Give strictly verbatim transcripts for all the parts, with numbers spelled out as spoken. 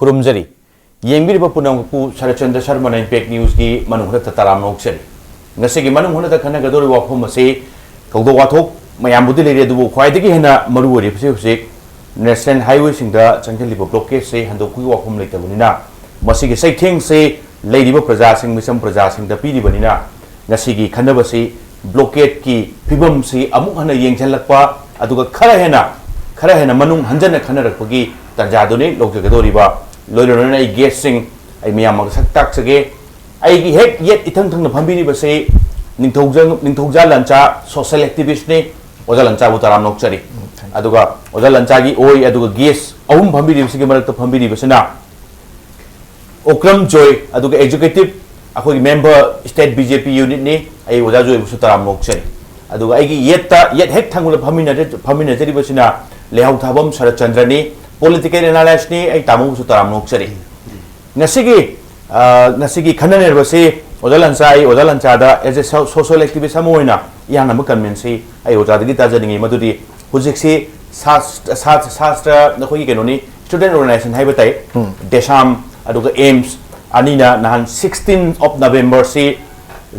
ꯈꯨꯔꯨꯝꯖꯔꯤ꯫ ꯌꯦꯡꯕꯤꯔꯤꯕ ꯄꯨꯝꯅꯃꯛꯄꯨ ꯁꯔꯠꯆꯟꯗ꯭ꯔ ꯁꯔꯃꯅ ꯏꯝꯄꯦꯛ ꯅ꯭ꯌꯨꯁꯀꯤ ꯃꯅꯨꯡ ꯍꯨꯠꯇ ꯇꯔꯥꯝꯅ ꯑꯣꯛꯆꯔꯤ꯫ ꯉꯁꯤꯒꯤ ꯃꯅꯨꯡ ꯍꯨꯠꯇ ꯈꯟꯅꯒꯗꯧꯔꯤꯕ ꯋꯥꯐꯝ ꯑꯁꯤ ꯊꯧꯗꯣꯛ ꯋꯥꯊꯣꯛ ꯃꯌꯥꯝꯕꯨꯗꯤ ꯂꯩꯔꯦ, ꯑꯗꯨꯕꯨ ꯈ꯭ꯋꯥꯏꯗꯒꯤ ꯍꯦꯟꯅ ꯃꯔꯨ ꯑꯣꯏꯔꯤꯕꯁꯤ ꯍꯧꯖꯤꯛ ꯅꯦꯁꯅꯦꯜ ꯍꯥꯏꯋꯦꯁꯤꯡꯗ ꯆꯪꯁꯤꯜꯂꯤꯕ ꯕ꯭ꯂꯣꯀꯦꯠꯁꯦ ꯍꯟꯗꯣꯛꯄꯒꯤ ꯋꯥꯐꯝ ꯂꯩꯇꯕꯅꯤꯅ, ꯃꯁꯤꯒꯤ ꯆꯩꯊꯦꯡꯁꯦ ꯂꯩꯔꯤꯕ ꯄ꯭ꯔꯖꯥꯁꯤꯡ, ꯃꯤꯆꯝ ꯄ꯭ꯔꯖꯥꯁꯤꯡꯗ ꯄꯤꯔꯤꯕꯅꯤꯅ, ꯉꯁꯤꯒꯤ ꯈꯟꯅꯕꯁꯤ ꯕ꯭ꯂꯣꯀꯦꯠꯀꯤ ꯐꯤꯕꯝꯁꯤ ꯑꯃꯨꯛ ꯍꯟꯅ ꯌꯦꯡꯁꯤꯜꯂꯛꯄ, ꯑꯗꯨꯒ ꯈꯔ ꯍꯦꯟꯅ, ꯈꯔ ꯍꯦꯟꯅ ꯃꯅꯨꯡ ꯍꯟꯖꯟꯅ ꯈꯟꯅꯔꯛꯄꯒꯤ ꯇꯥꯟꯖꯥꯗꯨꯅꯤ ꯂꯧꯖꯒꯗꯧꯔꯤꯕ꯫ ꯂꯣꯏꯅ ꯂꯣꯏꯅꯅ ꯑꯩ ꯒꯦꯁꯁꯤꯡ ꯑꯩ ꯃꯌꯥꯝ ꯃꯁꯛ ꯇꯥꯛꯆꯒꯦ꯫ ꯑꯩꯒꯤ ꯍꯦꯛ ꯌꯦꯠ ꯏꯊꯪ ꯊꯪꯅ ꯐꯝꯕꯤꯔꯤꯕꯁꯤ ꯅꯤꯡꯊꯧꯖꯥ, ꯅꯤꯡꯊꯧꯖꯥ ꯂꯥꯟꯆꯥ, ꯁꯣꯁꯦꯜ ꯑꯦꯛꯇꯤꯚꯤꯁ꯭ꯠꯅꯤ꯫ ꯑꯣꯖꯥ ꯂꯥꯟꯆꯥꯕꯨ ꯇꯔꯥꯝꯅ ꯑꯣꯛꯆꯔꯤ꯫ ꯑꯗꯨꯒ ꯑꯣꯖꯥ ꯂꯥꯟꯆꯥꯒꯤ ꯑꯣꯏ, ꯑꯗꯨꯒ ꯒꯦꯁ ꯑꯍꯨꯝ ꯐꯝꯕꯤꯔꯤꯕꯁꯤꯒꯤ ꯃꯔꯛꯇ ꯐꯝꯕꯤꯔꯤꯕꯁꯤꯅ ꯑꯣꯀ꯭ꯔꯝ ꯖꯣꯏ, ꯑꯗꯨꯒ ꯑꯦꯛꯖꯤꯀ꯭ꯌꯨꯇꯤꯚ ꯑꯩꯈꯣꯏꯒꯤ ꯃꯦꯝꯕꯔ ꯁ꯭ꯇꯦꯠ ꯕꯤ ꯖꯦ ꯄꯤ ꯌꯨꯅꯤꯠꯅꯤ꯫ ꯑꯩ ꯑꯣꯖꯥ ꯖꯣꯏꯕꯨꯁꯨ ꯇꯔꯥꯝꯅ ꯑꯣꯛꯆꯔꯤ꯫ ꯑꯗꯨꯒ ꯑꯩꯒꯤ ꯌꯦꯠꯇ, ꯌꯦꯠ ꯍꯦꯛ ꯊꯪꯕꯗ ꯐꯝꯃꯤꯟꯅꯖ-, ꯐꯝꯃꯤꯟꯅꯖꯔꯤꯕꯁꯤꯅ ꯂꯩꯍꯥꯎꯊꯥꯕꯝ ꯁꯔꯠꯆꯟꯗ꯭ꯔꯅꯤ, ꯄꯣꯂꯤꯇꯤꯀꯦꯜ ꯑꯦꯅꯥꯂꯥꯏꯁ꯭ꯠꯅꯤ꯫ ꯑꯩ ꯇꯥꯃꯣꯕꯨꯁꯨ ꯇꯔꯥꯝꯅ ꯑꯣꯛꯆꯔꯤ꯫ ꯉꯁꯤꯒꯤ, ꯑ, ꯉꯁꯤꯒꯤ ꯈꯟꯅ ꯅꯩꯅꯕꯁꯤ ꯑꯣꯖꯥ ꯂꯥꯟꯆꯥ, ꯑꯩ ꯑꯣꯖꯥ ꯂꯥꯟꯆꯥꯗ as a so-, social activist ꯑꯃ ꯑꯣꯏꯅ ꯏꯍꯥꯟ ꯑꯃ ꯀꯟꯚꯤꯟꯁꯁꯤ ꯑꯩ ꯑꯣꯖꯥꯗꯒꯤ ꯇꯥꯖꯅꯤꯡꯉꯤ, ꯃꯗꯨꯗꯤ ꯍꯧꯖꯤꯛꯁꯤ ꯁꯥꯁ-, ꯁꯥꯁ-, ꯁꯥꯁꯇ꯭ꯔ ꯅꯈꯣꯏꯒꯤ ꯀꯩꯅꯣꯅꯤ, ꯁ꯭ꯇꯨꯗꯦꯟꯠ ꯑꯣꯔꯒꯅꯥꯏꯖꯦꯁꯟ ꯍꯥꯏꯕ ꯇꯥꯏ, ꯎꯝ꯫ ꯗꯦꯁꯥꯝ ꯑꯗꯨꯒ ꯑꯦꯝꯁ ꯑꯅꯤꯅ ꯅꯍꯥꯟ sixteenth of Novemberꯁꯤ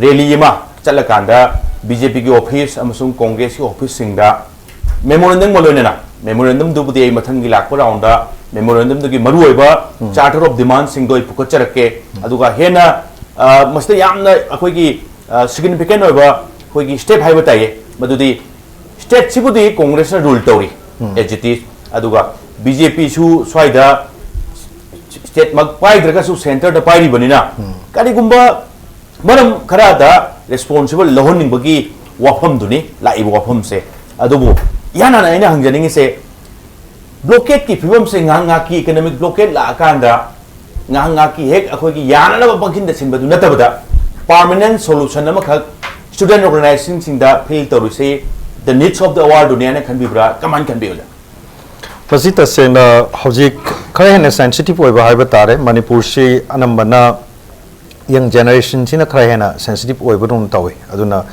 ꯔꯦꯂꯤ ꯑꯃ ꯆꯠꯂꯀꯥꯟꯗ ꯕꯤ ꯖꯦ ꯄꯤꯒꯤ ꯑꯣꯐꯤꯁ ꯑꯃꯁꯨꯡ ꯀꯣꯡꯒ꯭ꯔꯦꯁꯀꯤ ꯑꯣꯐꯤꯁꯁꯤꯡꯗ ꯃꯦꯃꯣꯔꯦꯟꯗꯝꯒ ꯂꯣꯏꯅꯅ, ꯃꯦꯃꯣꯔꯦꯟꯗꯝꯗꯨꯕꯨꯗꯤ ꯑꯩ ꯃꯊꯪꯒꯤ ꯂꯥꯛꯄ ꯔꯥꯎꯟꯗ ꯃꯦꯃꯣꯔꯦꯟꯗꯝꯗꯨꯒꯤ ꯃꯔꯨꯑꯣꯏꯕ ꯎꯝ꯫ Charter of Demandꯁꯤꯡꯗꯣ ꯑꯩ ꯄꯨꯈꯠꯆꯔꯛꯀꯦ꯫ ꯎꯝ꯫ ꯑꯗꯨꯒ ꯍꯦꯟꯅ, ꯑ, ꯃꯁꯤꯗ ꯌꯥꯝꯅ ꯑꯩꯈꯣꯏꯒꯤ, ꯑ, significant ꯑꯣꯏꯕ ꯑꯩꯈꯣꯏꯒꯤ step ꯍꯥꯏꯕ ꯇꯥꯏꯌꯦ, ꯃꯗꯨꯗꯤ ꯁ꯭ꯇꯦꯠꯁꯤꯕꯨꯗꯤ ꯀꯣꯡꯒ꯭ꯔꯦꯁꯅ ꯔꯨꯜ ꯇꯧꯔꯤ, ꯎꯝ꯫ As it is꯫ ꯑꯗꯨꯒ ꯕꯤ ꯖꯦ ꯄꯤꯁꯨ ꯁ꯭ꯋꯥꯏꯗ ꯁ꯭ꯇꯦꯠꯃꯛ ꯄꯥꯏꯗ꯭ꯔꯒꯁꯨ ꯁꯦꯟꯇꯔꯗ ꯄꯥꯏꯔꯤꯕꯅꯤꯅ, ꯎꯝ꯫ ꯀꯔꯤꯒꯨꯝꯕ ꯃꯔꯝ ꯈꯔꯗ ꯔꯦꯁꯄꯣꯟꯁꯤꯕꯜ ꯂꯧꯍꯟꯅꯤꯡꯕꯒꯤ ꯋꯥꯐꯝꯗꯨꯅꯤ ꯂꯥꯛꯏꯕ ꯋꯥꯐꯝꯁꯦ꯫ ꯑꯗꯨꯕꯨ ꯏꯍꯥꯟ ꯍꯥꯟꯅ ꯑꯩꯅ ꯍꯪꯖꯅꯤꯡꯉꯤꯁꯦ, ꯕ꯭ꯂꯣꯀꯦꯠꯀꯤ ꯐꯤꯕꯝꯁꯦ ꯉꯥꯏꯍꯥꯛ ꯉꯥꯏꯍꯥꯛꯀꯤ ꯏꯀꯅꯣꯃꯤꯛ ꯕ꯭ꯂꯣꯀꯦꯠ ꯂꯥꯛꯑꯀꯥꯟꯗ ꯉꯥꯏꯍꯥꯛ ꯉꯥꯏꯍꯥꯛꯀꯤ ꯍꯦꯛ ꯑꯩꯈꯣꯏꯒꯤ ꯌꯥꯅꯅꯕ ꯄꯪꯁꯤꯟꯗ ꯁꯤꯟꯕꯗꯨ ꯅꯠꯇꯕꯗ, ꯄꯥꯔꯃꯅꯦꯟ ꯁꯣꯂꯨꯁꯟ ꯑꯃꯈꯛ ꯁ꯭ꯇꯨꯗꯦꯟꯠ ꯑꯣꯔꯒꯅꯥꯏꯖꯦꯁꯟꯁꯤꯡꯗ ꯐꯤꯜ ꯇꯧꯔꯤꯁꯤ the needs of the hourꯗꯨꯅꯤ ꯍꯥꯏꯅ ꯈꯟꯕꯤꯕ꯭ꯔꯥ? ꯀꯃꯥꯏꯅ ꯈꯟꯕꯤꯕ꯭ꯔꯥ? ꯃꯁꯤ ꯇꯁꯦꯡꯅ ꯍꯧꯖꯤꯛ ꯈꯔ ꯍꯦꯟꯅ ꯁꯦꯟꯁꯤꯇꯤꯚ ꯑꯣꯏꯕ ꯍꯥꯏꯕ ꯇꯥꯔꯦ꯫ ꯃꯅꯤꯄꯨꯔꯁꯤ ꯑꯅꯝꯕꯅ ꯌꯪ ꯖꯦꯅꯦꯔꯦꯁꯟꯁꯤꯅ ꯈꯔ ꯍꯦꯟꯅ ꯁꯦꯟꯁꯤꯇꯤꯚ ꯑꯣꯏꯕꯗꯧꯅ ꯇꯧꯏ꯫ ꯑꯗꯨꯅ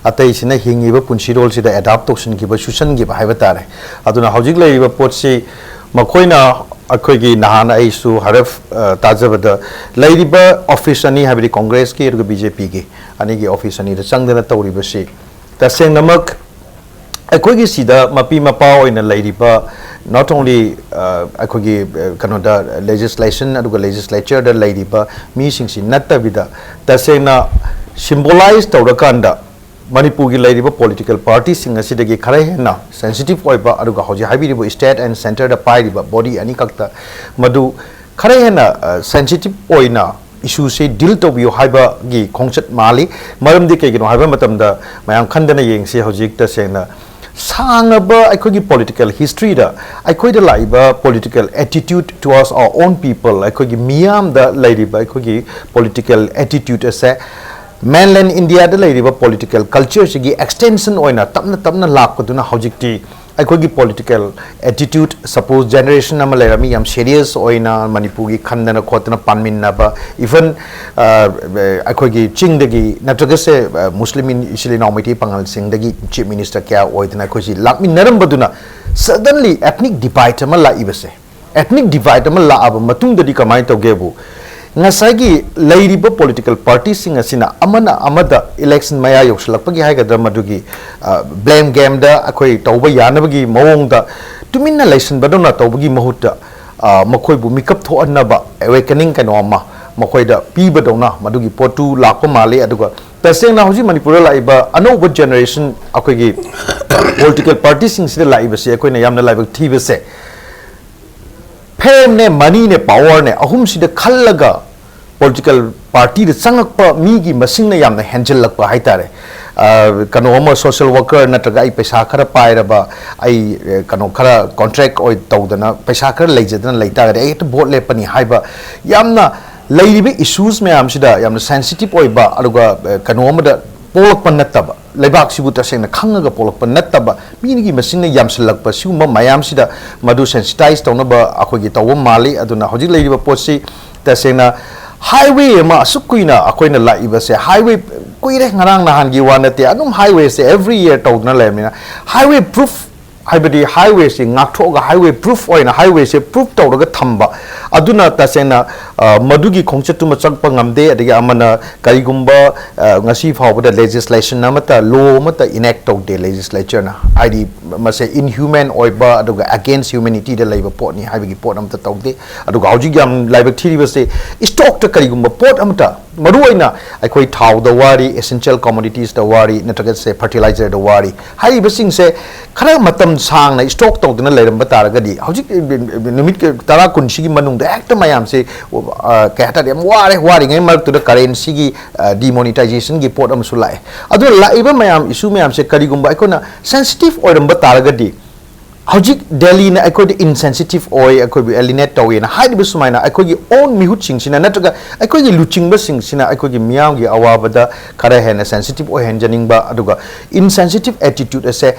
ꯑꯇꯩꯁꯤꯅ ꯍꯤꯡꯉꯤꯕ ꯄꯨꯟꯁꯤꯔꯣꯜꯁꯤꯗ ꯑꯦꯗꯥꯞ ꯇꯧꯁꯤꯟꯈꯤꯕ, ꯆꯨꯁꯟꯈꯤꯕ ꯍꯥꯏꯕ ꯇꯥꯔꯦ꯫ ꯑꯗꯨꯅ ꯍꯧꯖꯤꯛ ꯂꯩꯔꯤꯕ ꯄꯣꯠꯁꯤ ꯃꯈꯣꯏꯅ ꯑꯩꯈꯣꯏꯒꯤ ꯅꯍꯥꯟ ꯑꯩꯁꯨ ꯍꯥꯏꯔꯞ, ꯑ, ꯇꯥꯖꯕꯗ, ꯂꯩꯔꯤꯕ ꯑꯣꯐꯤꯁ ꯑꯅꯤ, ꯍꯥꯏꯕꯗꯤ ꯀꯣꯡꯒ꯭ꯔꯦꯁꯀꯤ ꯑꯗꯨꯒ ꯕꯤ ꯖꯦ ꯄꯤꯒꯤ ꯑꯅꯤꯒꯤ ꯑꯣꯐꯤꯁ ꯑꯅꯤꯗ ꯆꯪꯗꯅ ꯇꯧꯔꯤꯕꯁꯤ, ꯇꯁꯦꯡꯅꯃꯛ ꯑꯩꯈꯣꯏꯒꯤ ꯁꯤꯗ ꯃꯄꯤ ꯃꯄꯥ ꯑꯣꯏꯅ ꯂꯩꯔꯤꯕ, not only, ꯑ, ꯑꯩꯈꯣꯏꯒꯤ, ꯑ, ꯀꯩꯅꯣꯗ, ꯂꯦꯖꯤꯁꯂꯦꯁꯟ ꯑꯗꯨꯒ ꯂꯦꯖꯤꯁꯂꯦꯆꯔꯗ ꯂꯩꯔꯤꯕ ꯃꯤꯁꯤꯡꯁꯤ ꯅꯠꯇꯕꯤꯗ, ꯇꯁꯦꯡꯅ ꯁꯤꯝꯕꯣꯂꯥꯏꯖ ꯇꯧꯔꯀꯥꯟꯗ ꯃꯅꯤꯄꯨꯔꯒꯤ ꯂꯩꯔꯤꯕ ꯄꯣꯂꯤꯇꯤꯀꯦꯜ ꯄꯥꯔꯇꯤꯁꯤꯡ ꯑꯁꯤꯗꯒꯤ ꯈꯔ ꯍꯦꯟꯅ ꯁꯦꯟꯁꯤꯇꯤꯞ ꯑꯣꯏꯕ, ꯑꯗꯨꯒ ꯍꯧꯖꯤꯛ ꯍꯥꯏꯕꯤꯔꯤꯕ ꯁ꯭ꯇꯦꯠ ꯑꯦꯟ ꯁꯦꯟꯇꯔꯗ ꯄꯥꯏꯔꯤꯕ ꯕꯣꯗꯤ ꯑꯅꯤꯈꯛꯇ ꯃꯗꯨ ꯈꯔ ꯍꯦꯟꯅ, ꯑ, ꯁꯦꯟꯁꯤꯇꯤꯞ ꯑꯣꯏꯅ ꯏꯁꯨꯁꯤ ꯗꯤꯜ ꯇꯧꯕꯤꯌꯨ ꯍꯥꯏꯕꯒꯤ ꯈꯣꯡꯆꯠ ꯃꯥꯜꯂꯤ꯫ ꯃꯔꯝꯗꯤ ꯀꯩꯒꯤꯅꯣ ꯍꯥꯏꯕ ꯃꯇꯝꯗ, ꯃꯌꯥꯝ ꯈꯟꯗꯅ ꯌꯦꯡꯁꯤ, ꯍꯧꯖꯤꯛ ꯇꯁꯦꯡꯅ ꯁꯥꯡꯉꯕ ꯑꯩꯈꯣꯏꯒꯤ ꯄꯣꯂꯤꯇꯤꯀꯦꯜ ꯍꯤꯁꯇ꯭ꯔꯤꯗ ꯑꯩꯈꯣꯏꯗ ꯂꯥꯛꯏꯕ political attitude towards our own people, ꯑꯩꯈꯣꯏꯒꯤ ꯃꯤꯌꯥꯝꯗ ꯂꯩꯔꯤꯕ ꯑꯩꯈꯣꯏꯒꯤ ꯄꯣꯂꯤꯇꯤꯀꯦꯜ ꯑꯦꯇꯤꯇ꯭ꯌꯨꯠ ꯑꯁꯦ ꯃꯦꯟꯂꯦꯟ ꯏꯟꯗꯤꯌꯥꯗ ꯂꯩꯔꯤꯕ ꯄꯣꯂꯤꯇꯤꯀꯦꯜ ꯀꯜꯆꯔꯁꯤꯒꯤ ꯑꯦꯛꯁꯇꯦꯟꯁꯟ ꯑꯣꯏꯅ ꯇꯞꯅ ꯇꯞꯅ ꯂꯥꯛꯄꯗꯨꯅ ꯍꯧꯖꯤꯛꯇꯤ ꯑꯩꯈꯣꯏꯒꯤ ꯄꯣꯂꯤꯇꯤꯀꯦꯜ ꯑꯦꯇꯤꯇ꯭ꯌꯨꯠ, ꯁꯄꯣꯁ ꯖꯦꯅꯦꯔꯦꯁꯟ ꯑꯃ ꯂꯩꯔꯝꯃꯤ, ꯌꯥꯝ ꯁꯦꯔꯤꯌꯁ ꯑꯣꯏꯅ ꯃꯅꯤꯄꯨꯔꯒꯤ ꯈꯟꯗꯅ ꯈꯣꯠꯇꯅ ꯄꯥꯟꯃꯤꯟꯅꯕ, ꯏꯚꯟ ꯑꯩꯈꯣꯏꯒꯤ ꯆꯤꯡꯗꯒꯤ ꯅꯠꯇ꯭ꯔꯒꯁꯦ, ꯑ, ꯃꯨꯁꯂꯤꯝ ꯏꯆꯤꯜ ꯏꯅꯥꯎ ꯃꯩꯇꯩ ꯄꯥꯉꯜꯁꯤꯡꯗꯒꯤ ꯆꯤꯐ ꯃꯤꯅꯤꯁꯇꯔ ꯀꯌꯥ ꯑꯣꯏꯗꯅ ꯑꯩꯈꯣꯏꯁꯤ ꯂꯥꯛꯃꯤꯟꯅꯔꯝꯕꯗꯨꯅ, ꯁꯗꯟꯂꯤ ꯑꯦꯊꯅꯤꯛ ꯗꯤꯚꯥꯏꯠ ꯑꯃ ꯂꯥꯛꯏꯕꯁꯦ, ꯑꯦꯊꯅꯤꯛ ꯗꯤꯚꯥꯏꯠ ꯑꯃ ꯂꯥꯛꯑꯕ ꯃꯇꯨꯡꯗꯗꯤ ꯀꯃꯥꯏꯅ ꯇꯧꯒꯦꯕꯨ, ꯉꯁꯥꯏꯒꯤ ꯂꯩꯔꯤꯕ ꯄꯣꯂꯤꯇꯤꯀꯦꯜ ꯄꯥꯔꯇꯤꯁꯤꯡ ꯑꯁꯤꯅ ꯑꯃꯅ ꯑꯃꯗ ꯏꯂꯦꯛꯁꯟ ꯃꯌꯥ ꯌꯧꯁꯤꯜꯂꯛꯄꯒꯤ ꯍꯥꯏꯒꯗ꯭ꯔꯥ, ꯃꯗꯨꯒꯤ, ꯑ, ꯕ꯭ꯂꯦꯝ ꯒꯦꯝꯗ ꯑꯩꯈꯣꯏ ꯇꯧꯕ ꯌꯥꯅꯕꯒꯤ ꯃꯑꯣꯡꯗ ꯇꯨꯃꯤꯟꯅ ꯂꯩꯁꯤꯟꯕꯗꯧꯅ ꯇꯧꯕꯒꯤ ꯃꯍꯨꯠꯇ, ꯑ, ꯃꯈꯣꯏꯕꯨ ꯃꯤꯀꯞ ꯊꯣꯛꯍꯟꯅꯕ ꯑꯦꯋꯦꯀꯅꯤꯡ ꯀꯩꯅꯣ ꯑꯃ ꯃꯈꯣꯏꯗ ꯄꯤꯕꯗꯧꯅ ꯃꯗꯨꯒꯤ ꯄꯣꯠꯇꯨ ꯂꯥꯛꯄ ꯃꯥꯜꯂꯤ꯫ ꯑꯗꯨꯒ ꯇꯁꯦꯡꯅ ꯍꯧꯖꯤꯛ ꯃꯅꯤꯄꯨꯔꯗ ꯂꯥꯛꯏꯕ ꯑꯅꯧꯕ ꯖꯦꯅꯦꯔꯦꯁꯟ, ꯑꯩꯈꯣꯏꯒꯤ ꯄꯣꯂꯤꯇꯤꯀꯦꯜ ꯄꯥꯔꯇꯤꯁꯤꯡꯁꯤꯗ ꯂꯥꯛꯏꯕꯁꯦ, ꯑꯩꯈꯣꯏꯅ ꯌꯥꯝꯅ ꯂꯥꯏꯕꯛ ꯊꯤꯕꯁꯦ, ꯐꯦꯝꯅꯦ, ꯃꯅꯤꯅꯦ, ꯄꯥꯋꯔꯅꯦ, ꯑꯍꯨꯝꯁꯤꯗ ꯈꯜꯂꯒ ꯄꯣꯂꯤꯇꯤꯀꯦꯜ ꯄꯥꯔꯇꯤꯗ ꯆꯪꯉꯛꯄ ꯃꯤꯒꯤ ꯃꯁꯤꯡꯅ ꯌꯥꯝꯅ ꯍꯦꯟꯖꯤꯜꯂꯛꯄ ꯍꯥꯏꯇꯥꯔꯦ꯫ ꯑ, ꯀꯩꯅꯣ ꯑꯃ, ꯁꯣꯁꯤꯌꯦꯜ ꯋꯥꯔꯀꯔ ꯅꯠꯇ꯭ꯔꯒ ꯑꯩ ꯄꯩꯁꯥ ꯈꯔ ꯄꯥꯏꯔꯕ, ꯑꯩ, ꯑ, ꯀꯩꯅꯣ ꯈꯔ ꯀꯣꯟꯇ꯭ꯔꯦꯛ ꯑꯣꯏ ꯇꯧꯗꯅ ꯄꯩꯁꯥ ꯈꯔ ꯂꯩꯖꯗꯅ ꯂꯩ ꯇꯥꯔꯒꯗꯤ ꯑꯩ ꯍꯦꯛꯇ ꯚꯣꯠ ꯂꯦꯞꯄꯅꯤ ꯍꯥꯏꯕ, ꯌꯥꯝꯅ ꯂꯩꯔꯤꯕ ꯏꯁꯨꯁ ꯃꯌꯥꯝꯁꯤꯗ ꯌꯥꯝꯅ ꯁꯦꯟꯁꯤꯇꯤꯞ ꯑꯣꯏꯕ, ꯑꯗꯨꯒ, ꯑ, ꯀꯩꯅꯣ ꯑꯃꯗ ꯄꯣꯛꯂꯛꯄ ꯅꯠꯇꯕ, ꯂꯩꯕꯥꯛꯁꯤꯕꯨ ꯇꯁꯦꯡꯅ ꯈꯪꯉꯒ ꯄꯣꯛꯂꯛꯄ ꯅꯠꯇꯕ, ꯃꯤꯒꯤ ꯃꯁꯤꯡꯅ ꯌꯥꯝꯁꯤꯜꯂꯛꯄ, ꯁꯤꯒꯨꯝꯕ ꯃꯌꯥꯝꯁꯤꯗ ꯃꯗꯨ ꯁꯦꯟꯁꯤꯇꯥꯏꯁ ꯇꯧꯅꯕ ꯑꯩꯈꯣꯏꯒꯤ ꯇꯧꯕ ꯃꯥꯜꯂꯤ꯫ ꯑꯗꯨꯅ ꯍꯧꯖꯤꯛ ꯂꯩꯔꯤꯕ ꯄꯣꯠꯁꯤ ꯇꯁꯦꯡꯅ ꯍꯥꯏꯋꯦ ꯑꯃ ꯑꯁꯨꯛ ꯀꯨꯏꯅ ꯑꯩꯈꯣꯏꯅ ꯂꯥꯛꯏꯕꯁꯦ, ꯍꯥꯏꯋꯦ ꯀꯨꯏꯔꯦ, ꯉꯔꯥꯡ ꯅꯍꯥꯟꯒꯤ ꯋꯥ ꯅꯠꯇꯦ, ꯑꯗꯨꯝ ꯍꯥꯏꯋꯦꯁꯦ ꯑꯦꯕ꯭ꯔꯤ ꯌꯔ ꯇꯧꯗꯨꯅ ꯂꯩꯔꯕꯅꯤꯅ, ꯍꯥꯏꯋꯦ ꯄ꯭ꯔꯨꯐ ꯍꯥꯏꯕꯗꯤ highwayꯁꯤ ꯉꯥꯛꯊꯣꯛꯑꯒ highway proof ꯑꯣꯏꯅ highwayꯁꯦ proof ꯇꯧꯔꯒ ꯊꯝꯕ, ꯑꯗꯨꯅ ꯇꯁꯦꯡꯅ ꯑ, ꯃꯗꯨꯒꯤ ꯈꯣꯡꯆꯠꯇꯨꯃ ꯆꯠꯄ ꯉꯝꯗꯦ꯫ ꯑꯗꯒꯤ ꯑꯃꯅ ꯀꯔꯤꯒꯨꯝꯕ ꯑ, ꯉꯁꯤ ꯐꯥꯎꯕꯗ legislation ꯑꯃꯠꯇ, law ꯑꯃꯠꯇ enact ꯇꯧꯗꯦ legislatureꯅ, ꯍꯥꯏꯗꯤ ꯃꯁꯦ inhuman ꯑꯣꯏꯕ ꯑꯗꯨꯒ against humanityꯗ ꯂꯩꯕ ꯄꯣꯠꯅꯤ ꯍꯥꯏꯕꯒꯤ ꯄꯣꯠ ꯑꯃꯠꯇ ꯇꯧꯗꯦ꯫ ꯑꯗꯨꯒ ꯍꯧꯖꯤꯛ ꯌꯥꯝ ꯂꯥꯏꯕꯛ ꯊꯤꯔꯤꯕꯁꯦ, stockꯇ ꯀꯔꯤꯒꯨꯝꯕ ꯄꯣꯠ ꯑꯃꯠꯇ, ꯃꯔꯨꯑꯣꯏꯅ ꯑꯩꯈꯣꯏ ꯊꯥꯎꯗ ꯋꯥꯔꯤ, essential commoditiesꯇ ꯋꯥꯔꯤ, ꯅꯠꯇ꯭ꯔꯒ ꯁꯦ fertilizerꯗ ꯋꯥꯔꯤ, ꯍꯥꯏꯔꯤꯕꯁꯤꯡꯁꯦ ꯈꯔ ꯃꯇꯝ ꯁꯥꯡꯅ stock ꯇꯧꯗꯨꯅ ꯂꯩꯔꯝꯕ ꯇꯥꯔꯒꯗꯤ, ꯍꯧꯖꯤꯛ ꯅꯨꯃꯤꯠ ꯇꯔꯥ ꯀꯨꯟꯁꯤꯒꯤ ꯃꯅꯨꯡꯗ ꯍꯦꯛꯇ ꯃꯌꯥꯝꯁꯦ, ꯑ, ꯀꯩ ꯍꯥꯏꯇꯥꯔꯦ, ꯌꯥꯝ ꯋꯥꯔꯦ, ꯋꯥꯔꯤꯉꯩ ꯃꯔꯛꯇꯨꯗ currencyꯒꯤ, ꯑ, demonetizationꯒꯤ ꯄꯣꯠ ꯑꯃꯁꯨ ꯂꯥꯛꯑꯦ꯫ ꯑꯗꯨꯅ ꯂꯥꯛꯏꯕ ꯃꯌꯥꯝ, issue ꯃꯌꯥꯝꯁꯦ ꯀꯔꯤꯒꯨꯝꯕ ꯑꯩꯈꯣꯏꯅ sensitive ꯑꯣꯏꯔꯝꯕ ꯇꯥꯔꯒꯗꯤ, ꯍꯧꯖꯤꯛ ꯗꯦꯜꯂꯤꯅ ꯑꯩꯈꯣꯏꯗ insensitive ꯑꯣꯏ, ꯑꯩꯈꯣꯏꯕꯨ alienate ꯇꯧꯋꯦꯅ ꯍꯥꯏꯔꯤꯕ ꯁꯨꯃꯥꯏꯅ ꯑꯩꯈꯣꯏꯒꯤ own ꯃꯤꯍꯨꯠꯁꯤꯡꯁꯤꯅ ꯅꯠꯇ꯭ꯔꯒ ꯑꯩꯈꯣꯏꯒꯤ ꯂꯨꯆꯤꯡꯕꯁꯤꯡꯁꯤꯅ ꯑꯩꯈꯣꯏꯒꯤ ꯃꯤꯌꯥꯝꯒꯤ ꯑꯋꯥꯕꯗ ꯈꯔ ꯍꯦꯟꯅ sensitive ꯑꯣꯏꯍꯟꯖꯅꯤꯡꯕ, ꯑꯗꯨꯒ insensitive attitude ꯑꯁꯦ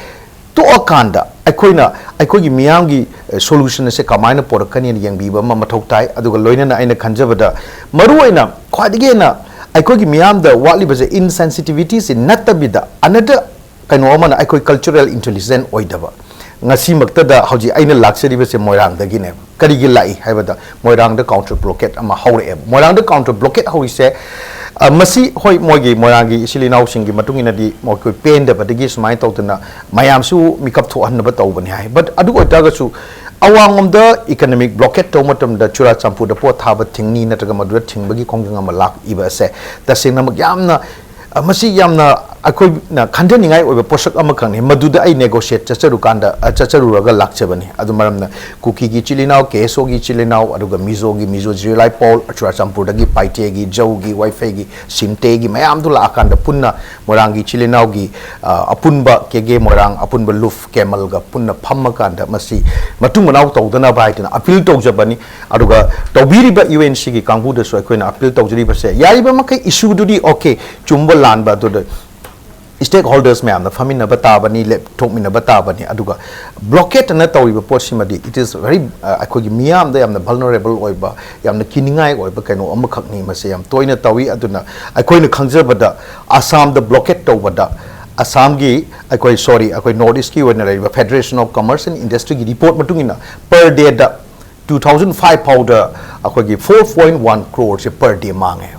ꯇꯣꯛꯑꯀꯥꯟꯗ ꯑꯩꯈꯣꯏꯅ ꯑꯩꯈꯣꯏꯒꯤ ꯃꯤꯌꯥꯝꯒꯤ, ꯑ, solution ꯑꯁꯦ ꯀꯃꯥꯏꯅ ꯄꯨꯔꯛꯀꯅꯤꯅ ꯌꯦꯡꯕꯤꯕ ꯑꯃ ꯃꯊꯧ ꯇꯥꯏ꯫ ꯑꯗꯨꯒ ꯂꯣꯏꯅꯅ ꯑꯩꯅ ꯈꯟꯖꯕꯗ ꯃꯔꯨꯑꯣꯏꯅ ꯈ꯭ꯋꯥꯏꯗꯒꯤ ꯍꯦꯟꯅ ꯑꯩꯈꯣꯏꯒꯤ ꯃꯤꯌꯥꯝꯗ ꯋꯥꯠꯂꯤꯕꯁꯦ insensitivityꯁꯤ ꯅꯠꯇꯕꯤꯗ another ꯀꯩꯅꯣ ꯑꯃꯅ ꯑꯩꯈꯣꯏ cultural intelligent ꯑꯣꯏꯗꯕ꯫ ꯉꯁꯤꯃꯛꯇꯗ ꯍꯧꯖꯤꯛ ꯑꯩꯅ ꯂꯥꯛꯆꯔꯤꯕꯁꯦ ꯃꯣꯏꯔꯥꯡꯗꯒꯤꯅꯦꯕ꯫ ꯀꯔꯤꯒꯤ ꯂꯥꯛꯏ ꯍꯥꯏꯕꯗ ꯃꯣꯏꯔꯥꯡꯗ counter blockade ꯑꯃ ꯍꯧꯔꯛꯑꯦꯕ꯫ ꯃꯣꯏꯔꯥꯡꯗ counter blockade ꯍꯧꯔꯤꯁꯦ, ꯑ, ꯃꯁꯤ ꯍꯣꯏ ꯃꯣꯏꯒꯤ ꯃꯣꯏꯔꯥꯡꯒꯤ ꯏꯆꯤꯜ ꯏꯅꯥꯎꯁꯤꯡꯒꯤ ꯃꯇꯨꯡ ꯏꯟꯅꯗꯤ ꯃꯈꯣꯏ ꯄꯦꯟꯗꯕꯗꯒꯤ ꯁꯨꯃꯥꯏꯅ ꯇꯧꯗꯅ ꯃꯌꯥꯝꯁꯨ ꯃꯤꯀꯞ ꯊꯣꯛꯍꯟꯅꯕ ꯇꯧꯕꯅꯤ ꯍꯥꯏ꯫ But ꯑꯗꯨ ꯑꯣꯏꯇꯥꯔꯒꯁꯨ ꯑꯋꯥꯡꯂꯣꯝꯗ economic blockade ꯇꯧꯕ ꯃꯇꯝꯗ ꯆꯨꯔꯥꯆꯥꯟꯄꯨꯔꯗ ꯄꯣꯠ ꯊꯥꯕ ꯊꯤꯡꯅꯤ ꯅꯠꯇ꯭ꯔꯒ ꯃꯗꯨꯗ ꯊꯤꯡꯕꯒꯤ ꯈꯣꯡꯖꯪ ꯑꯃ ꯂꯥꯛꯏꯕ ꯑꯁꯦ ꯇꯁꯦꯡꯅꯃꯛ ꯌꯥꯝꯅ ꯑ, ꯃꯁꯤ ꯌꯥꯝꯅ ꯑꯩꯈꯣꯏꯅ ꯈꯟꯊꯅꯤꯡꯉꯥꯏ ꯑꯣꯏꯕ ꯄꯣꯠꯁꯛ ꯑꯃꯈꯛꯅꯤ꯫ ꯃꯗꯨꯗ ꯑꯩ negotiate ꯆꯠꯆꯔꯨꯀꯥꯟꯗ, ꯑ, ꯆꯠꯆꯔꯨꯔꯒ ꯂꯥꯛꯆꯕꯅꯤ꯫ ꯑꯗꯨ ꯃꯔꯝꯅ ꯀꯨꯀꯤꯒꯤ ꯏꯆꯤꯜ ꯏꯅꯥꯎ, ꯀꯦ ꯑꯦꯁ ꯑꯣꯒꯤ ꯏꯆꯤꯜ ꯏꯅꯥꯎ, ꯑꯗꯨꯒ ꯃꯤꯖꯣꯒꯤ, ꯃꯤꯖꯣ ꯖꯤꯔꯤꯂꯥꯏ ꯄꯥꯎꯜ, ꯆꯨꯔꯥꯆꯥꯟꯄꯨꯔꯗꯒꯤ ꯄꯥꯏꯇꯦꯒꯤ, ꯖꯧꯒꯤ, ꯋꯥꯏꯐꯩꯒꯤ, ꯁꯤꯝꯇꯦꯒꯤ ꯃꯌꯥꯝꯗꯨ ꯂꯥꯛꯑꯀꯥꯟꯗ ꯄꯨꯟꯅ ꯃꯣꯏꯔꯥꯡꯒꯤ ꯏꯆꯤꯜ ꯏꯅꯥꯎꯒꯤ, ꯑ, ꯑꯄꯨꯟꯕ ꯀꯦꯒꯦ ꯃꯣꯏꯔꯥꯡ, ꯑꯄꯨꯟꯕ ꯂꯨꯐ ꯀꯦꯃꯜꯒ ꯄꯨꯟꯅ ꯐꯝꯃꯀꯥꯟꯗ ꯃꯁꯤ ꯃꯇꯨꯡ ꯃꯅꯥꯎ ꯇꯧꯗꯅꯕ ꯍꯥꯏꯗꯅ appeal ꯇꯧꯖꯕꯅꯤ꯫ ꯑꯗꯨꯒ ꯇꯧꯕꯤꯔꯤꯕ ꯌꯨ ꯑꯦꯟ ꯁꯤꯒꯤ ꯀꯥꯡꯕꯨꯗꯁꯨ ꯑꯩꯈꯣꯏꯅ appeal ꯇꯧꯖꯔꯤꯕꯁꯦ, ꯌꯥꯔꯤꯕ ꯃꯈꯩ issue ꯗꯨꯗꯤ okay, ꯆꯨꯝꯕ ꯂꯥꯟꯕ ꯑꯗꯨꯗ stakeholders ꯃꯌꯥꯝꯅ ꯐꯝꯃꯤꯟꯅꯕ ꯇꯥꯕꯅꯤ, ꯂꯦꯞꯊꯣꯛꯃꯤꯟꯅꯕ ꯇꯥꯕꯅꯤ꯫ ꯑꯗꯨꯒ blockade ꯑꯅ ꯇꯧꯔꯤꯕ ꯄꯣꯠꯁꯤꯃꯗꯤ it is very, ꯑ, ꯑꯩꯈꯣꯏꯒꯤ ꯃꯤꯌꯥꯝꯗ ꯌꯥꯝꯅ vulnerable ꯑꯣꯏꯕ, ꯌꯥꯝꯅ ꯀꯤꯅꯤꯡꯉꯥꯏ ꯑꯣꯏꯕ ꯀꯩꯅꯣ ꯑꯃꯈꯛꯅꯤ꯫ ꯃꯁꯤ ꯌꯥꯝ ꯇꯣꯏꯅ ꯇꯧꯏ꯫ ꯑꯗꯨꯅ ꯑꯩꯈꯣꯏꯅ ꯈꯪꯖꯕꯗ ꯑꯁꯥꯝꯗ blockade ꯇꯧꯕꯗ ꯑꯁꯥꯝꯒꯤ, ꯑꯩꯈꯣꯏ, ꯁꯣꯔꯤ, ꯑꯩꯈꯣꯏ ꯅꯣꯔꯠ ꯏꯁꯀꯤ ꯑꯣꯏꯅ ꯂꯩꯔꯤꯕ Federation of Commerce and Industryꯒꯤ ꯔꯤꯄꯣꯔꯠ ꯃꯇꯨꯡ ꯏꯟꯅ, per dayꯗ two thousand five ꯐꯥꯎꯗ ꯑꯩꯈꯣꯏꯒꯤ four point one croreꯁꯦ per day ꯃꯥꯡꯉꯦ꯫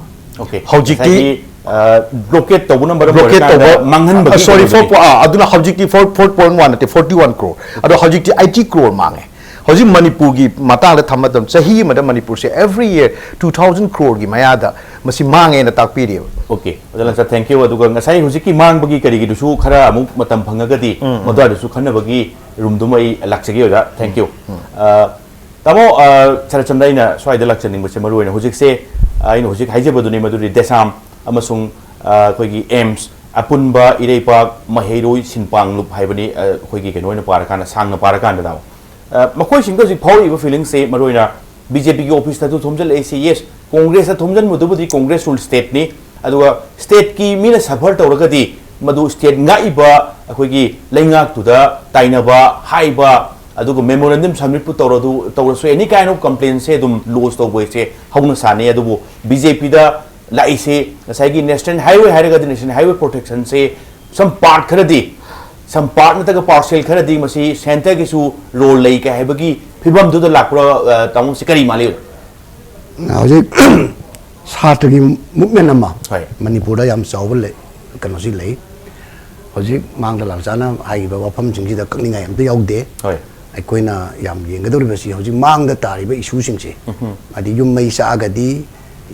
Okay. ꯍꯧꯖꯤꯛꯇꯤ ꯉꯁꯥꯏꯒꯤ, ꯑ, blockade ꯇꯧꯕ number ꯑꯃ Blockade ꯑꯣꯏꯔꯀꯥꯟꯗ ꯇꯧꯕ, ꯃꯥꯡꯍꯟꯕꯒꯤ sorry, four ꯀꯩꯅꯣꯗꯨꯗꯤ? ꯑꯥ, ꯑꯗꯨꯅ ꯍꯧꯖꯤꯛꯇꯤ four, four point one ꯅꯠꯇꯦ, forty one crore꯫ ꯑꯗꯣ ꯍꯧꯖꯤꯛꯇꯤ eighty crore ꯃꯥꯡꯉꯦ꯫ ꯍꯧꯖꯤꯛ ꯃꯅꯤꯄꯨꯔꯒꯤ ꯃꯇꯥꯡꯗ ꯊꯝꯕ ꯃꯇꯝ, ꯆꯍꯤ ꯑꯃꯗ ꯃꯅꯤꯄꯨꯔꯁꯦ every year two thousand croreꯒꯤ ꯃꯌꯥꯗ ꯃꯁꯤ ꯃꯥꯡꯉꯦꯅ ꯇꯥꯛꯄꯤꯔꯤꯕ꯫ Okay, ꯑꯣꯖꯥ ꯂꯟꯆꯠ, thank you꯫ ꯑꯗꯨꯒ ꯉꯁꯥꯏ ꯍꯧꯖꯤꯛꯀꯤ ꯃꯥꯡꯕꯒꯤ ꯀꯔꯤꯒꯤꯗꯨꯁꯨ ꯈꯔ ꯑꯃꯨꯛ ꯃꯇꯝ ꯐꯪꯉꯒꯗꯤ ꯃꯗꯨꯋꯥꯏꯗꯁꯨ ꯈꯟꯅꯕꯒꯤ roomꯗꯨꯃ ꯑꯩ ꯂꯥꯛꯆꯒꯦ ꯑꯣꯖꯥ, thank you꯫ ꯑ, ꯇꯥꯃꯣ, ꯑ, ꯁꯔꯠꯆꯟꯗ꯭ꯔ, ꯑꯩꯅ ꯁ꯭ꯋꯥꯏꯗ ꯂꯥꯛꯆꯅꯤꯡꯕꯁꯦ ꯃꯔꯨ ꯑꯣꯏꯅ ꯍꯧꯖꯤꯛꯁꯦ, ꯑ, ꯑꯩꯅ ꯍꯧꯖꯤꯛ ꯍꯥꯏꯖꯕꯗꯨꯅꯤ, ꯃꯗꯨꯗꯤ ꯗꯦꯁꯥꯝ ꯑꯃꯁꯨꯡ, ꯑ, ꯑꯩꯈꯣꯏꯒꯤ AIIMS, ꯑꯄꯨꯟꯕ ꯏꯔꯩꯄꯥꯛ ꯃꯍꯩꯔꯣꯏ ꯁꯤꯟꯄꯥꯡꯂꯨꯞ ꯍꯥꯏꯕꯅꯤ, ꯑ, ꯑꯩꯈꯣꯏꯒꯤ ꯀꯩꯅꯣ ꯑꯣꯏꯅ ꯄꯥꯔꯀꯥꯟꯗ, ꯁꯥꯡꯅ ꯄꯥꯔꯀꯥꯟꯗ ꯇꯥꯃꯣ꯫ ꯑ, ꯃꯈꯣꯏꯁꯤꯡꯗ ꯍꯧꯖꯤꯛ ꯐꯥꯎꯔꯛꯏꯕ feelingꯁꯦ ꯃꯔꯨ ꯑꯣꯏꯅ BJPꯒꯤ officeꯇꯁꯨ ꯊꯣꯝꯖꯤꯜꯂꯛꯏꯁꯤ, yes, Congressꯇ ꯊꯣꯝꯖꯤꯟꯕꯗꯨꯕꯨꯗꯤ Congress rule stateꯅꯤ, ꯑꯗꯨꯒ stateꯀꯤ ꯃꯤꯅ suffer ꯇꯧꯔꯒꯗꯤ ꯃꯗꯨ state ꯉꯥꯛꯏꯕ ꯑꯩꯈꯣꯏꯒꯤ ꯂꯩꯉꯥꯛꯇꯨꯗ ꯇꯥꯏꯅꯕ ꯍꯥꯏꯕ, ꯑꯗꯨꯒ memorandum submitꯄꯨ ꯇꯧꯔꯗꯨ, ꯇꯧꯔꯁꯨ any kind of complaintꯁꯦ ꯑꯗꯨꯝ lodge ꯇꯧꯕ ꯍꯥꯏꯁꯦ ꯍꯧꯅ ꯁꯥꯅꯤ꯫ ꯑꯗꯨꯕꯨ BJPꯗ ꯂꯥꯛꯏꯁꯦ ꯉꯁꯥꯏꯒꯤ National Highway ꯍꯥꯏꯔꯒꯗꯤ National Highway protectionꯁꯦ some part ꯈꯔꯗꯤ, some part ꯅꯠꯇ꯭ꯔꯒ parcel ꯈꯔꯗꯤ ꯃꯁꯤ centreꯒꯤꯁꯨ role ꯂꯩ ꯀꯥꯏ ꯍꯥꯏꯕꯒꯤ ꯐꯤꯕꯝꯗꯨꯗ ꯂꯥꯛꯄ꯭ꯔꯥ, ꯑ, ꯇꯥꯃꯣꯁꯤ ꯀꯔꯤ ꯃꯥꯜꯂꯤ? ꯍꯧꯖꯤꯛ ꯁꯥꯇ꯭ꯔꯒꯤ movement ꯑꯃ ꯍꯣꯏ꯫ ꯃꯅꯤꯄꯨꯔꯗ ꯌꯥꯝ ꯆꯥꯎꯕ ꯂꯩ, ꯀꯩꯅꯣꯁꯤ ꯂꯩ꯫ ꯍꯧꯖꯤꯛ ꯃꯥꯡꯗ ꯂꯥꯛꯆꯥꯅ ꯍꯥꯏꯈꯤꯕ ꯋꯥꯐꯝꯁꯤꯡꯁꯤꯗ ꯀꯛꯅꯤꯡꯉꯥꯏ ꯑꯝꯇ ꯌꯥꯎꯗꯦ꯫ ꯍꯣꯏ꯫ ꯑꯩꯈꯣꯏꯅ ꯌꯥꯝ ꯌꯦꯡꯒꯗꯧꯔꯤꯕꯁꯤ ꯍꯧꯖꯤꯛ ꯃꯥꯡꯗ ꯇꯥꯔꯤꯕ issueꯁꯤꯡꯁꯦ, ꯍꯥꯏꯗꯤ ꯌꯨꯝ ꯃꯩ ꯆꯥꯛꯑꯒꯗꯤ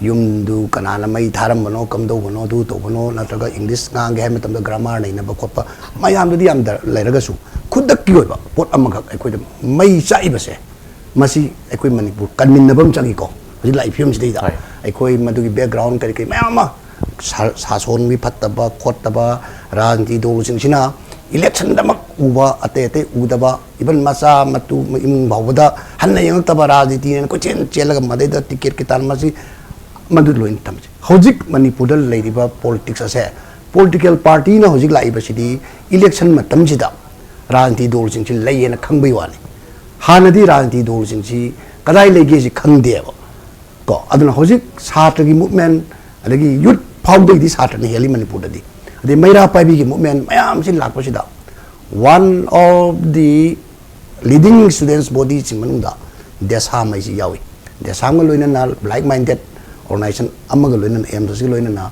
ꯌꯨꯝꯗꯨ ꯀꯅꯥꯅ ꯃꯩ ꯊꯥꯔꯝꯕꯅꯣ, ꯀꯝꯗꯧꯕꯅꯣ, ꯑꯗꯨ ꯇꯧꯕꯅꯣ, ꯅꯠꯇ꯭ꯔꯒ English ꯉꯥꯡꯒꯦ ꯍꯥꯏꯕ ꯃꯇꯝꯗ grammar ꯅꯩꯅꯕ ꯈꯣꯠꯄ ꯃꯌꯥꯝꯗꯨꯗꯤ ꯌꯥꯝ ꯗꯔ-, ꯂꯩꯔꯒꯁꯨ, ꯈꯨꯗꯛꯀꯤ ꯑꯣꯏꯕ ꯄꯣꯠ ꯑꯃꯈꯛ ꯑꯩꯈꯣꯏꯗ ꯃꯩ ꯆꯥꯛꯏꯕꯁꯦ, ꯃꯁꯤ ꯑꯩꯈꯣꯏ ꯃꯅꯤꯄꯨꯔ ꯀꯟꯃꯤꯟꯅꯕ ꯑꯃ ꯆꯪꯉꯤꯀꯣ꯫ ꯍꯧꯖꯤꯛ ꯂꯥꯛꯏ ꯐꯤꯕꯝꯁꯤꯗꯩꯗ ꯍꯣꯏ꯫ ꯑꯩꯈꯣꯏ ꯃꯗꯨꯒꯤ background ꯀꯔꯤ ꯀꯔꯤ ꯃꯌꯥꯝ ꯑꯃ, ꯁꯥ-, ꯁꯥꯁꯣꯟꯒꯤ ꯐꯠꯇꯕ ꯈꯣꯠꯇꯕ, ꯔꯥꯖꯅꯤꯇꯤ ꯗꯣꯜꯁꯤꯡꯁꯤꯅ electionꯗꯃꯛ ꯎꯕ, ꯑꯇꯩ ꯑꯇꯩ ꯎꯗꯕ, even ꯃꯆꯥ ꯃꯇꯨ ꯏꯃꯨꯡ ꯐꯥꯎꯕꯗ ꯍꯟꯅ ꯌꯦꯡꯉꯛꯇꯕ ꯔꯥꯖꯅꯤꯇꯤꯅ ꯀꯣꯏꯆꯦꯟ ꯆꯦꯜꯂꯒ ꯃꯗꯩꯗ ticketꯀꯤ ꯇꯥꯟ ꯃꯁꯤ ꯃꯗꯨ ꯂꯣꯏꯅ ꯊꯝꯁꯤ꯫ ꯍꯧꯖꯤꯛ ꯃꯅꯤꯄꯨꯔꯗ ꯂꯩꯔꯤꯕ politics ꯑꯁꯦ, political partyꯅ ꯍꯧꯖꯤꯛ ꯂꯥꯛꯏꯕꯁꯤꯗꯤ election ꯃꯇꯝꯁꯤꯗ ꯔꯥꯖꯅꯤꯇꯤ ꯗꯣꯜꯁꯤꯡꯁꯤ ꯂꯩꯌꯦꯅ ꯈꯪꯕꯒꯤ ꯋꯥꯅꯤ꯫ ꯍꯥꯟꯅꯗꯤ ꯔꯥꯖꯅꯤꯇꯤ ꯗꯣꯜꯁꯤꯡꯁꯤ ꯀꯗꯥꯏ ꯂꯩꯒꯦꯁꯤ ꯈꯪꯗꯦꯕ ꯀꯣ꯫ ꯑꯗꯨꯅ ꯍꯧꯖꯤꯛ ꯁꯥꯇ꯭ꯔꯒꯤ movement, ꯑꯗꯒꯤ youth ꯐꯥꯎꯗꯩꯗꯤ ꯁꯥꯇ꯭ꯔꯅ ꯍꯦꯜꯂꯤ ꯃꯅꯤꯄꯨꯔꯗꯗꯤ꯫ ꯑꯗꯩ ꯃꯩꯔꯥ ꯄꯥꯏꯕꯤꯒꯤ ꯃꯨꯞꯃꯦꯟ ꯃꯌꯥꯝꯁꯤ ꯂꯥꯛꯄꯁꯤꯗ, one of the leading students ꯕꯣꯗꯤꯁꯤꯡ ꯃꯅꯨꯡꯗ ꯗꯦꯁꯥꯝ ꯍꯥꯏꯁꯤ ꯌꯥꯎꯏ꯫ ꯗꯦꯁꯥꯝꯒ ꯂꯣꯏꯅꯅ ꯂꯥꯏꯛ ꯃꯥꯏꯟꯗꯦꯠ ꯑꯣꯔꯒꯅꯥꯏꯖꯦꯁꯟ ꯑꯃꯒ ꯂꯣꯏꯅꯅ, ꯑꯦꯝꯗꯁꯤꯒ ꯂꯣꯏꯅꯅ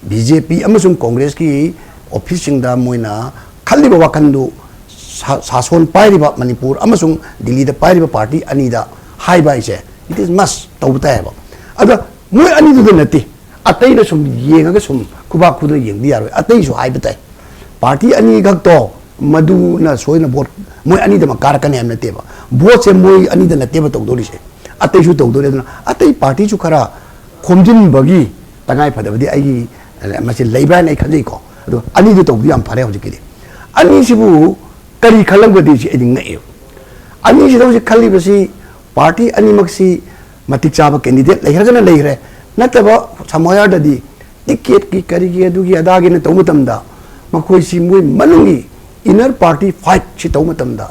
ꯕꯤ ꯖꯦ ꯄꯤ ꯑꯃꯁꯨꯡ ꯀꯣꯡꯒ꯭ꯔꯦꯁꯀꯤ ꯑꯣꯐꯤꯁꯁꯤꯡꯗ ꯃꯣꯏꯅ ꯈꯜꯂꯤꯕ ꯋꯥꯈꯜꯗꯨ ꯁꯥ- ꯁꯥꯁꯣꯟ ꯄꯥꯏꯔꯤꯕ ꯃꯅꯤꯄꯨꯔ ꯑꯃꯁꯨꯡ ꯗꯤꯜꯂꯤꯗ ꯄꯥꯏꯔꯤꯕ ꯄꯥꯔꯇꯤ ꯑꯅꯤꯗ ꯍꯥꯏꯕ ꯍꯥꯏꯁꯦ, it is must ꯇꯧꯕ ꯇꯥꯏ ꯍꯥꯏꯕ꯫ ꯑꯗ ꯃꯣꯏ ꯑꯅꯤꯗꯨꯗ ꯅꯠꯇꯦ, ꯑꯇꯩꯅ ꯁꯨꯝ ꯌꯦꯡꯉꯒ ꯁꯨꯝ ꯈꯨꯕꯥꯛ ꯈꯨꯗꯅ ꯌꯦꯡꯕꯗꯤ ꯌꯥꯔꯣꯏ, ꯑꯇꯩꯁꯨ ꯍꯥꯏꯕ ꯇꯥꯏ꯫ ꯄꯥꯔꯇꯤ ꯑꯅꯤꯈꯛꯇꯣ ꯃꯗꯨꯅ ꯁꯣꯏꯅ ꯚꯣꯠ ꯃꯣꯏ ꯑꯅꯤꯗꯃꯛ ꯀꯥꯔꯛꯀꯅꯤ ꯍꯥꯏꯕ ꯅꯠꯇꯦꯕ꯫ ꯚꯣꯠꯁꯦ ꯃꯣꯏ ꯑꯅꯤꯗ ꯅꯠꯇꯦꯕ ꯇꯧꯗꯣꯔꯤꯁꯦ, ꯑꯇꯩꯁꯨ ꯇꯧꯗꯣꯔꯤ꯫ ꯑꯗꯨꯅ ꯑꯇꯩ ꯄꯥꯔꯇꯤꯁꯨ ꯈꯔ ꯈꯣꯝꯖꯤꯟꯕꯒꯤ ꯇꯉꯥꯏ ꯐꯗꯕꯗꯤ ꯑꯩꯒꯤ, ꯑ, ꯃꯁꯤ ꯂꯩꯕ꯭ꯔꯥ ꯍꯥꯏꯅ ꯑꯩ ꯈꯟꯖꯩꯀꯣ꯫ ꯑꯗꯣ ꯑꯅꯤꯗꯨ ꯇꯧꯕꯗꯤ ꯌꯥꯝ ꯐꯔꯦ ꯍꯧꯖꯤꯛꯀꯤꯗꯤ꯫ ꯑꯅꯤꯁꯤꯕꯨ ꯀꯔꯤ ꯈꯜꯂꯝꯒꯗꯤ ꯁꯤ ꯑꯩꯗꯤ ꯉꯛꯑꯦꯕ꯫ ꯑꯅꯤꯁꯤꯗ ꯍꯧꯖꯤꯛ ꯈꯜꯂꯤꯕꯁꯤ ꯄꯥꯔꯇꯤ ꯑꯅꯤꯃꯛꯁꯤ ꯃꯇꯤꯛ ꯆꯥꯕ ꯀꯦꯟꯗꯤꯗꯦꯠ ꯂꯩꯈ꯭ꯔꯒꯅ ꯂꯩꯈ꯭ꯔꯦ, ꯅꯠꯇꯕ ꯁꯝꯍꯥꯌꯥꯔꯗꯗꯤ ꯇꯤꯛꯀꯦꯠꯀꯤ ꯀꯔꯤꯒꯤ ꯑꯗꯨꯒꯤ ꯑꯗꯥꯒꯤꯅ ꯇꯧꯕ ꯃꯇꯝꯗ ꯃꯈꯣꯏꯁꯤ ꯃꯣꯏ ꯃꯅꯨꯡꯒꯤ ꯏꯟꯅꯔ ꯄꯥꯔꯇꯤ ꯐꯥꯏꯠꯁꯤ ꯇꯧꯕ ꯃꯇꯝꯗ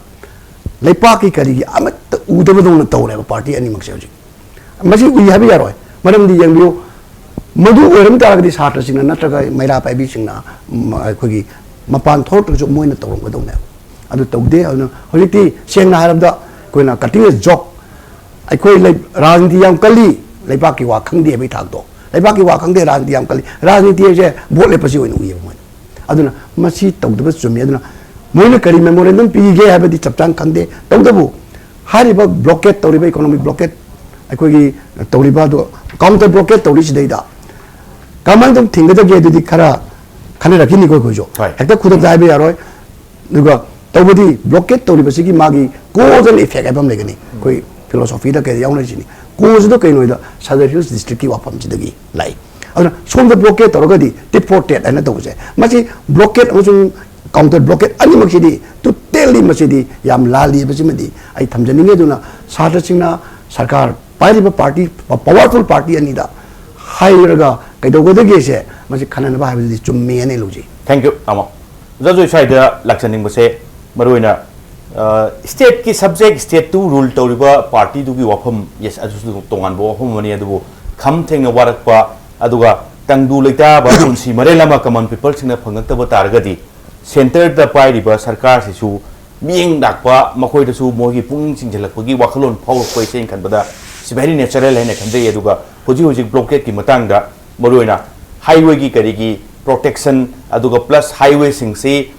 ꯂꯩꯄꯥꯛꯀꯤ ꯀꯔꯤꯒꯤ ꯑꯃꯠꯇ ꯎꯗꯕꯗꯧꯅ ꯇꯧꯔꯦꯕ ꯄꯥꯔꯇꯤ ꯑꯅꯤꯃꯛꯁꯦ ꯍꯧꯖꯤꯛ꯫ ꯃꯁꯤ ꯎꯏ ꯍꯥꯏꯕ ꯌꯥꯔꯣꯏ꯫ ꯃꯔꯝꯗꯤ ꯌꯦꯡꯕꯤꯌꯨ, ꯃꯗꯨ ꯑꯣꯏꯔꯝ ꯇꯥꯔꯒꯗꯤ ꯁꯥꯇ꯭ꯔꯁꯤꯡꯅ ꯅꯠꯇ꯭ꯔꯒ ꯃꯩꯔꯥ ꯄꯥꯏꯕꯤꯁꯤꯡꯅ, ꯎꯝ, ꯑꯩꯈꯣꯏꯒꯤ ꯃꯄꯥꯟ ꯊꯣꯛꯂꯛꯇ꯭ꯔꯁꯨ ꯃꯣꯏꯅ ꯇꯧꯔꯝꯒꯗꯧꯅꯦꯕ꯫ ꯑꯗꯨ ꯇꯧꯗꯦ꯫ ꯑꯗꯨꯅ ꯍꯧꯖꯤꯛꯇꯤ ꯁꯦꯡꯅ ꯍꯥꯏꯔꯕꯗ ꯑꯩꯈꯣꯏꯅ cutting edge joke, ꯑꯩꯈꯣꯏ ꯂꯩ-, ꯔꯥꯖꯅꯤꯇꯤ ꯌꯥꯝ ꯀꯜꯂꯤ, ꯂꯩꯕꯥꯛꯀꯤ ꯋꯥ ꯈꯪꯗꯦ ꯍꯥꯏꯕꯒꯤ ꯊꯥꯛꯇꯣ꯫ ꯂꯩꯕꯥꯛꯀꯤ ꯋꯥ ꯈꯪꯗꯦ, ꯔꯥꯖꯅꯤꯇꯤ ꯌꯥꯝ ꯀꯜꯂꯤ꯫ ꯔꯥꯖꯅꯤꯇꯤ ꯍꯥꯏꯁꯦ ꯚꯣꯠ ꯂꯦꯞꯄꯁꯤ ꯑꯣꯏꯅ ꯎꯏꯌꯦꯕ ꯃꯣꯏꯅ꯫ ꯑꯗꯨꯅ ꯃꯁꯤ ꯇꯧꯗꯕ ꯆꯨꯝꯃꯤ꯫ ꯑꯗꯨꯅ ꯃꯣꯏꯅ ꯀꯔꯤ memorandum ꯄꯤꯒꯦ ꯍꯥꯏꯕꯗꯤ ꯆꯞ ꯆꯥꯅ ꯈꯪꯗꯦ꯫ ꯇꯧꯕꯇꯕꯨ ꯍꯥꯏꯔꯤꯕ blockade ꯇꯧꯔꯤꯕ, economic blockade ꯑꯩꯈꯣꯏꯒꯤ ꯇꯧꯔꯤꯕ ꯑꯗꯣ, counter blockade ꯇꯧꯔꯤꯁꯤꯗꯩꯗ ꯀꯃꯥꯏꯅ ꯇꯧꯅ ꯊꯤꯡꯒꯗꯒꯦ ꯑꯗꯨꯗꯤ ꯈꯔ ꯈꯟꯅꯔꯛꯈꯤꯅꯤꯀꯣ ꯑꯩꯈꯣꯏꯁꯨ꯫ ꯍꯣꯏ꯫ ꯍꯦꯛꯇ ꯈꯨꯗꯛꯇ ꯍꯥꯏꯕ ꯌꯥꯔꯣꯏ꯫ ꯑꯗꯨꯒ ꯇꯧꯕꯗꯤ blockade ꯇꯧꯔꯤꯕꯁꯤꯒꯤ ꯃꯥꯒꯤ cause and effect ꯍꯥꯏꯕ ꯑꯃ ꯂꯩꯒꯅꯤ꯫ ꯑꯩꯈꯣꯏ philosophyꯗ ꯀꯩꯗ ꯌꯥꯎꯅꯔꯤꯁꯤꯅꯤ꯫ Causeꯗꯣ ꯀꯩꯅꯣꯗ Sadar Hills districtꯀꯤ ꯋꯥꯐꯝꯁꯤꯗꯒꯤ ꯂꯥꯛꯏ꯫ ꯑꯗꯨꯅ ꯁꯣꯝꯗ blockade ꯇꯧꯔꯒꯗꯤ tit for tat ꯍꯥꯏꯅ ꯇꯧꯕꯁꯦ, ꯃꯁꯤ blockade ꯑꯃꯁꯨꯡ counter blockade ꯑꯅꯤꯃꯛꯁꯤꯗꯤ totally ꯃꯁꯤꯗꯤ ꯌꯥꯝ ꯂꯥꯜꯂꯤ ꯍꯥꯏꯕꯁꯤꯃꯗꯤ ꯑꯩ ꯊꯝꯖꯅꯤꯡꯉꯤ꯫ ꯑꯗꯨꯅ ꯁꯥꯇ꯭ꯔꯁꯤꯡꯅ ꯁꯔꯀꯥꯔ ꯄꯥꯏꯔꯤꯕ ꯄꯥꯔꯇꯤ, powerful ꯄꯥꯔꯇꯤ ꯑꯅꯤꯗ ꯍꯥꯏꯔꯒ ꯀꯩꯗꯧꯒꯗꯒꯦꯁꯦ ꯃꯁꯤ ꯈꯟꯅꯅꯕ ꯍꯥꯏꯕꯗꯨꯗꯤ ꯆꯨꯝꯃꯦ ꯍꯥꯏꯅ ꯂꯧꯖꯩ꯫ Thank you, ꯇꯥꯃꯣ꯫ ꯑꯣꯖꯥ ꯖꯣꯏ, ꯁ꯭ꯋꯥꯏꯗ ꯂꯥꯛꯆꯅꯤꯡꯕꯁꯦ ꯃꯔꯨꯑꯣꯏꯅ, ꯑ, stateꯀꯤ subject, stateꯇꯨ rule ꯇꯧꯔꯤꯕ ꯄꯥꯔꯇꯤꯗꯨꯒꯤ ꯋꯥꯐꯝ, yes, ꯑꯗꯨꯁꯨ ꯇꯣꯉꯥꯟꯕ ꯋꯥꯐꯝ ꯑꯃꯅꯤ꯫ ꯑꯗꯨꯕꯨ ꯈꯝ ꯊꯦꯡꯅ ꯋꯥꯔꯛꯄ, ꯑꯗꯨꯒ ꯇꯪꯗꯨ ꯂꯩꯇꯥꯕ ꯄꯨꯟꯁꯤ ꯃꯔꯦꯜ ꯑꯃ ꯀꯃꯟ ꯄꯤꯄꯜꯁꯤꯡꯅ ꯐꯪꯉꯛꯇꯕ ꯇꯥꯔꯒꯗꯤ, ꯁꯦꯟꯇꯔꯗ ꯄꯥꯏꯔꯤꯕ ꯁꯔꯀꯥꯔꯁꯤꯁꯨ ꯃꯤꯠꯌꯦꯡ ꯂꯥꯛꯄ, ꯃꯈꯣꯏꯗꯁꯨ ꯃꯣꯏꯒꯤ ꯄꯨꯛꯅꯤꯡ ꯆꯤꯡꯁꯤꯜꯂꯛꯄꯒꯤ ꯋꯥꯈꯜꯂꯣꯟ ꯐꯥꯎꯔꯛꯄ ꯍꯥꯏꯁꯦ ꯑꯩꯅ ꯈꯟꯕꯗ ꯁꯤꯕꯨ very natural ꯍꯥꯏꯅ ꯈꯟꯖꯩ꯫ ꯑꯗꯨꯒ ꯍꯧꯖꯤꯛ ꯍꯧꯖꯤꯛ ꯕ꯭ꯂꯣꯀꯦꯠꯀꯤ ꯃꯇꯥꯡꯗ, ꯃꯔꯨꯑꯣꯏꯅ ꯍꯥꯏꯋꯦꯒꯤ ꯀꯔꯤꯒꯤ ꯄ꯭ꯔꯣꯇꯦꯛꯁꯟ, ꯑꯗꯨꯒ ꯄ꯭ꯂꯁ ꯍꯥꯏꯋꯦꯁꯤꯡꯁꯤ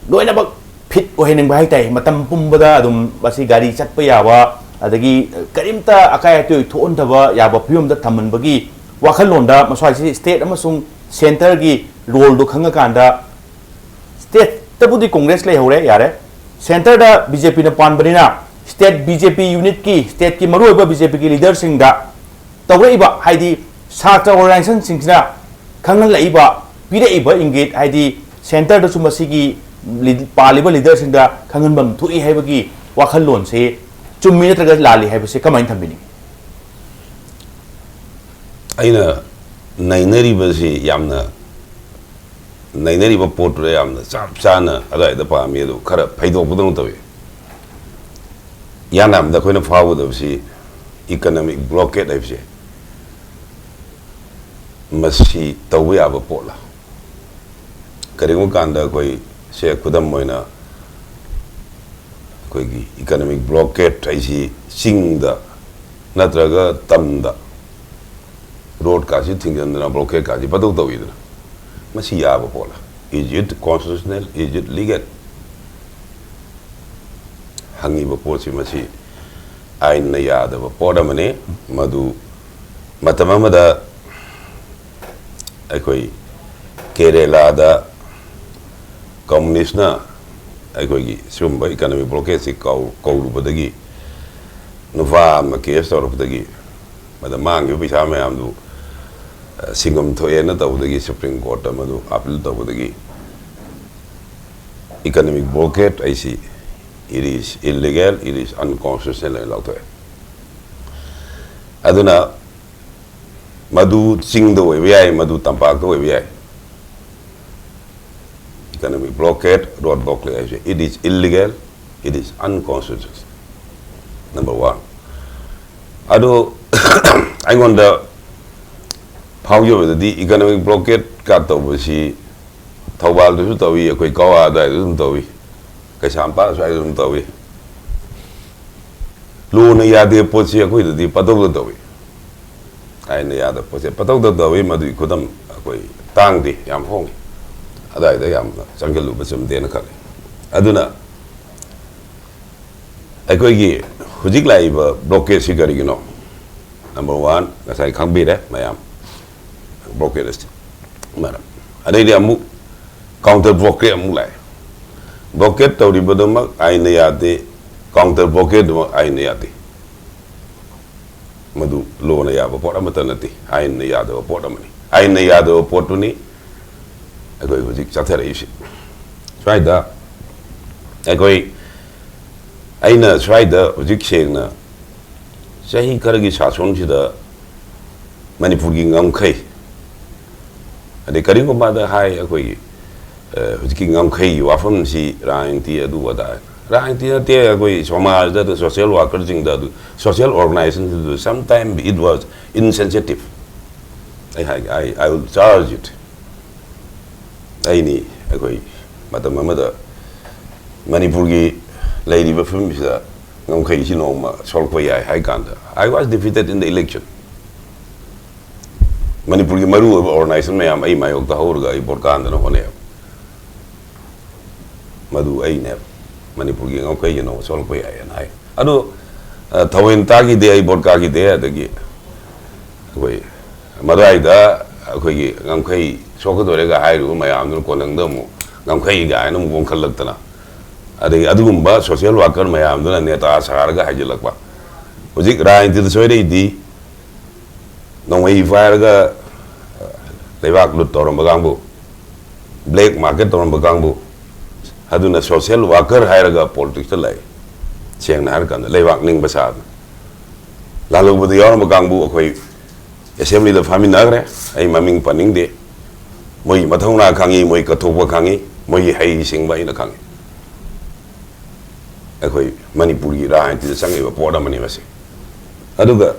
ꯂꯣꯏꯅꯃꯛ ꯐꯤꯠ ꯑꯣꯏꯍꯟꯅꯤꯡꯕ ꯍꯥꯏꯇꯥꯔꯦ꯫ ꯃꯇꯝ ꯄꯨꯝꯕꯗ ꯑꯗꯨꯝ ꯃꯁꯤ ꯒꯥꯔꯤ ꯆꯠꯄ ꯌꯥꯕ, ꯑꯗꯒꯤ ꯀꯔꯤꯝꯇ ꯑꯀꯥꯏ ꯑꯇꯣꯏ ꯊꯣꯛꯍꯟꯗꯕ ꯌꯥꯕ ꯐꯤꯕꯝꯗ ꯊꯝꯍꯟꯕꯒꯤ ꯋꯥꯈꯜꯂꯣꯟꯗ ꯃꯁ꯭ꯋꯥꯏꯁꯤ ꯁ꯭ꯇꯦꯠ ꯑꯃꯁꯨꯡ ꯁꯦꯟꯇꯔꯒꯤ ꯔꯣꯜꯗꯣ ꯈꯪꯉꯀꯥꯟꯗ, ꯁ꯭ꯇꯦꯠꯇꯕꯨꯗꯤ ꯀꯣꯡꯒ꯭ꯔꯦꯁ ꯂꯩꯍꯧꯔꯦ, ꯌꯥꯔꯦ, ꯁꯦꯟꯇꯔꯗ ꯕꯤ ꯖꯦ ꯄꯤꯅ ꯄꯥꯟꯕꯅꯤꯅ ꯁ꯭ꯇꯦꯠ ꯕꯤ ꯖꯦ ꯄꯤ ꯌꯨꯅꯤꯠꯀꯤ, ꯁ꯭ꯇꯦꯠꯀꯤ ꯃꯔꯨꯑꯣꯏꯕ ꯕꯤ ꯖꯦ ꯄꯤꯒꯤ ꯂꯤꯗꯔꯁꯤꯡꯗ ꯇꯧꯔꯛꯏꯕ, ꯍꯥꯏꯗꯤ ꯁꯥꯇ꯭ꯔ ꯑꯣꯔꯒꯅꯥꯏꯖꯦꯁꯟꯁꯤꯡꯁꯤꯅ ꯈꯪꯍꯜꯂꯛꯏꯕ, ꯄꯤꯔꯛꯏꯕ ꯏꯪꯒꯤꯠ, ꯍꯥꯏꯗꯤ ꯁꯦꯟꯇꯔꯗꯁꯨ ꯃꯁꯤꯒꯤ ꯂꯤ-, ꯄꯥꯜꯂꯤꯕ ꯂꯤꯗꯔꯁꯤꯡꯗ ꯈꯪꯍꯟꯐꯝ ꯊꯣꯛꯏ ꯍꯥꯏꯕꯒꯤ ꯋꯥꯈꯜꯂꯣꯟꯁꯦ ꯆꯨꯝꯃꯤ ꯅꯠꯇ꯭ꯔꯒ ꯂꯥꯜꯂꯤ ꯍꯥꯏꯕꯁꯦ ꯀꯃꯥꯏꯅ ꯊꯝꯕꯤꯅꯤꯡꯉꯤ? ꯑꯩꯅ ꯅꯩꯅꯔꯤꯕꯁꯤ ꯌꯥꯝꯅ, ꯅꯩꯅꯔꯤꯕ ꯄꯣꯠꯇꯨꯗ ꯌꯥꯝꯅ ꯆꯞ ꯆꯥꯅ ꯑꯗꯨꯋꯥꯏꯗ ꯄꯥꯝꯃꯤ, ꯑꯗꯨ ꯈꯔ ꯐꯩꯗꯣꯛꯄꯗꯧꯅ ꯇꯧꯏ꯫ ꯏꯍꯥꯟ ꯍꯥꯟꯕꯗ ꯑꯩꯈꯣꯏꯅ ꯐꯥꯎꯒꯗꯕꯁꯤ ꯏꯀꯅꯣꯃꯤꯛ ꯕ꯭ꯂꯣꯀꯦꯠ ꯍꯥꯏꯕꯁꯦ ꯃꯁꯤ ꯇꯧꯕ ꯌꯥꯕ ꯄꯣꯠꯂ? ꯀꯔꯤꯒꯨꯝꯕ ꯀꯥꯟꯗ ꯑꯩꯈꯣꯏ, ꯁꯦ, ꯈꯨꯗꯝ ꯑꯣꯏꯅ ꯑꯩꯈꯣꯏꯒꯤ ꯏꯀꯅꯣꯃꯤꯛ ꯕ꯭ꯂꯣꯀꯦꯠ ꯍꯥꯏꯁꯤ ꯆꯤꯡꯗ ꯅꯠꯇ꯭ꯔꯒ ꯇꯝꯗ ꯔꯣꯗꯀꯥꯁꯤ ꯊꯤꯡꯖꯤꯟꯗꯅ ꯕ꯭ꯂꯣꯀꯦꯠꯀꯥꯁꯤ ꯄꯪꯇꯧ ꯇꯧꯏꯗꯅ, ꯃꯁꯤ ꯌꯥꯕ ꯄꯣꯠꯂ? Is it constitutional? Is it legal? ꯍꯪꯉꯤꯕ ꯄꯣꯠꯁꯤ ꯃꯁꯤ ꯑꯥꯏꯟꯅ ꯌꯥꯗꯕ ꯄꯣꯠ ꯑꯃꯅꯤ꯫ ꯃꯗꯨ ꯃꯇꯝ ꯑꯃꯗ ꯑꯩꯈꯣꯏ ꯀꯦꯔꯦꯂꯥꯗ ꯀꯝꯃꯨꯅꯤꯁꯅ ꯑꯩꯈꯣꯏꯒꯤ ꯁꯤꯒꯨꯝꯕ ꯏꯀꯅꯣꯃꯤꯛ ꯕ꯭ꯂꯣꯀꯦꯠꯁꯤ ꯀꯧ-, ꯀꯧꯔꯨꯕꯗꯒꯤ, ꯅꯨꯄꯥ ꯑꯃ ꯀꯦꯁ ꯇꯧꯔꯛꯄꯗꯒꯤ, ꯃꯗ ꯃꯥꯡꯈꯤꯕ ꯄꯩꯁꯥ ꯃꯌꯥꯝꯗꯨ, ꯑ, ꯁꯤꯡꯐꯝ ꯊꯣꯛꯑꯦꯅ ꯇꯧꯕꯗꯒꯤ, ꯁꯨꯄ꯭ꯔꯤꯝ ꯀꯣꯔꯠꯇ ꯃꯗꯨ ꯑꯥꯄꯤꯜ ꯇꯧꯕꯗꯒꯤ, ꯏꯀꯅꯣꯃꯤꯛ ꯕ꯭ꯂꯣꯀꯦꯠ ꯑꯩꯁꯤ, it is illegal, it is unconstitutional ꯍꯥꯏꯅ ꯂꯥꯎꯊꯣꯛꯑꯦ꯫ ꯑꯗꯨꯅ ꯃꯗꯨ ꯆꯤꯡꯗ ꯑꯣꯏꯕ ꯌꯥꯏ, ꯃꯗꯨ ꯇꯝꯄꯥꯛꯇ ꯑꯣꯏꯕ ꯌꯥꯏ꯫ Economic blockade, road block ꯂꯩ ꯍꯥꯏꯁꯦ, it is illegal, it is unconstitutional꯫ Number one꯫ ꯑꯗꯨ ꯑꯩꯉꯣꯟꯗ ꯍꯧꯈꯤꯕꯗꯗꯤ economic blockade ꯀ ꯇꯧꯕꯁꯤ ꯊꯧꯕꯥꯜꯗꯁꯨ ꯇꯧꯏ, ꯑꯩꯈꯣꯏ ꯀꯋꯥ ꯑꯗꯨꯋꯥꯏꯗꯁꯨ ꯑꯗꯨꯝ ꯇꯧꯏ, ꯀꯩꯁꯥꯝꯄꯥꯠ ꯑꯁ꯭ꯋꯥꯏꯗꯁꯨ ꯑꯗꯨꯝ ꯇꯧꯏ꯫ ꯂꯣꯅ ꯌꯥꯗꯦ ꯄꯣꯠꯁꯤ ꯑꯩꯈꯣꯏꯗꯗꯤ ꯄꯇꯧꯗ ꯇꯧꯏ꯫ ꯑꯥꯏꯟꯅ ꯌꯥꯗꯕ ꯄꯣꯠꯁꯦ ꯄꯇꯧꯗ ꯇꯧꯏ꯫ ꯃꯗꯨꯒꯤ ꯈꯨꯗꯝ ꯑꯩꯈꯣꯏ ꯇꯥꯡꯗꯦ, ꯌꯥꯝ ꯍꯣꯡꯉꯤ꯫ ꯑꯗꯨꯋꯥꯏꯗ ꯌꯥꯝꯅ ꯆꯪꯁꯤꯜꯂꯨꯕ ꯆꯨꯝꯗꯦꯅ ꯈꯜꯂꯤ꯫ ꯑꯗꯨꯅ ꯑꯩꯈꯣꯏꯒꯤ ꯍꯧꯖꯤꯛ ꯂꯥꯛꯏꯕ blockade ꯁꯤ ꯀꯔꯤꯒꯤꯅꯣ? Number one, ꯉꯁꯥꯏ ꯈꯪꯕꯤꯔꯦ ꯃꯌꯥꯝ, blockade ꯑꯁꯤ ꯃꯔꯝ꯫ ꯑꯗꯩꯗꯤ ꯑꯃꯨꯛ counter blockade ꯑꯃꯨꯛ ꯂꯥꯛꯑꯦ꯫ Blockade ꯇꯧꯔꯤꯕꯗꯨꯃꯛ ꯑꯥꯏꯟꯅ ꯌꯥꯗꯦ, counter blockade ꯗꯨꯃꯛ ꯑꯥꯏꯟꯅ ꯌꯥꯗꯦ꯫ ꯃꯗꯨ ꯂꯣꯅ ꯌꯥꯕ ꯄꯣꯠ ꯑꯃꯠꯇ ꯅꯠꯇꯦ, ꯑꯥꯏꯟꯅ ꯌꯥꯗꯕ ꯄꯣꯠ ꯑꯃꯅꯤ꯫ ꯑꯥꯏꯟꯅ ꯌꯥꯗꯕ ꯄꯣꯠꯇꯨꯅꯤ ꯑꯩꯈꯣꯏ ꯍꯧꯖꯤꯛ ꯆꯠꯊꯔꯛꯏꯁꯤ꯫ ꯁ꯭ꯋꯥꯏꯗ ꯑꯩꯈꯣꯏ, ꯑꯩꯅ ꯁ꯭ꯋꯥꯏꯗ ꯍꯧꯖꯤꯛ ꯁꯦꯡꯅ ꯆꯍꯤ ꯈꯔꯒꯤ ꯁꯥꯁꯣꯟꯁꯤꯗ ꯃꯅꯤꯄꯨꯔꯒꯤ ꯉꯝꯈꯩ, ꯑꯗꯩ ꯀꯔꯤꯒꯨꯝꯕꯗ ꯍꯥꯏ ꯑꯩꯈꯣꯏꯒꯤ, ꯑ, ꯍꯧꯖꯤꯛꯀꯤ ꯉꯝꯈꯩꯒꯤ ꯋꯥꯐꯝꯁꯤ ꯔꯥꯖꯅꯤꯇꯤ ꯑꯗꯨ ꯑꯗꯥ, ꯔꯥꯖꯅꯤꯇꯤ ꯅꯠꯇꯦ, ꯑꯩꯈꯣꯏ ꯁꯃꯥꯖꯗ, social worker ꯁꯤꯡꯗ ꯑꯗꯨ, social organization ꯁꯤꯡꯗꯨ, sometimes it was insensitive꯫ ꯑꯩ ꯍꯥꯏꯒꯦ, I, I will charge it꯫ ꯑꯩꯅꯤ, ꯑꯩꯈꯣꯏ ꯃꯇꯝ ꯑꯃꯗ ꯃꯅꯤꯄꯨꯔꯒꯤ ꯂꯩꯔꯤꯕ ꯐꯤꯕꯝꯁꯤꯗ ꯉꯝꯈꯩꯁꯤ ꯅꯣꯡꯃ ꯁꯣꯛꯂꯛꯄ ꯌꯥꯏ ꯍꯥꯏ ꯀꯥꯟꯗ, I was defeated in the election꯫ ꯃꯅꯤꯄꯨꯔꯒꯤ ꯃꯔꯨꯑꯣꯏꯕ organization ꯃꯌꯥꯝ ꯑꯩ ꯃꯥꯌꯣꯛꯇ ꯍꯧꯔꯒ ꯑꯩ ꯚꯣꯠ ꯀꯥꯍꯟꯗꯅ ꯍꯣꯠꯅꯩ꯫ ꯃꯗꯨ ꯑꯩꯅꯦꯕ꯫ ꯃꯅꯤꯄꯨꯔꯒꯤ ꯉꯝꯈꯩꯁꯤ ꯅꯣꯡꯃ ꯁꯣꯛꯂꯛꯄ ꯌꯥꯏꯌꯦꯅ ꯍꯥꯏ꯫ ꯑꯗꯨ, ꯑ, ꯊꯑꯣꯏꯅ ꯇꯥꯈꯤꯗꯦ, ꯑꯩ ꯚꯣꯠ ꯀꯥꯈꯤꯗꯦ꯫ ꯑꯗꯒꯤ ꯑꯩꯈꯣꯏ ꯃꯗꯨꯋꯥꯏꯗ ꯑꯩꯈꯣꯏꯒꯤ ꯉꯝꯈꯩ ꯁꯣꯛꯀꯗꯧꯔꯦꯒ ꯍꯥꯏꯔꯤꯕ ꯃꯌꯥꯝꯗꯨꯅ ꯀꯣꯟꯅꯪꯗ ꯑꯃꯨꯛ ꯉꯝꯈꯩ ꯀꯥꯏꯅ ꯑꯃꯨꯛ ꯑꯣꯟꯈꯠꯂꯛꯇꯅ, ꯑꯗꯒꯤ ꯑꯗꯨꯒꯨꯝꯕ social worker ꯃꯌꯥꯝꯗꯨꯅ ꯅꯦꯇꯥ ꯁꯥꯔꯒ ꯍꯥꯏꯖꯤꯜꯂꯛꯄ꯫ ꯍꯧꯖꯤꯛ ꯔꯥꯖꯅꯤꯇꯤꯗ ꯁꯣꯏꯔꯛꯏꯗꯤ, ꯅꯣꯡꯃꯩ ꯄꯥꯏꯔꯒ ꯂꯩꯕꯥꯛ ꯂꯨꯠ ꯇꯧꯔꯝꯕ ꯀꯥꯡꯕꯨ, black market ꯇꯧꯔꯝꯕ ꯀꯥꯡꯕꯨ, ꯑꯗꯨꯅ social worker ꯍꯥꯏꯔꯒ politics ꯇ ꯂꯥꯛꯏ꯫ ꯁꯦꯡꯅ ꯍꯥꯏꯔꯀꯥꯟꯗ ꯂꯩꯕꯥꯛ ꯅꯤꯡꯕ ꯁꯥꯗꯅ꯫ ꯂꯥꯜꯍꯧꯕꯗ ꯌꯥꯎꯔꯝꯕ ꯀꯥꯡꯕꯨ ꯑꯩꯈꯣꯏ assembly ꯗ ꯐꯝꯃꯤꯟꯅꯈ꯭ꯔꯦ, ꯑꯩ ꯃꯃꯤꯡ ꯄꯟꯅꯤꯡꯗꯦ꯫ ꯃꯣꯏꯒꯤ ꯃꯊꯧꯅꯥ ꯈꯪꯉꯤ, ꯃꯣꯏ ꯀꯠꯊꯣꯛꯄ ꯈꯪꯉꯤ, ꯃꯣꯏꯒꯤ ꯍꯩ ꯁꯤꯡꯕ ꯑꯩꯅ ꯈꯪꯉꯤ꯫ ꯑꯩꯈꯣꯏ ꯃꯅꯤꯄꯨꯔꯒꯤ ꯔꯥꯖꯅꯤꯇꯤꯗ ꯆꯪꯉꯤꯕ ꯄꯣꯠ ꯑꯃꯅꯤ ꯃꯁꯤ꯫ ꯑꯗꯨꯒ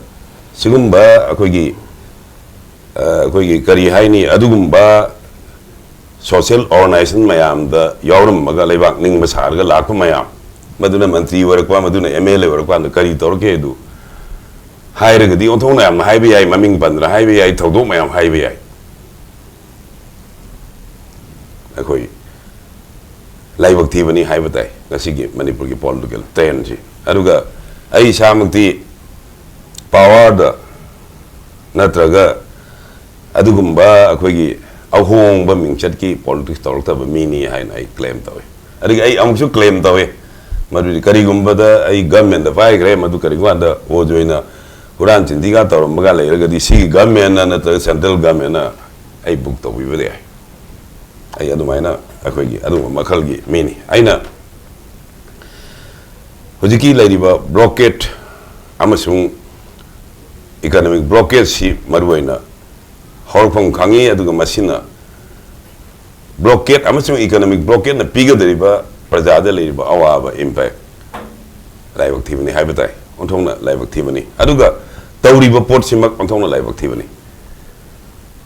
ꯁꯤꯒꯨꯝꯕ ꯑꯩꯈꯣꯏꯒꯤ ꯑꯩꯈꯣꯏꯒꯤ ꯀꯔꯤ ꯍꯥꯏꯅꯤ, ꯑꯗꯨꯒꯨꯝꯕ ꯁꯣꯁꯤꯌꯦꯜ ꯑꯣꯔꯒꯅꯥꯏꯖꯦꯁꯟ ꯃꯌꯥꯝꯗ ꯌꯥꯎꯔꯝꯃꯒ ꯂꯩꯕꯥꯛ ꯅꯤꯡꯕ ꯁꯥꯔꯒ ꯂꯥꯛꯄ ꯃꯌꯥꯝ, ꯃꯗꯨꯅ ꯃꯟꯇ꯭ꯔꯤ ꯑꯣꯏꯔꯛꯄ, ꯃꯗꯨꯅ ꯑꯦꯝ ꯑꯦꯜ ꯑꯦ ꯑꯣꯏꯔꯛꯄ ꯀꯥꯟꯗ ꯀꯔꯤ ꯇꯧꯔꯛꯀꯦ ꯑꯗꯨ ꯍꯥꯏꯔꯒꯗꯤ ꯑꯣꯟꯊꯣꯛꯅ ꯌꯥꯝꯅ ꯍꯥꯏꯕ ꯌꯥꯏ, ꯃꯃꯤꯡ ꯄꯟꯗꯅ ꯍꯥꯏꯕ ꯌꯥꯏ, ꯊꯧꯗꯣꯛ ꯃꯌꯥꯝ ꯍꯥꯏꯕ ꯌꯥꯏ꯫ ꯑꯩꯈꯣꯏ ꯂꯥꯏꯕꯛ ꯊꯤꯕꯅꯤ ꯍꯥꯏꯕ ꯇꯥꯏ ꯉꯁꯤꯒꯤ ꯃꯅꯤꯄꯨꯔꯒꯤ ꯄꯣꯂꯤꯇꯤꯀꯦꯜ ꯇ꯭ꯔꯦꯟꯁꯤ꯫ ꯑꯗꯨꯒ ꯑꯩ ꯏꯁꯥꯃꯛꯇꯤ ꯄꯥꯋꯔꯗ ꯅꯠꯇ꯭ꯔꯒ ꯑꯗꯨꯒꯨꯝꯕ ꯑꯩꯈꯣꯏꯒꯤ ꯑꯍꯣꯡꯕ ꯃꯤꯡꯆꯠꯀꯤ ꯄꯣꯂꯤꯇꯤꯛꯁ ꯇꯧꯔꯛꯇꯕ ꯃꯤꯅꯤ ꯍꯥꯏꯅ ꯑꯩ ꯀ꯭ꯂꯦꯝ ꯇꯧꯏ꯫ ꯑꯗꯒꯤ ꯑꯩ ꯑꯃꯨꯛꯁꯨ ꯀ꯭ꯂꯦꯝ ꯇꯧꯏ, ꯃꯗꯨꯗꯤ ꯀꯔꯤꯒꯨꯝꯕꯗ ꯑꯩ ꯒꯃꯦꯟꯗ ꯄꯥꯏꯈ꯭ꯔꯦ, ꯃꯗꯨ ꯀꯔꯤꯒꯨꯝꯕ ꯀꯥꯟꯗ ꯑꯣꯏꯗꯣꯏꯅ ꯍꯨꯔꯥꯟ ꯆꯤꯟꯊꯤꯒ ꯇꯧꯔꯝꯕꯒ ꯂꯩꯔꯒꯗꯤ ꯁꯤꯒꯤ ꯒꯃꯦꯟꯅ ꯅꯠꯇ꯭ꯔꯒ ꯁꯦꯟꯇ꯭ꯔꯦꯜ ꯒꯃꯦꯟꯅ ꯑꯩ ꯕꯨꯛ ꯇꯧꯕꯤꯕꯗꯤ ꯌꯥꯏ꯫ ꯑꯩ ꯑꯗꯨꯃꯥꯏꯅ ꯑꯩꯈꯣꯏꯒꯤ ꯑꯗꯨꯒꯨꯝꯕ ꯃꯈꯜꯒꯤ ꯃꯤꯅꯤ꯫ ꯑꯩꯅ ꯍꯧꯖꯤꯛꯀꯤ ꯂꯩꯔꯤꯕ ꯕ꯭ꯂꯣꯀꯦꯠ ꯑꯃꯁꯨꯡ ꯏꯀꯅꯣꯃꯤꯛ ꯕ꯭ꯂꯣꯀꯦꯠꯁꯤ ꯃꯔꯨꯑꯣꯏꯅ ꯍꯧꯔꯛꯐꯝ ꯈꯪꯉꯤ, ꯑꯗꯨꯒ ꯃꯁꯤꯅ ꯕ꯭ꯂꯣꯀꯦꯠ ꯑꯃꯁꯨꯡ ꯏꯀꯅꯣꯃꯤꯛ ꯕ꯭ꯂꯣꯀꯦꯠꯅ ꯄꯤꯒꯗꯧꯔꯤꯕ ꯄ꯭ꯔꯖꯥꯗ ꯂꯩꯔꯤꯕ ꯑꯋꯥꯕ ꯏꯝꯄꯦꯛ ꯂꯥꯏꯕꯛ ꯊꯤꯕꯅꯤ ꯍꯥꯏꯕ ꯇꯥꯏ, ꯑꯣꯟꯊꯣꯛꯅ ꯂꯥꯏꯕꯛ ꯊꯤꯕꯅꯤ꯫ ꯑꯗꯨꯒ ꯇꯧꯔꯤꯕ ꯄꯣꯠꯁꯤꯃꯛ ꯑꯣꯟꯊꯣꯛꯅ ꯂꯥꯏꯕꯛ ꯊꯤꯕꯅꯤ꯫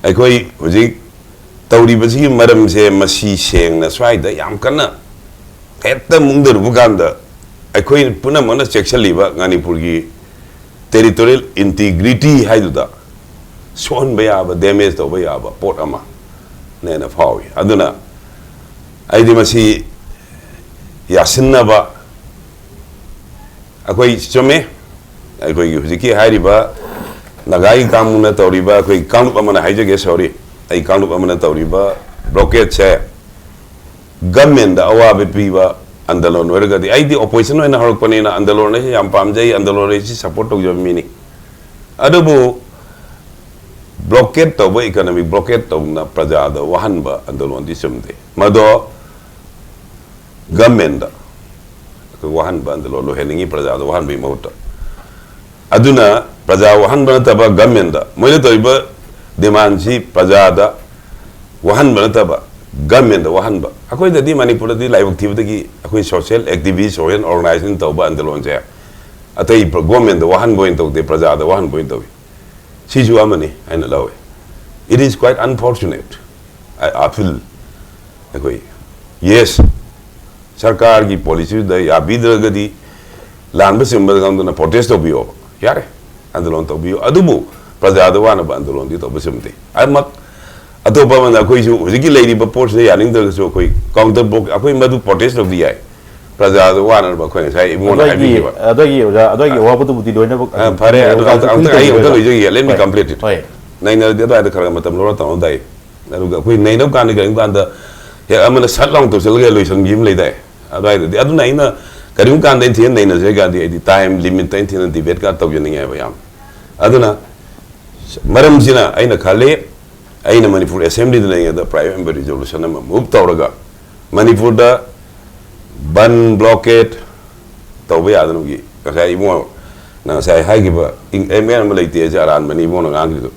ꯑꯩꯈꯣꯏ ꯍꯧꯖꯤꯛ ꯇꯧꯔꯤꯕꯁꯤꯒꯤ ꯃꯔꯝꯁꯦ ꯃꯁꯤ ꯁꯦꯡꯅ ꯁ꯭ꯋꯥꯏꯗ ꯌꯥꯝ ꯀꯟꯅ ꯍꯦꯛꯇ ꯃꯨꯡꯗꯔꯨꯕ ꯀꯥꯟꯗ ꯑꯩꯈꯣꯏ ꯄꯨꯝꯅꯃꯛꯅ ꯆꯦꯛꯁꯤꯜꯂꯤꯕ ꯃꯅꯤꯄꯨꯔꯒꯤ ꯇꯦꯔꯤꯇꯣꯔꯤꯌꯦꯜ ꯏꯟꯇꯤꯒ꯭ꯔꯤꯇꯤ ꯍꯥꯏꯗꯨꯗ ꯁꯣꯛꯍꯟꯕ ꯌꯥꯕ, ꯗꯦꯃꯦꯖ ꯇꯧꯕ ꯌꯥꯕ ꯄꯣꯠ ꯑꯃꯅꯦꯅ ꯐꯥꯎꯏ꯫ ꯑꯗꯨꯅ ꯑꯩꯗꯤ ꯃꯁꯤ ꯌꯥꯁꯤꯟꯅꯕ ꯑꯩꯈꯣꯏ ꯆꯨꯝꯃꯤ, ꯑꯩꯈꯣꯏꯒꯤ ꯍꯧꯖꯤꯛꯀꯤ ꯍꯥꯏꯔꯤꯕ ꯅꯥꯒꯥꯒꯤ ꯀꯥꯡꯕꯨꯅ ꯇꯧꯔꯤꯕ, ꯑꯩꯈꯣꯏ ꯀꯥꯡꯂꯨꯞ ꯑꯃꯅ ꯍꯥꯏꯖꯒꯦ, ꯁꯣꯔꯤ, ꯑꯩ ꯀꯥꯡꯂꯨꯞ ꯑꯃꯅ ꯇꯧꯔꯤꯕ ꯕ꯭ꯂꯣꯀꯦꯠꯁꯦ ꯒꯃꯦꯟꯗ ꯑꯋꯥꯕ ꯄꯤꯕ ꯑꯟꯗꯂꯣꯟ ꯑꯣꯏꯔꯒꯗꯤ, ꯑꯩꯗꯤ ꯑꯣꯄꯣꯖꯤꯁꯟ ꯑꯣꯏꯅ ꯍꯧꯔꯛꯄꯅꯤꯅ ꯑꯟꯗꯂꯣꯟ ꯑꯩꯁꯤ ꯌꯥꯝ ꯄꯥꯝꯖꯩ, ꯑꯟꯗꯂꯣꯟ ꯑꯩꯁꯤ ꯁꯄꯣꯔꯠ ꯇꯧꯖꯕ ꯃꯤꯅꯤ꯫ ꯑꯗꯨꯕꯨ ꯕ꯭ꯂꯣꯀꯦꯠ ꯇꯧꯕ, ꯏꯀꯅꯣꯃꯤꯛ ꯕ꯭ꯂꯣꯀꯦꯠ ꯇꯧꯗꯨꯅ ꯄ꯭ꯔꯖꯥꯗ ꯋꯥꯍꯟꯕ ꯑꯟꯗꯂꯣꯟꯗꯤ ꯆꯨꯝꯗꯦ꯫ ꯃꯗꯣ ꯒꯃꯦꯟꯗ ꯑꯩꯈꯣꯏ ꯋꯥꯍꯟꯕ ꯑꯟꯗꯂꯣꯟ ꯂꯣꯏꯍꯟꯅꯤꯡꯉꯤ, ꯄ꯭ꯔꯖꯥꯗ ꯋꯥꯍꯟꯕꯒꯤ ꯃꯍꯨꯠꯇ꯫ ꯑꯗꯨꯅ ꯄ꯭ꯔꯖꯥ ꯋꯥꯍꯟꯕ ꯅꯠꯇꯕ ꯒꯃꯦꯟꯗ, ꯃꯣꯏꯅ ꯇꯧꯔꯤꯕ ꯗꯤꯃꯥꯟꯁꯤ ꯄ꯭ꯔꯖꯥꯗ ꯋꯥꯍꯟꯕ ꯅꯠꯇꯕ ꯒꯃꯦꯟꯗ ꯋꯥꯍꯟꯕ꯫ ꯑꯩꯈꯣꯏꯗꯗꯤ ꯃꯅꯤꯄꯨꯔꯗꯗꯤ ꯂꯥꯏꯕꯛ ꯊꯤꯕꯗꯒꯤ ꯑꯩꯈꯣꯏ ꯁꯣꯁꯤꯌꯦꯜ ꯑꯦꯛꯇꯤꯚꯤꯁ, ꯁꯣꯁꯤꯌꯦꯜ ꯑꯣꯔꯒꯅꯥꯏꯖꯦꯁꯟ ꯇꯧꯕ ꯑꯟꯗꯂꯣꯟꯁꯦ ꯑꯇꯩ ꯒꯣꯔꯃꯦꯟꯗ ꯋꯥꯍꯟꯕ ꯑꯣꯏꯅ ꯇꯧꯗꯦ, ꯄ꯭ꯔꯖꯥꯗ ꯋꯥꯍꯟꯕ ꯑꯣꯏꯅ ꯇꯧꯏ꯫ ꯁꯤꯁꯨ ꯑꯃꯅꯤ ꯍꯥꯏꯅ ꯂꯧꯏ꯫ It is quite unfortunate, I, I feel. ꯑꯩꯈꯣꯏ, yes, ꯁꯔꯀꯥꯔꯒꯤ ꯄꯣꯂꯤꯁꯤꯗ ꯌꯥꯕꯤꯗ꯭ꯔꯒꯗꯤ ꯂꯥꯟꯕ ꯆꯨꯝꯕꯗ ꯈꯪꯗꯅ ꯄ꯭ꯔꯣꯇꯦꯁ ꯇꯧꯕꯤꯌꯣꯕ, ꯌꯥꯔꯦ, ꯑꯟꯗꯣꯂꯣꯟ ꯇꯧꯕꯤꯌꯨ, ꯑꯗꯨꯕꯨ ꯄ꯭ꯔꯖꯥꯗ ꯋꯥꯅꯕ ꯑꯟꯗꯣꯂꯣꯟꯗꯤ ꯇꯧꯕ ꯆꯨꯝꯗꯦ꯫ ꯑꯗꯨꯃꯛ ꯑꯇꯣꯞꯄ ꯑꯃꯅ ꯑꯩꯈꯣꯏꯁꯨ ꯍꯧꯖꯤꯛꯀꯤ ꯂꯩꯔꯤꯕ ꯄꯣꯠꯁꯤꯗ ꯌꯥꯅꯤꯡꯗ꯭ꯔꯒꯁꯨ ꯑꯩꯈꯣꯏ ꯀꯥꯎꯟꯇꯔ ꯕ꯭ꯂꯣꯛ, ꯑꯩꯈꯣꯏ ꯃꯗꯨ ꯄ꯭ꯔꯣꯇꯦꯁ ꯇꯧꯕꯗꯤ ꯌꯥꯏ, ꯄ꯭ꯔꯖꯥꯗ ꯋꯥꯅꯅꯕ ꯑꯩꯈꯣꯏ ꯉꯁꯥꯏ ꯏꯕꯨꯡꯉꯣꯅ ꯑꯗꯨꯒꯤ ꯍꯥꯏꯕꯤꯈꯤꯕ꯫ ꯑꯗꯨꯒꯤ ꯑꯣꯖꯥ, ꯑꯗꯨꯒꯤ ꯑꯋꯥꯕꯗꯨꯕꯨꯗꯤ ꯂꯣꯏꯅꯃꯛ ꯑ, ꯑꯗꯨꯝ ꯐꯔꯦ, ꯑꯗꯨ ꯑꯝꯇ, ꯑꯝꯇ ꯑꯩ ꯑꯝꯇ ꯂꯣꯏꯖꯒꯦ, let me ꯍꯣꯏ, complete it. ꯍꯣꯏ꯫ ꯅꯩꯅꯔꯗꯤ ꯑꯗꯨꯋꯥꯏꯗ ꯈꯔ ꯈꯔ ꯃꯇꯝ ꯂꯧꯔ ꯇꯧꯅꯗꯥꯏ꯫ ꯑꯗꯨꯒ ꯑꯩꯈꯣꯏ ꯅꯩꯅꯕ ꯀꯥꯟꯗ ꯀꯔꯤꯒꯨꯝꯕ ꯀꯥꯟꯗ ꯍꯦꯛ ꯑꯃꯅ ꯁꯠ ꯂꯥꯎꯅ ꯇꯧꯁꯤꯜꯂꯒ ꯂꯣꯏꯁꯤꯟꯈꯤꯕ ꯑꯃ ꯂꯩꯗꯥꯏ꯫ ꯑꯗꯨꯋꯥꯏꯗꯗꯤ ꯑꯗꯨꯅ ꯑꯩꯅ ꯀꯔꯤꯒꯨꯝꯕ ꯀꯥꯟꯗ ꯑꯩꯅ ꯊꯤꯅ ꯅꯩꯅꯖꯩ ꯀꯥꯟꯗꯤ ꯑꯩꯗꯤ ꯇꯥꯏꯝ ꯂꯤꯃꯤꯠꯇ ꯑꯩꯅ ꯊꯤꯅ ꯗꯤꯕꯦꯠꯀ ꯇꯧꯖꯅꯤꯡꯉꯦꯕ ꯌꯥꯝ꯫ ꯑꯗꯨꯅ ꯃꯔꯝꯁꯤꯅ ꯑꯩꯅ ꯈꯜꯂꯤ, ꯑꯩꯅ ꯃꯅꯤꯄꯨꯔ ꯑꯦꯁꯦꯝꯕ꯭ꯂꯤꯗ ꯂꯩꯔꯤꯉꯩꯗ ꯄ꯭ꯔꯥꯏꯚꯦꯠ ꯃꯦꯝꯕꯔ ꯔꯤꯖꯣꯂꯨꯁꯟ ꯑꯃ ꯃꯨꯚ ꯇꯧꯔꯒ ꯃꯅꯤꯄꯨꯔꯗ ꯕꯟ ꯕ꯭ꯂꯣꯀꯦꯠ ꯇꯧꯕ ꯌꯥꯗꯅꯕꯒꯤ ꯉꯁꯥꯏ ꯏꯕꯨꯡꯉꯣꯅ ꯉꯁꯥꯏ ꯍꯥꯏꯈꯤꯕ ꯑꯦꯝ ꯑꯦꯟ ꯑꯃ ꯂꯩꯇꯦ ꯍꯥꯏꯁꯦ ꯑꯔꯥꯟꯕꯅꯤ ꯏꯕꯨꯡꯉꯣꯅ ꯉꯥꯡꯈꯤꯕꯗꯣ꯫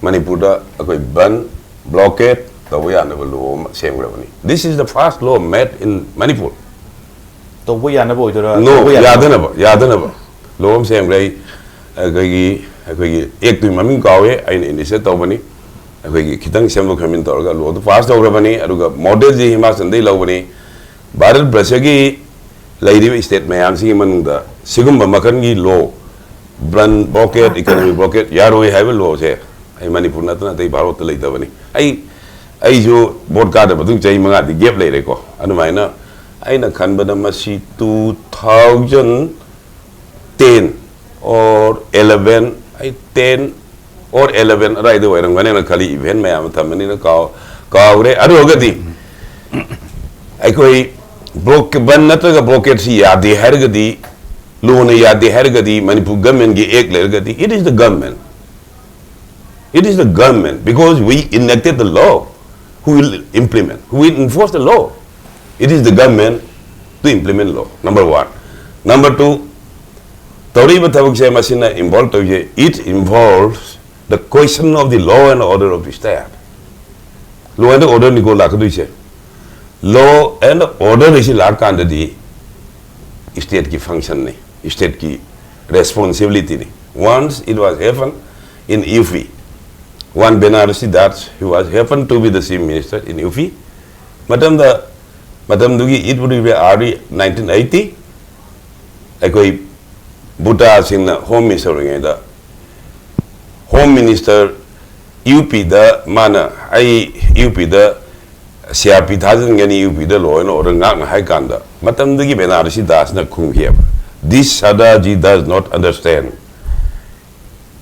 ꯃꯅꯤꯄꯨꯔꯗ ꯑꯩꯈꯣꯏ ꯕꯟ ꯕ꯭ꯂꯣꯀꯦꯠ ꯇꯧꯕ ꯌꯥꯅꯕ ꯂꯣ ꯑꯃ ꯁꯦꯝꯈ꯭ꯔꯕꯅꯤ꯫ This is the first law made in Manipur. ꯇꯧꯕ ꯌꯥꯅꯕ ꯑꯣꯏꯗꯣꯏꯔꯥ? ꯅꯣ, ꯇꯧꯕ ꯌꯥꯅꯕ? ꯌꯥꯗꯅꯕ, ꯌꯥꯗꯅꯕ ꯂꯣ ꯑꯃ ꯁꯦꯝꯈ꯭ꯔꯦ꯫ ꯑꯩ ꯑꯩꯈꯣꯏꯒꯤ, ꯑꯩꯈꯣꯏꯒꯤ ꯑꯦꯛꯇꯨꯒꯤ ꯃꯃꯤꯡ ꯀꯥꯎꯋꯦ, ꯑꯩꯅ ꯏꯅꯤꯁꯤꯌꯦꯠ ꯇꯧꯕꯅꯤ꯫ ꯑꯩꯈꯣꯏꯒꯤ ꯈꯤꯇꯪ ꯁꯦꯝꯗꯣꯛ ꯁꯦꯝꯖꯤꯟ ꯇꯧꯔꯒ ꯂꯣꯗꯨ ꯄꯥꯁ ꯇꯧꯈ꯭ꯔꯕꯅꯤ꯫ ꯑꯗꯨꯒ ꯃꯣꯗꯦꯜꯁꯤ ꯍꯤꯃꯥꯆꯜꯗꯩ ꯂꯧꯕꯅꯤ꯫ ꯚꯥꯔꯠ ꯕ꯭ꯔꯁꯒꯤ ꯂꯩꯔꯤꯕ ꯁ꯭ꯇꯦꯠ ꯃꯌꯥꯝꯁꯤꯒꯤ ꯃꯅꯨꯡꯗ ꯁꯤꯒꯨꯝꯕ ꯃꯈꯜꯒꯤ ꯂꯣ, ꯕꯟ ꯕ꯭ꯂꯣꯀꯦꯠ, ꯏꯀꯣꯅꯣꯃꯤꯛ ꯕ꯭ꯂꯣꯀꯦꯠ ꯌꯥꯔꯣꯏ ꯍꯥꯏꯕ ꯂꯣꯁꯦ ꯑꯩ ꯃꯅꯤꯄꯨꯔ ꯅꯠꯇꯅ ꯑꯇꯩ ꯚꯥꯔꯠꯇ ꯂꯩꯇꯕꯅꯤ꯫ ꯑꯩ, ꯑꯩꯁꯨ ꯚꯣꯠ ꯀꯥꯗꯕ ꯃꯇꯨꯡ ꯆꯍꯤ ꯃꯉꯥꯗꯤ ꯒꯦꯞ ꯂꯩꯔꯦꯀꯣ꯫ ꯑꯗꯨꯃꯥꯏꯅ ꯑꯩꯅ ꯈꯟꯕꯗ ꯃꯁꯤ two thousand ten or eleven, ꯑꯩ ten or eleven ꯑꯗꯨꯋꯥꯏꯗ ꯑꯣꯏꯔꯝꯒꯅꯦꯅ ꯈꯜꯂꯤ, ꯏꯚꯦꯟ ꯃꯌꯥꯝ ꯑꯃ ꯊꯝꯕꯅꯤꯅ ꯀꯥꯎ-, ꯀꯥꯎꯈ꯭ꯔꯦ꯫ ꯑꯗꯨ ꯑꯣꯏꯔꯒꯗꯤ ꯑꯩꯈꯣꯏ ꯕ꯭ꯂꯣꯛ-, ꯕꯟ ꯅꯠꯇ꯭ꯔꯒ ꯕ꯭ꯂꯣꯀꯦꯠꯁꯤ ꯌꯥꯗꯦ ꯍꯥꯏꯔꯒꯗꯤ, ꯂꯣꯅ ꯌꯥꯗꯦ ꯍꯥꯏꯔꯒꯗꯤ, ꯃꯅꯤꯄꯨꯔ ꯒꯃꯦꯟꯒꯤ ꯑꯦꯛ ꯂꯩꯔꯒꯗꯤ, it is the government, it is the government, because we enacted the law, who will implement, who will enforce the law? It is the government to implement law, number one. Number two, ꯇꯧꯔꯤꯕ ꯊꯕꯛꯁꯦ ꯃꯁꯤꯅ ꯏꯟꯚꯣꯜꯕ ꯇꯧꯔꯤꯁꯦ, it involves the question of the law and order of the state. Law and order ꯅꯤꯀꯣ ꯂꯥꯛꯀꯗꯣꯏꯁꯦ꯫ Law and order ꯑꯁꯤ ꯂꯥꯛꯀꯥꯟꯗꯗꯤ ꯁ꯭ꯇꯦꯠꯀꯤ ꯐꯪꯁꯟꯅꯤ, ꯁ꯭ꯇꯦꯠꯀꯤ ꯔꯦꯁꯄꯣꯟꯁꯤꯕꯤꯂꯤꯇꯤꯅꯤ꯫ Once it was happened in U P, One Banarasi Das, he was happened to be the chief minister in U P. ꯃꯇꯝꯗ ꯃꯇꯝꯗꯨꯒꯤ, it would be early nineteen eighty, ꯑꯩꯈꯣꯏ ꯕꯨꯇꯥꯁꯤꯡꯅ home minister ꯑꯣꯏꯔꯤꯉꯩꯗ, home minister U ꯄꯤꯗ ꯃꯥꯅ, "ꯑꯩ U ꯄꯤꯗ C R P ꯊꯥꯖꯤꯟꯒꯅꯤ, U ꯄꯤꯗ ꯂꯣ and order ꯉꯥꯛꯅ" ꯍꯥꯏ ꯀꯥꯟꯗ, ꯃꯇꯝꯗꯨꯒꯤ ꯕꯦꯅꯥꯔꯁꯤ ꯗꯥꯁꯅ ꯈꯨꯝꯈꯤꯑꯕ, "This Shadaji does not understand.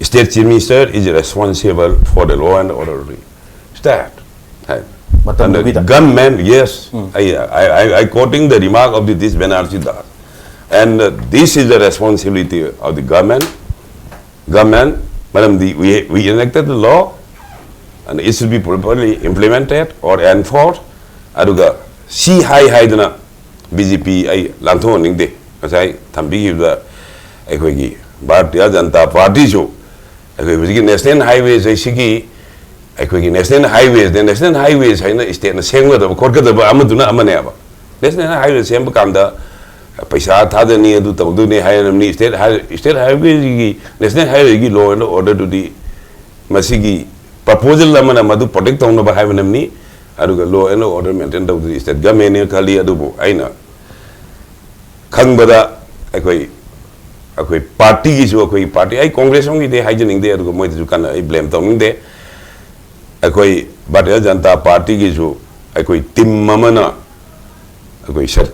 State Chief Minister is responsible for the law and order." State. High. ꯃꯇꯝꯗꯨꯒꯤꯗ꯫ And the government, yes. I, I, I, I quoting the remark of the, this Banarasi Das. And, uh, this is the responsibility of the government. Government, ꯃꯔꯝꯗꯤ we, we enacted the law and it should be properly implemented or enforced. ꯑꯗꯨꯒ ꯁꯤ ꯍꯥꯏ ꯍꯥꯏꯗꯅ B J ꯄꯤ ꯑꯩ ꯂꯥꯟꯊꯣꯛꯍꯟꯅꯤꯡꯗꯦ꯫ ꯉꯁꯥꯏ ꯊꯝꯕꯤꯈꯤꯕꯗ ꯑꯩꯈꯣꯏꯒꯤ ꯚꯥꯔꯇꯤꯌ ꯖꯅꯇꯥ ꯄꯥꯔꯇꯤꯁꯨ ꯑꯩꯈꯣꯏ ꯍꯧꯖꯤꯛꯀꯤ national ꯍꯥꯏꯋꯦꯁꯦ ꯁꯤꯒꯤ ꯑꯩꯈꯣꯏꯒꯤ ꯅꯦꯁꯅꯦꯜ ꯍꯥꯏꯋꯦꯁꯅꯦ, ꯅꯦꯁꯅꯦꯜ ꯍꯥꯏꯋꯦꯁ ꯍꯥꯏꯅ ꯁ꯭ꯇꯦꯠꯅ ꯁꯦꯝꯒꯗꯕ ꯈꯣꯠꯀꯗꯕ ꯑꯃꯗꯨꯅ ꯑꯃꯅꯦꯕ꯫ ꯅꯦꯁꯅꯦꯜ ꯍꯥꯏꯋꯦ ꯁꯦꯝꯕ ꯀꯥꯟꯗ ꯄꯩꯁꯥ ꯊꯥꯗꯅꯤ, ꯑꯗꯨ ꯇꯧꯗꯣꯏꯅꯤ ꯍꯥꯏꯔꯕꯅꯤ꯫ ꯁ꯭ꯇꯦꯠ ꯍꯥꯏ-, ꯁ꯭ꯇꯦꯠ ꯍꯥꯏꯋꯦꯒꯤ, ꯅꯦꯁꯅꯦꯜ ꯍꯥꯏꯋꯦꯒꯤ ꯂꯣ ꯑꯦꯟ ꯑꯣꯔꯗꯔꯗꯨꯗꯤ ꯃꯁꯤꯒꯤ ꯄ꯭ꯔꯄꯣꯖꯦꯜ ꯑꯃꯅ ꯃꯗꯨ ꯄ꯭ꯔꯣꯇꯦꯛ ꯇꯧꯅꯕ ꯍꯥꯏꯕꯅꯤ꯫ ꯑꯗꯨꯒ ꯂꯣ ꯑꯦꯟ ꯑꯣꯔꯗꯔ ꯃꯦꯟꯇꯦꯟ ꯇꯧꯗꯣꯏ ꯁ꯭ꯇꯦꯠ ꯒꯃꯦꯟꯅꯦꯅ ꯈꯜꯂꯤ꯫ ꯑꯗꯨꯕꯨ ꯑꯩꯅ ꯈꯪꯕꯗ ꯑꯩꯈꯣꯏ, ꯑꯩꯈꯣꯏ ꯄꯥꯔꯇꯤꯒꯤꯁꯨ, ꯑꯩꯈꯣꯏꯒꯤ ꯄꯥꯔꯇꯤ, ꯑꯩ ꯀꯣꯡꯒ꯭ꯔꯦꯁ ꯂꯣꯝꯒꯤꯗꯤ ꯍꯥꯏꯖꯅꯤꯡꯗꯦ, ꯑꯗꯨꯒ ꯃꯣꯏꯗꯁꯨ ꯀꯟꯅ ꯑꯩ ꯕ꯭ꯂꯦꯝ ꯇꯧꯅꯤꯡꯗꯦ꯫ ꯑꯩꯈꯣꯏ ꯚꯥꯔꯇꯤꯌ ꯖꯅꯇꯥ ꯄꯥꯔꯇꯤꯒꯤꯁꯨ ꯑꯩꯈꯣꯏ ꯇꯤꯝ ꯑꯃꯅ ꯑꯩꯈꯣꯏ ꯁꯦꯟ-,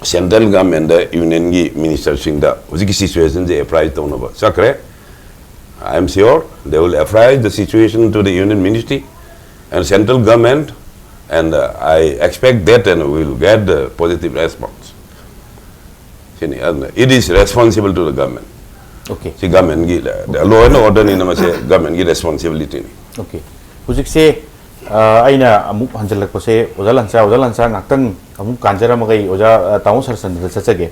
ꯁꯦꯟꯇ꯭ꯔꯦꯜ ꯒꯃꯦꯟꯗ, ꯌꯨꯅꯤꯌꯟꯒꯤ ꯃꯤꯅꯤꯁꯇꯔꯁꯤꯡꯗ ꯍꯧꯖꯤꯛꯀꯤ ꯁꯤꯆꯨꯋꯦꯁꯟꯁꯦ ꯑꯦꯄ꯭ꯔꯥꯏꯖ ꯇꯧꯅꯕ ꯆꯠꯈ꯭ꯔꯦ꯫ I am sure they will apprise the situation to the union ministry and central government, and, uh, I expect that and we will get the positive response. ꯁꯤꯅꯤ, ꯑꯗꯨꯅ it is responsible to the government. Okay. ꯁꯤ ꯒꯃꯦꯟꯒꯤ, law and ꯑꯣꯔꯗꯔꯅꯤꯅ ꯃꯁꯦ ꯒꯃꯦꯟꯒꯤ ꯔꯦꯁꯄꯣꯟꯁꯤꯕꯤꯂꯤꯇꯤꯅꯤ꯫ Okay. ꯍꯧꯖꯤꯛꯁꯦ, ꯑ, ꯑꯩꯅ ꯑꯃꯨꯛ ꯍꯟꯖꯜꯂꯛꯄꯁꯦ ꯑꯣꯖꯥ ꯂꯥꯟꯁꯥ, ꯑꯣꯖꯥ ꯂꯥꯟꯁꯥ ꯉꯥꯛꯇꯪ ꯑꯃꯨꯛ ꯀꯥꯟꯖꯔꯝꯃꯒ ꯑꯩ ꯑꯣꯖꯥ, ꯑ, ꯇꯥꯃꯣ ꯁꯔꯁꯟꯗꯗ ꯆꯠꯆꯒꯦ꯫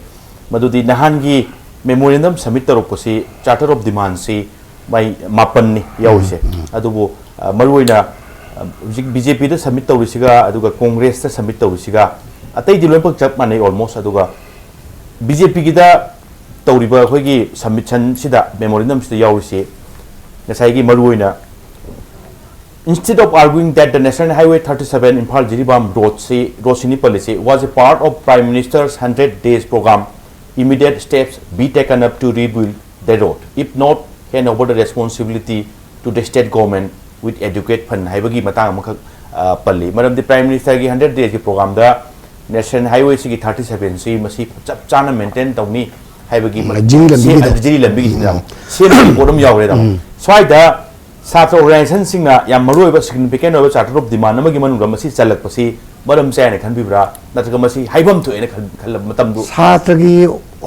ꯃꯗꯨꯗꯤ ꯅꯍꯥꯟꯒꯤ memorandum submit ꯇꯧꯔꯛꯄꯁꯤ, Charter of Demandꯁꯤ ꯃꯥꯏ ꯃꯥꯄꯟꯅꯤ ꯌꯥꯎꯔꯤꯁꯦ꯫ ꯑꯗꯨꯕꯨ, ꯑ, ꯃꯔꯨꯑꯣꯏꯅ, ꯑ, ꯍꯧꯖꯤꯛ ꯕꯤ ꯖꯦ ꯄꯤꯗ submit ꯇꯧꯔꯤꯁꯤꯒ ꯑꯗꯨꯒ ꯀꯣꯡꯒ꯭ꯔꯦꯁꯇ submit ꯇꯧꯔꯤꯁꯤꯒ, ꯑꯇꯩꯗꯤ ꯂꯣꯏꯅꯃꯛ ꯆꯞ ꯃꯥꯟꯅꯩ almost꯫ ꯑꯗꯨꯒ ꯕꯤ ꯖꯦ ꯄꯤꯒꯤꯗ ꯇꯧꯔꯤꯕ ꯑꯩꯈꯣꯏꯒꯤ submissionꯁꯤꯗ, memorandumꯁꯤꯗ ꯌꯥꯎꯔꯤꯁꯤ ꯉꯁꯥꯏꯒꯤ ꯃꯔꯨꯑꯣꯏꯅ Instead of arguing that the National Highway thirty-seven Imphal Jiribam road si, road sini policy was a part of Prime Minister's hundred days program, immediate steps be taken up to rebuild the road. If not, hand over the responsibility to the state government with adequate fund ꯍꯥꯏꯕꯒꯤ ꯃꯇꯥꯡ ꯑꯃꯈꯛ ꯑ, ꯄꯜꯂꯤ꯫ ꯃꯔꯝꯗꯤ Prime Ministerꯒꯤ hundred daysꯒꯤ programꯗ National Highwayꯁꯤꯒꯤ thirty seven ꯁꯤ ꯃꯁꯤ ꯆꯞ ꯆꯥꯅ maintain ꯇꯧꯅꯤ ꯍꯥꯏꯕꯒꯤ ꯃ-, ꯖꯤꯔꯤ ꯂꯝꯕꯤꯒꯤꯗꯣ꯫ ꯖꯤꯔꯤ ꯂꯝꯕꯤꯒꯤꯁꯤꯗ ꯎꯝ꯫ ꯁꯦꯝꯕꯒꯤ ꯄꯣꯠ ꯑꯃ ꯌꯥꯎꯔꯦꯗ꯫ ꯎꯝ꯫ ꯁ꯭ꯋꯥꯏꯗ ꯁꯥꯇ꯭ꯔ organizationꯁꯤꯡꯅ ꯌꯥꯝ ꯃꯔꯨꯑꯣꯏꯕ significant ꯑꯣꯏꯕ charter of demand ꯑꯃꯒꯤ ꯃꯅꯨꯡꯗ ꯃꯁꯤ ꯆꯜꯂꯛꯄꯁꯤ ꯃꯔꯝ ꯆꯥꯏ ꯍꯥꯏꯅ ꯈꯟꯕꯤꯕ꯭ꯔꯥ? ꯅꯠꯇ꯭ꯔꯒ ꯃꯁꯤ ꯍꯥꯏꯐꯝ ꯊꯣꯛꯑꯦꯅ ꯈꯟ-, ꯈꯜꯂꯕ ꯃꯇꯝꯗꯨ? ꯁꯥꯇ꯭ꯔꯒꯤ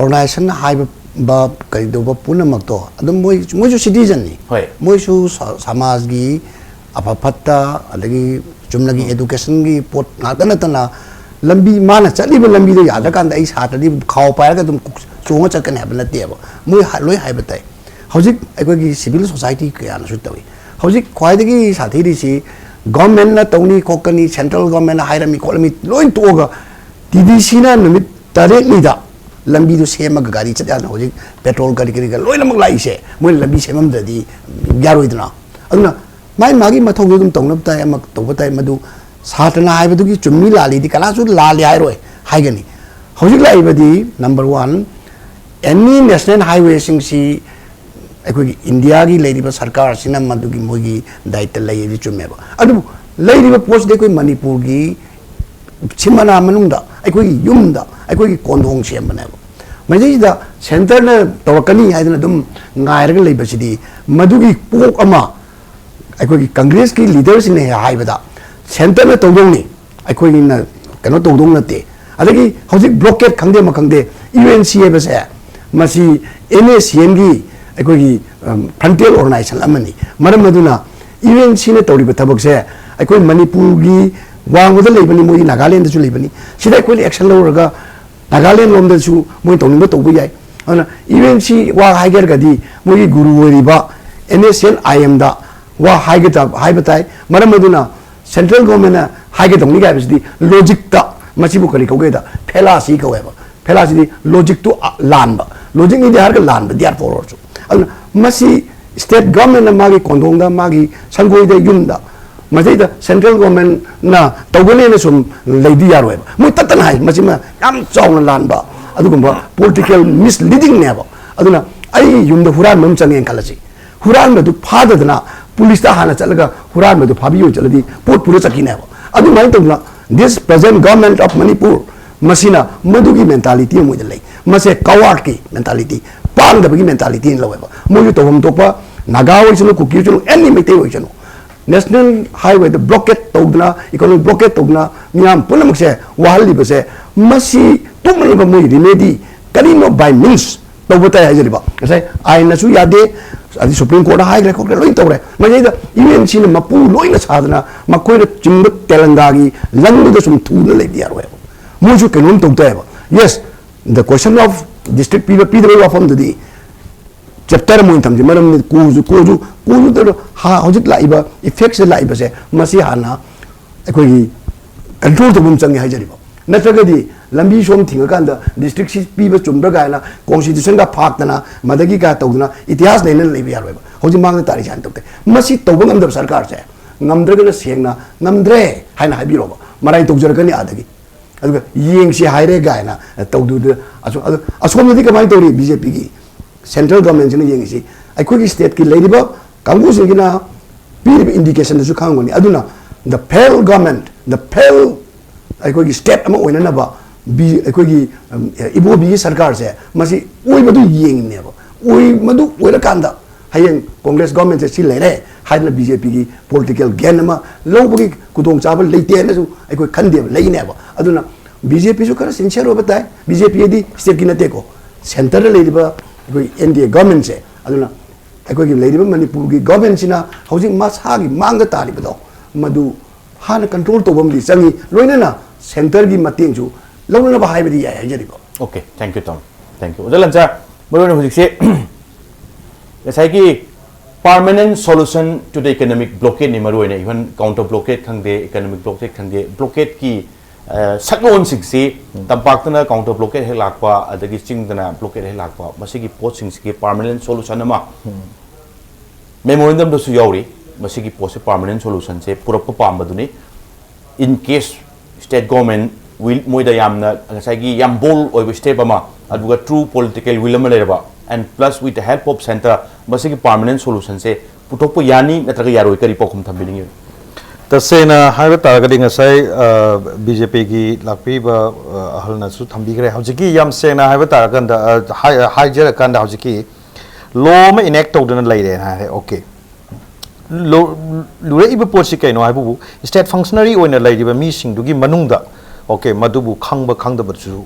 organization ꯍꯥꯏꯕ ꯀꯔꯤꯗꯧꯕ ꯄꯨꯝꯅꯃꯛꯇꯣ ꯑꯗꯨꯝ ꯃꯣꯏ, ꯃꯣꯏꯁꯨ citizenꯅꯤ꯫ ꯍꯣꯏ꯫ ꯃꯣꯏꯁꯨ ꯁ-, ꯁꯃꯥꯖꯒꯤ ꯑꯐ ꯐꯠꯇ, ꯑꯗꯒꯤ ꯆꯨꯝꯅꯒꯤ ꯎꯝ꯫ Educationꯒꯤ ꯄꯣꯠ ꯉꯥꯛꯇ ꯅꯠꯇꯅ ꯂꯝꯕꯤ, ꯃꯥꯅ ꯆꯠꯂꯤꯕ ꯂꯝꯕꯤꯗꯣ ꯌꯥꯗ꯭ꯔꯀꯥꯟꯗ ꯑꯩ ꯁꯥꯇ꯭ꯔꯗꯤ ꯈꯥꯎ ꯄꯥꯏꯔꯒ ꯑꯗꯨꯝ ꯆꯣꯡꯉ ꯆꯠꯀꯅꯤ ꯍꯥꯏꯕ ꯅꯠꯇꯦꯕ꯫ ꯃꯣꯏ ꯍꯥ-, ꯂꯣꯏ ꯍꯥꯏꯕ ꯇꯥꯏ꯫ ꯍꯧꯖꯤꯛ ꯑꯩꯈꯣꯏꯒꯤ civil society ꯀꯌꯥꯅꯁꯨ ꯇꯧꯏ꯫ ꯍꯧꯖꯤꯛ ꯈ꯭ꯋꯥꯏꯗꯒꯤ ꯁꯥꯊꯤꯔꯤꯁꯤ governmentꯅ ꯇꯧꯅꯤ ꯈꯣꯠꯀꯅꯤ, central governmentꯅ ꯍꯥꯏꯔꯝꯃꯤ ꯈꯣꯠꯂꯝꯃꯤ ꯂꯣꯏ ꯇꯣꯛꯑꯒ TDCꯅ ꯅꯨꯃꯤꯠ ꯇꯔꯦꯠꯅꯤꯗ ꯂꯝꯕꯤꯗꯨ ꯁꯦꯝꯃꯒ ꯒꯥꯔꯤ ꯆꯠ ꯌꯥꯗꯅ ꯍꯧꯖꯤꯛ petrol ꯀꯔꯤ ꯀꯔꯤꯒ ꯂꯣꯏꯅꯃꯛ ꯂꯥꯛꯏꯁꯦ ꯃꯣꯏꯅ ꯂꯝꯕꯤ ꯁꯦꯝꯃꯝꯗ꯭ꯔꯗꯤ ꯌꯥꯔꯣꯏꯗꯅ꯫ ꯑꯗꯨꯅ ꯃꯥꯏ ꯃꯥꯒꯤ ꯃꯊꯧꯗꯨ ꯑꯗꯨꯝ ꯇꯧꯅꯕ ꯇꯥꯏ, ꯑꯃ ꯇꯧꯕ ꯇꯥꯏ꯫ ꯃꯗꯨ ꯁꯥꯇ꯭ꯔꯅ ꯍꯥꯏꯕꯗꯨꯒꯤ ꯆꯨꯝꯃꯤ ꯂꯥꯜꯂꯤꯗꯤ ꯀꯅꯥꯁꯨ ꯂꯥꯜꯂꯤ ꯍꯥꯏꯔꯣꯏ, ꯍꯥꯏꯒꯅꯤ꯫ ꯍꯧꯖꯤꯛ ꯂꯥꯛꯏꯕꯗꯤ number one, any national highwayꯁꯤꯡꯁꯤ ꯑꯩꯈꯣꯏꯒꯤ ꯏꯟꯗꯤꯌꯥꯒꯤ ꯂꯩꯔꯤꯕ ꯁꯔꯀꯥꯔꯁꯤꯅ ꯃꯗꯨꯒꯤ ꯃꯣꯏꯒꯤ ꯗꯥꯌꯤꯠꯇ ꯂꯩ, ꯑꯗꯨ ꯆꯨꯝꯃꯦꯕ꯫ ꯑꯗꯨꯕꯨ ꯂꯩꯔꯤꯕ ꯄꯣꯠꯁꯤꯗꯤ ꯑꯩꯈꯣꯏ ꯃꯅꯤꯄꯨꯔꯒꯤ ꯁꯤꯃꯅꯥ ꯃꯅꯨꯡꯗ, ꯑꯩꯈꯣꯏꯒꯤ ꯌꯨꯝꯗ, ꯑꯩꯈꯣꯏꯒꯤ ꯀꯣꯟꯊꯣꯡ ꯁꯦꯝꯕꯅꯦꯕ꯫ ꯃꯁꯤꯗ centreꯅ ꯇꯧꯔꯛꯀꯅꯤ ꯍꯥꯏꯗꯅ ꯑꯗꯨꯝ ꯉꯥꯏꯔꯒ ꯂꯩꯕꯁꯤꯗꯤ, ꯃꯗꯨꯒꯤ ꯀꯣꯛ ꯑꯃ ꯑꯩꯈꯣꯏꯒꯤ Congressꯀꯤ leaderꯁꯤꯡꯅ ꯍꯦꯛ ꯍꯥꯏꯕꯗ centreꯅ ꯇꯧꯗꯧꯅꯤ, ꯑꯩꯈꯣꯏꯒꯤꯅ ꯀꯩꯅꯣ ꯇꯧꯗꯧ ꯅꯠꯇꯦ꯫ ꯑꯗꯒꯤ ꯍꯧꯖꯤꯛ blockade ꯈꯪꯗꯦ ꯑꯃ ꯈꯪꯗꯦ, UNC ꯍꯥꯏꯕꯁꯦ ꯃꯁꯤ NSCNꯒꯤ ꯑꯩꯈꯣꯏꯒꯤ, ꯎꯝ, frontal organization ꯑꯃꯅꯤ꯫ ꯃꯔꯝ ꯑꯗꯨꯅ UNCꯅ ꯇꯧꯔꯤꯕ ꯊꯕꯛꯁꯦ ꯑꯩꯈꯣꯏ ꯃꯅꯤꯄꯨꯔꯒꯤ ꯋꯥꯡꯃꯗ ꯂꯩꯕꯅꯤ, ꯃꯣꯏꯒꯤ ꯅꯥꯒꯥꯂꯦꯟꯗꯁꯨ ꯂꯩꯕꯅꯤ꯫ ꯁꯤꯗ ꯑꯩꯈꯣꯏꯅ action ꯂꯧꯔꯒ ꯅꯥꯒꯥꯂꯦꯟ ꯂꯣꯝꯗꯁꯨ ꯃꯣꯏ ꯇꯧꯅꯤꯡꯕ ꯇꯧꯕ ꯌꯥꯏ꯫ ꯑꯗꯨꯅ UNC ꯋꯥ ꯍꯥꯏꯒ꯭ꯔꯒꯗꯤ ꯃꯣꯏꯒꯤ ꯒꯨꯔꯨ ꯑꯣꯏꯔꯤꯕ NSCN-IMꯗ ꯋꯥ ꯍꯥꯏꯒꯗ-, ꯍꯥꯏꯕ ꯇꯥꯏ꯫ ꯃꯔꯝ ꯑꯗꯨꯅ central governmentꯅ ꯍꯥꯏꯒꯗꯧꯅꯤ ꯍꯥꯏꯕꯁꯤꯗꯤ logicꯇ, ꯃꯁꯤꯕꯨ ꯀꯔꯤ ꯀꯧꯒꯦꯗ, fallacy ꯀꯧꯋꯦꯕ꯫ Fallacyꯗꯤ logicꯇꯨ, ꯑ, ꯂꯥꯟꯕ, logicꯅꯤꯗꯤ ꯍꯥꯏꯔꯒ ꯂꯥꯟꯕ, therefore ꯑꯣꯏꯔꯁꯨ꯫ ꯑꯗꯨꯅ ꯃꯁꯤ ꯁ꯭ꯇꯦꯠ ꯒꯚꯔꯟꯃꯦꯟꯠꯅ ꯃꯥꯒꯤ ꯀꯣꯟꯊꯣꯡꯗ, ꯃꯥꯒꯤ ꯁꯪꯒꯣꯏꯗ, ꯌꯨꯝꯗ, ꯃꯁꯤꯗꯩꯗ ꯁꯦꯟꯇ꯭ꯔꯦꯜ ꯒꯚꯔꯟꯃꯦꯟꯠꯅ ꯇꯧꯒꯅꯦꯅ ꯁꯨꯝ ꯂꯩꯗꯤ ꯌꯥꯔꯣꯏꯕ꯫ ꯃꯣꯏ ꯇꯠꯇꯅ ꯍꯥꯏ, ꯃꯁꯤꯃ ꯌꯥꯝ ꯆꯥꯎꯅ ꯂꯥꯟꯕ ꯑꯗꯨꯒꯨꯝꯕ ꯄꯣꯂꯤꯇꯤꯀꯦꯜ ꯃꯤꯁꯂꯤꯗꯤꯡꯅꯦꯕ꯫ ꯑꯗꯨꯅ ꯑꯩꯒꯤ ꯌꯨꯝꯗ ꯍꯨꯔꯥꯟꯕ ꯑꯃ ꯆꯪꯉꯦꯅ ꯈꯜꯂꯁꯤ, ꯍꯨꯔꯥꯟꯕꯗꯨ ꯐꯥꯗꯗꯅ ꯄꯨꯂꯤꯁꯇ ꯍꯥꯟꯅ ꯆꯠꯂꯒ ꯍꯨꯔꯥꯟꯕꯗꯨ ꯐꯥꯕꯤꯌꯨ ꯆꯠꯂꯗꯤ ꯄꯣꯠ ꯄꯨꯔ ꯆꯠꯈꯤꯅꯦꯕ꯫ ꯑꯗꯨꯃꯥꯏꯅ ꯇꯧꯗꯅ this present government of Manipur ꯃꯁꯤꯅ ꯃꯗꯨꯒꯤ ꯃꯦꯟꯇꯥꯂꯤꯇꯤ ꯑꯃ ꯃꯣꯏꯗ ꯂꯩ꯫ ꯃꯁꯦ ꯀꯋꯥꯔꯗꯀꯤ ꯃꯦꯟꯇꯥꯂꯤꯇꯤ, ꯄꯥꯡꯗꯕꯒꯤ ꯃꯦꯟꯇꯥꯂꯤꯇꯤꯅ ꯂꯧꯋꯦꯕ꯫ ꯃꯣꯏꯁꯨ ꯇꯧꯐꯝ ꯊꯣꯛꯄ ꯅꯥꯒꯥ ꯑꯣꯏꯁꯅꯨ, ꯀꯨꯀꯤ ꯑꯣꯏꯁꯅꯨ, ꯑꯦꯅꯤ ꯃꯩꯇꯩ ꯑꯣꯏꯁꯅꯨ, ꯅꯦꯁꯅꯦꯜ ꯍꯥꯏꯋꯦꯗ ꯕ꯭ꯂꯣꯀꯦꯠ ꯇꯧꯗꯅ, ꯏꯀꯣꯅꯣꯃꯤꯛ ꯕ꯭ꯂꯣꯀꯦꯠ ꯇꯧꯗꯅ ꯃꯤꯌꯥꯝ ꯄꯨꯝꯅꯃꯛꯁꯦ ꯋꯥꯍꯜꯂꯤꯕꯁꯦ, ꯃꯁꯤ ꯇꯨꯝꯅꯅꯕ ꯃꯣꯏ ꯔꯤꯃꯦꯗꯤ ꯀꯔꯤꯅꯣ ꯕꯥꯏ ꯃꯤꯟꯁ ꯇꯧꯕ ꯇꯥꯏ ꯍꯥꯏꯖꯔꯤꯕ꯫ ꯉꯁꯥꯏ ꯑꯥꯏꯟꯅꯁꯨ ꯌꯥꯗꯦ, ꯑꯗꯩ ꯁꯨꯄ꯭ꯔꯤꯝ ꯀꯣꯔꯠꯅ ꯍꯥꯏꯈ꯭ꯔꯦ ꯈꯣꯠꯈ꯭ꯔꯦ ꯂꯣꯏ ꯇꯧꯔꯦ꯫ ꯃꯁꯤꯗ ꯌꯨ ꯑꯦꯟ ꯁꯤꯅ ꯃꯄꯨ ꯂꯣꯏꯅ ꯁꯥꯗꯅ ꯃꯈꯣꯏꯅ ꯆꯤꯡꯕ ꯇꯦꯂꯪꯒꯥꯒꯤ ꯂꯪꯗꯨꯗ ꯁꯨꯝ ꯊꯨꯗꯅ ꯂꯩꯕꯗꯤ ꯌꯥꯔꯣꯏꯕ꯫ ꯃꯣꯏꯁꯨ ꯀꯩꯅꯣꯝ ꯇꯧ ꯇꯥꯏꯕ꯫ Yes, the question of district ꯄꯤꯕ ꯄꯤꯗꯕꯒꯤ ꯋꯥꯐꯝꯗꯨꯗꯤ ꯆꯦꯞꯇꯔ ꯑꯃ ꯑꯣꯏꯅ ꯊꯝꯁꯤ꯫ ꯃꯔꯝꯗꯤ ꯀꯣꯁꯨ ꯀꯣꯁꯨ ꯀꯣꯁꯨ ꯇꯧꯔ-, ꯍꯥ-, ꯍꯧꯖꯤꯛ ꯂꯥꯛꯏꯕ ꯏꯐꯦꯛꯁꯦ ꯂꯥꯛꯏꯕꯁꯦ, ꯃꯁꯤ ꯍꯥꯟꯅ ꯑꯩꯈꯣꯏꯒꯤ ꯀꯟꯇ꯭ꯔꯣꯜ ꯇꯧꯕ ꯑꯃ ꯆꯪꯉꯦ ꯍꯥꯏꯖꯔꯤꯕ꯫ ꯅꯠꯇ꯭ꯔꯒꯗꯤ ꯂꯝꯕꯤ ꯁꯣꯝ ꯊꯤꯡꯉꯀꯥꯟꯗ ꯗꯤꯁꯇ꯭ꯔꯤꯛꯁꯤ ꯄꯤꯕ ꯆꯨꯝꯕ꯭ꯔꯥ ꯀꯥꯏꯅ ꯀꯣꯟꯁꯇꯤꯇ꯭ꯌꯨꯁꯟꯒ ꯐꯥꯛꯇꯅ, ꯃꯗꯒꯤ ꯀꯥ ꯇꯧꯗꯅ ꯏꯇꯤꯍꯥꯁ ꯂꯩꯅꯅ ꯂꯩꯕ ꯌꯥꯔꯣꯏꯕ꯫ ꯍꯧꯖꯤꯛ ꯃꯥꯡꯗ ꯇꯥꯔꯤꯁꯦ ꯍꯥꯟꯅ ꯇꯧꯗꯦ꯫ ꯃꯁꯤ ꯇꯧꯕ ꯉꯝꯗꯕ ꯁꯔꯀꯥꯔꯁꯦ, ꯉꯝꯗ꯭ꯔꯒꯅ ꯁꯦꯡꯅ "ꯉꯝꯗ꯭ꯔꯦ" ꯍꯥꯏꯅ ꯍꯥꯏꯕꯤꯔꯣꯕ, ꯃꯔꯥꯏ ꯇꯧꯖꯔꯛꯀꯅꯤ ꯑꯥꯗꯒꯤ꯫ ꯑꯗꯨꯒ "ꯌꯦꯡꯁꯤ" ꯍꯥꯏꯔꯦ ꯀꯥꯏꯅ ꯇꯧꯗꯨꯗ, ꯑꯁꯣ-, ꯑꯗꯣ ꯑꯁꯣꯝꯗꯗꯤ ꯀꯃꯥꯏꯅ ꯇꯧꯔꯤ? ꯕꯤ ꯖꯦ ꯄꯤꯒꯤ ꯁꯦꯟꯇ꯭ꯔꯦꯜ ꯒꯚꯔꯟꯃꯦꯟꯠꯁꯤꯅ ꯌꯦꯡꯉꯤꯁꯤ ꯑꯩꯈꯣꯏꯒꯤ ꯁ꯭ꯇꯦꯠꯀꯤ ꯂꯩꯔꯤꯕ ꯀꯥꯡꯕꯨꯁꯤꯡꯒꯤꯅ ꯄꯤꯔꯤꯕ ꯏꯟꯗꯤꯀꯦꯁꯟꯗꯁꯨ ꯈꯪꯉꯝꯒꯅꯤ꯫ ꯑꯗꯨꯅ the failed government, the failed ꯑꯩꯈꯣꯏꯒꯤ ꯁ꯭ꯇꯦꯠ ꯑꯃ ꯑꯣꯏꯅꯅꯕ ꯕꯤ-, ꯑꯩꯈꯣꯏꯒꯤ, ꯎꯝ, ꯏꯕꯣꯕꯤꯒꯤ ꯁꯔꯀꯥꯔꯁꯦ ꯃꯁꯤ ꯑꯣꯏꯕꯗꯨ ꯌꯦꯡꯉꯤꯅꯦꯕ꯫ ꯑꯣꯏ-, ꯃꯗꯨ ꯑꯣꯏꯔꯀꯥꯟꯗ ꯍꯌꯦꯡ ꯀꯣꯡꯒ꯭ꯔꯦꯁ ꯒꯚꯔꯟꯃꯦꯟꯠꯁꯦ ꯁꯤ ꯂꯩꯔꯦ ꯍꯥꯏꯗꯅ ꯕꯤ ꯖꯦ ꯄꯤꯒꯤ ꯄꯣꯂꯤꯇꯤꯀꯦꯜ ꯒꯦꯟ ꯑꯃ ꯂꯧꯕꯒꯤ ꯈꯨꯗꯣꯡꯆꯥꯕ ꯂꯩꯇꯦꯅꯁꯨ ꯑꯩꯈꯣꯏ ꯈꯟꯗꯦꯕ, ꯂꯩꯅꯦꯕ꯫ ꯑꯗꯨꯅ ꯕꯤ ꯖꯦ ꯄꯤꯁꯨ ꯈꯔ ꯁꯤꯟꯁꯤꯌꯔ ꯑꯣꯏꯕ ꯇꯥꯏ꯫ ꯕꯤ ꯖꯦ ꯄꯤ ꯍꯥꯏꯗꯤ ꯁ꯭ꯇꯦꯠꯀꯤ ꯅꯠꯇꯦꯀꯣ, ꯁꯦꯟꯇꯔꯗ ꯂꯩꯔꯤꯕ ꯑꯩꯈꯣꯏ ꯑꯦꯟ ꯗꯤ ꯑꯦ ꯒꯚꯔꯟꯃꯦꯟꯠꯁꯦ꯫ ꯑꯗꯨꯅ ꯑꯩꯈꯣꯏꯒꯤ ꯂꯩꯔꯤꯕ ꯃꯅꯤꯄꯨꯔꯒꯤ ꯒꯚꯔꯟꯃꯦꯟꯠꯁꯤꯅ ꯍꯧꯖꯤꯛ ꯃꯁꯥꯒꯤ ꯃꯥꯡꯗ ꯇꯥꯔꯤꯕꯗꯣ, ꯃꯗꯨ ꯍꯥꯟꯅ ꯀꯟꯇ꯭ꯔꯣꯜ ꯇꯧꯕ ꯑꯃꯗꯤ ꯆꯪꯉꯤ, ꯂꯣꯏꯅꯅ ꯁꯦꯟꯇꯔꯒꯤ ꯃꯇꯦꯡꯁꯨ ꯂꯧꯅꯅꯕ ꯍꯥꯏꯕꯗꯤ ꯌꯥꯏ ꯍꯥꯏꯖꯔꯤꯕ꯫ Okay, thank you, Tom. Thank you. ꯑꯣꯖꯥ ꯂꯟꯆꯥ, ꯃꯔꯨꯑꯣꯏꯅ ꯍꯧꯖꯤꯛꯁꯦ ꯉꯁꯥꯏꯒꯤ permanent solution to the economic blockade ꯅꯤ ꯃꯔꯨꯑꯣꯏꯅ, even counter blockade ꯈꯪꯗꯦ, economic blockade ꯈꯪꯗꯦ, blockade ꯀꯤ, ꯑ, ꯁꯛꯂꯣꯟꯁꯤꯡꯁꯤ, ꯇꯝꯄꯥꯛꯇꯅ counter blockade ꯍꯦꯛ ꯂꯥꯛꯄ, ꯑꯗꯒꯤ ꯆꯤꯡꯗꯅ blockade ꯍꯦꯛ ꯂꯥꯛꯄ, ꯃꯁꯤꯒꯤ ꯄꯣꯠꯁꯤꯡꯁꯤꯒꯤ permanent solution ꯑꯃ ꯃꯦꯃꯣꯔꯦꯟꯗꯝꯗꯁꯨ ꯌꯥꯎꯔꯤ꯫ ꯃꯁꯤꯒꯤ ꯄꯣꯠꯁꯦ ꯄꯥꯔꯃꯅꯦꯟ ꯁꯣꯂꯨꯁꯟꯁꯦ ꯄꯨꯔꯛꯄ ꯄꯥꯝꯕꯗꯨꯅꯤ꯫ In case state government will, ꯃꯣꯏꯗ ꯌꯥꯝꯅ ꯉꯁꯥꯏꯒꯤ ꯌꯥꯝ ꯕꯣꯜ ꯑꯣꯏꯕ ꯁ꯭ꯇꯦꯞ ꯑꯃ, ꯑꯗꯨꯒ ꯇ꯭ꯔꯨ ꯄꯣꯂꯤꯇꯤꯀꯦꯜ ꯋꯤꯜ ꯑꯃ ꯂꯩꯔꯕ, and plus with the help of centre, ꯃꯁꯤꯒꯤ ꯄꯥꯔꯃꯅꯦꯟ ꯁꯣꯂꯨꯁꯟꯁꯦ ꯄꯨꯊꯣꯛꯄ ꯌꯥꯅꯤ ꯅꯠꯇ꯭ꯔꯒ ꯌꯥꯔꯣꯏ? ꯀꯔꯤ ꯄꯥꯎꯈꯨꯝ ꯊꯝꯕꯤꯅꯤꯡꯉꯤ? ꯇꯁꯦꯡꯅ ꯍꯥꯏꯕ ꯇꯥꯔꯒꯗꯤ, ꯉꯁꯥꯏ ꯕꯤ ꯖꯦ ꯄꯤꯒꯤ ꯂꯥꯛꯄꯤꯕ ꯑ, ꯑꯍꯜꯅꯁꯨ ꯊꯝꯕꯤꯈ꯭ꯔꯦ꯫ ꯍꯧꯖꯤꯛꯀꯤ, ꯌꯥꯝ ꯁꯦꯡꯅ ꯍꯥꯏꯕ ꯇꯥꯔꯀꯥꯟꯗ, ꯑ, ꯍꯥꯏ- ꯍꯥꯏꯖꯔꯀꯥꯟꯗ, ꯍꯧꯖꯤꯛꯀꯤ ꯂꯣ ꯑꯃ ꯏꯅꯦꯛ ꯇꯧꯗꯨꯅ ꯂꯩꯔꯦꯅ ꯍꯥꯏꯔꯦ꯫ ꯑꯣꯀꯦ, ꯂꯨ- ꯂꯨꯔꯛꯏꯕ ꯄꯣꯠꯁꯤ ꯀꯩꯅꯣ ꯍꯥꯏꯕꯕꯨ, ꯁ꯭ꯇꯦꯠ ꯐꯪꯁꯅꯔꯤ ꯑꯣꯏꯅ ꯂꯩꯔꯤꯕ ꯃꯤꯁꯤꯡꯗꯨꯒꯤ ꯃꯅꯨꯡꯗ, ꯑꯣꯀꯦ, ꯃꯗꯨꯕꯨ ꯈꯪꯕ ꯈꯪꯗꯕꯁꯨ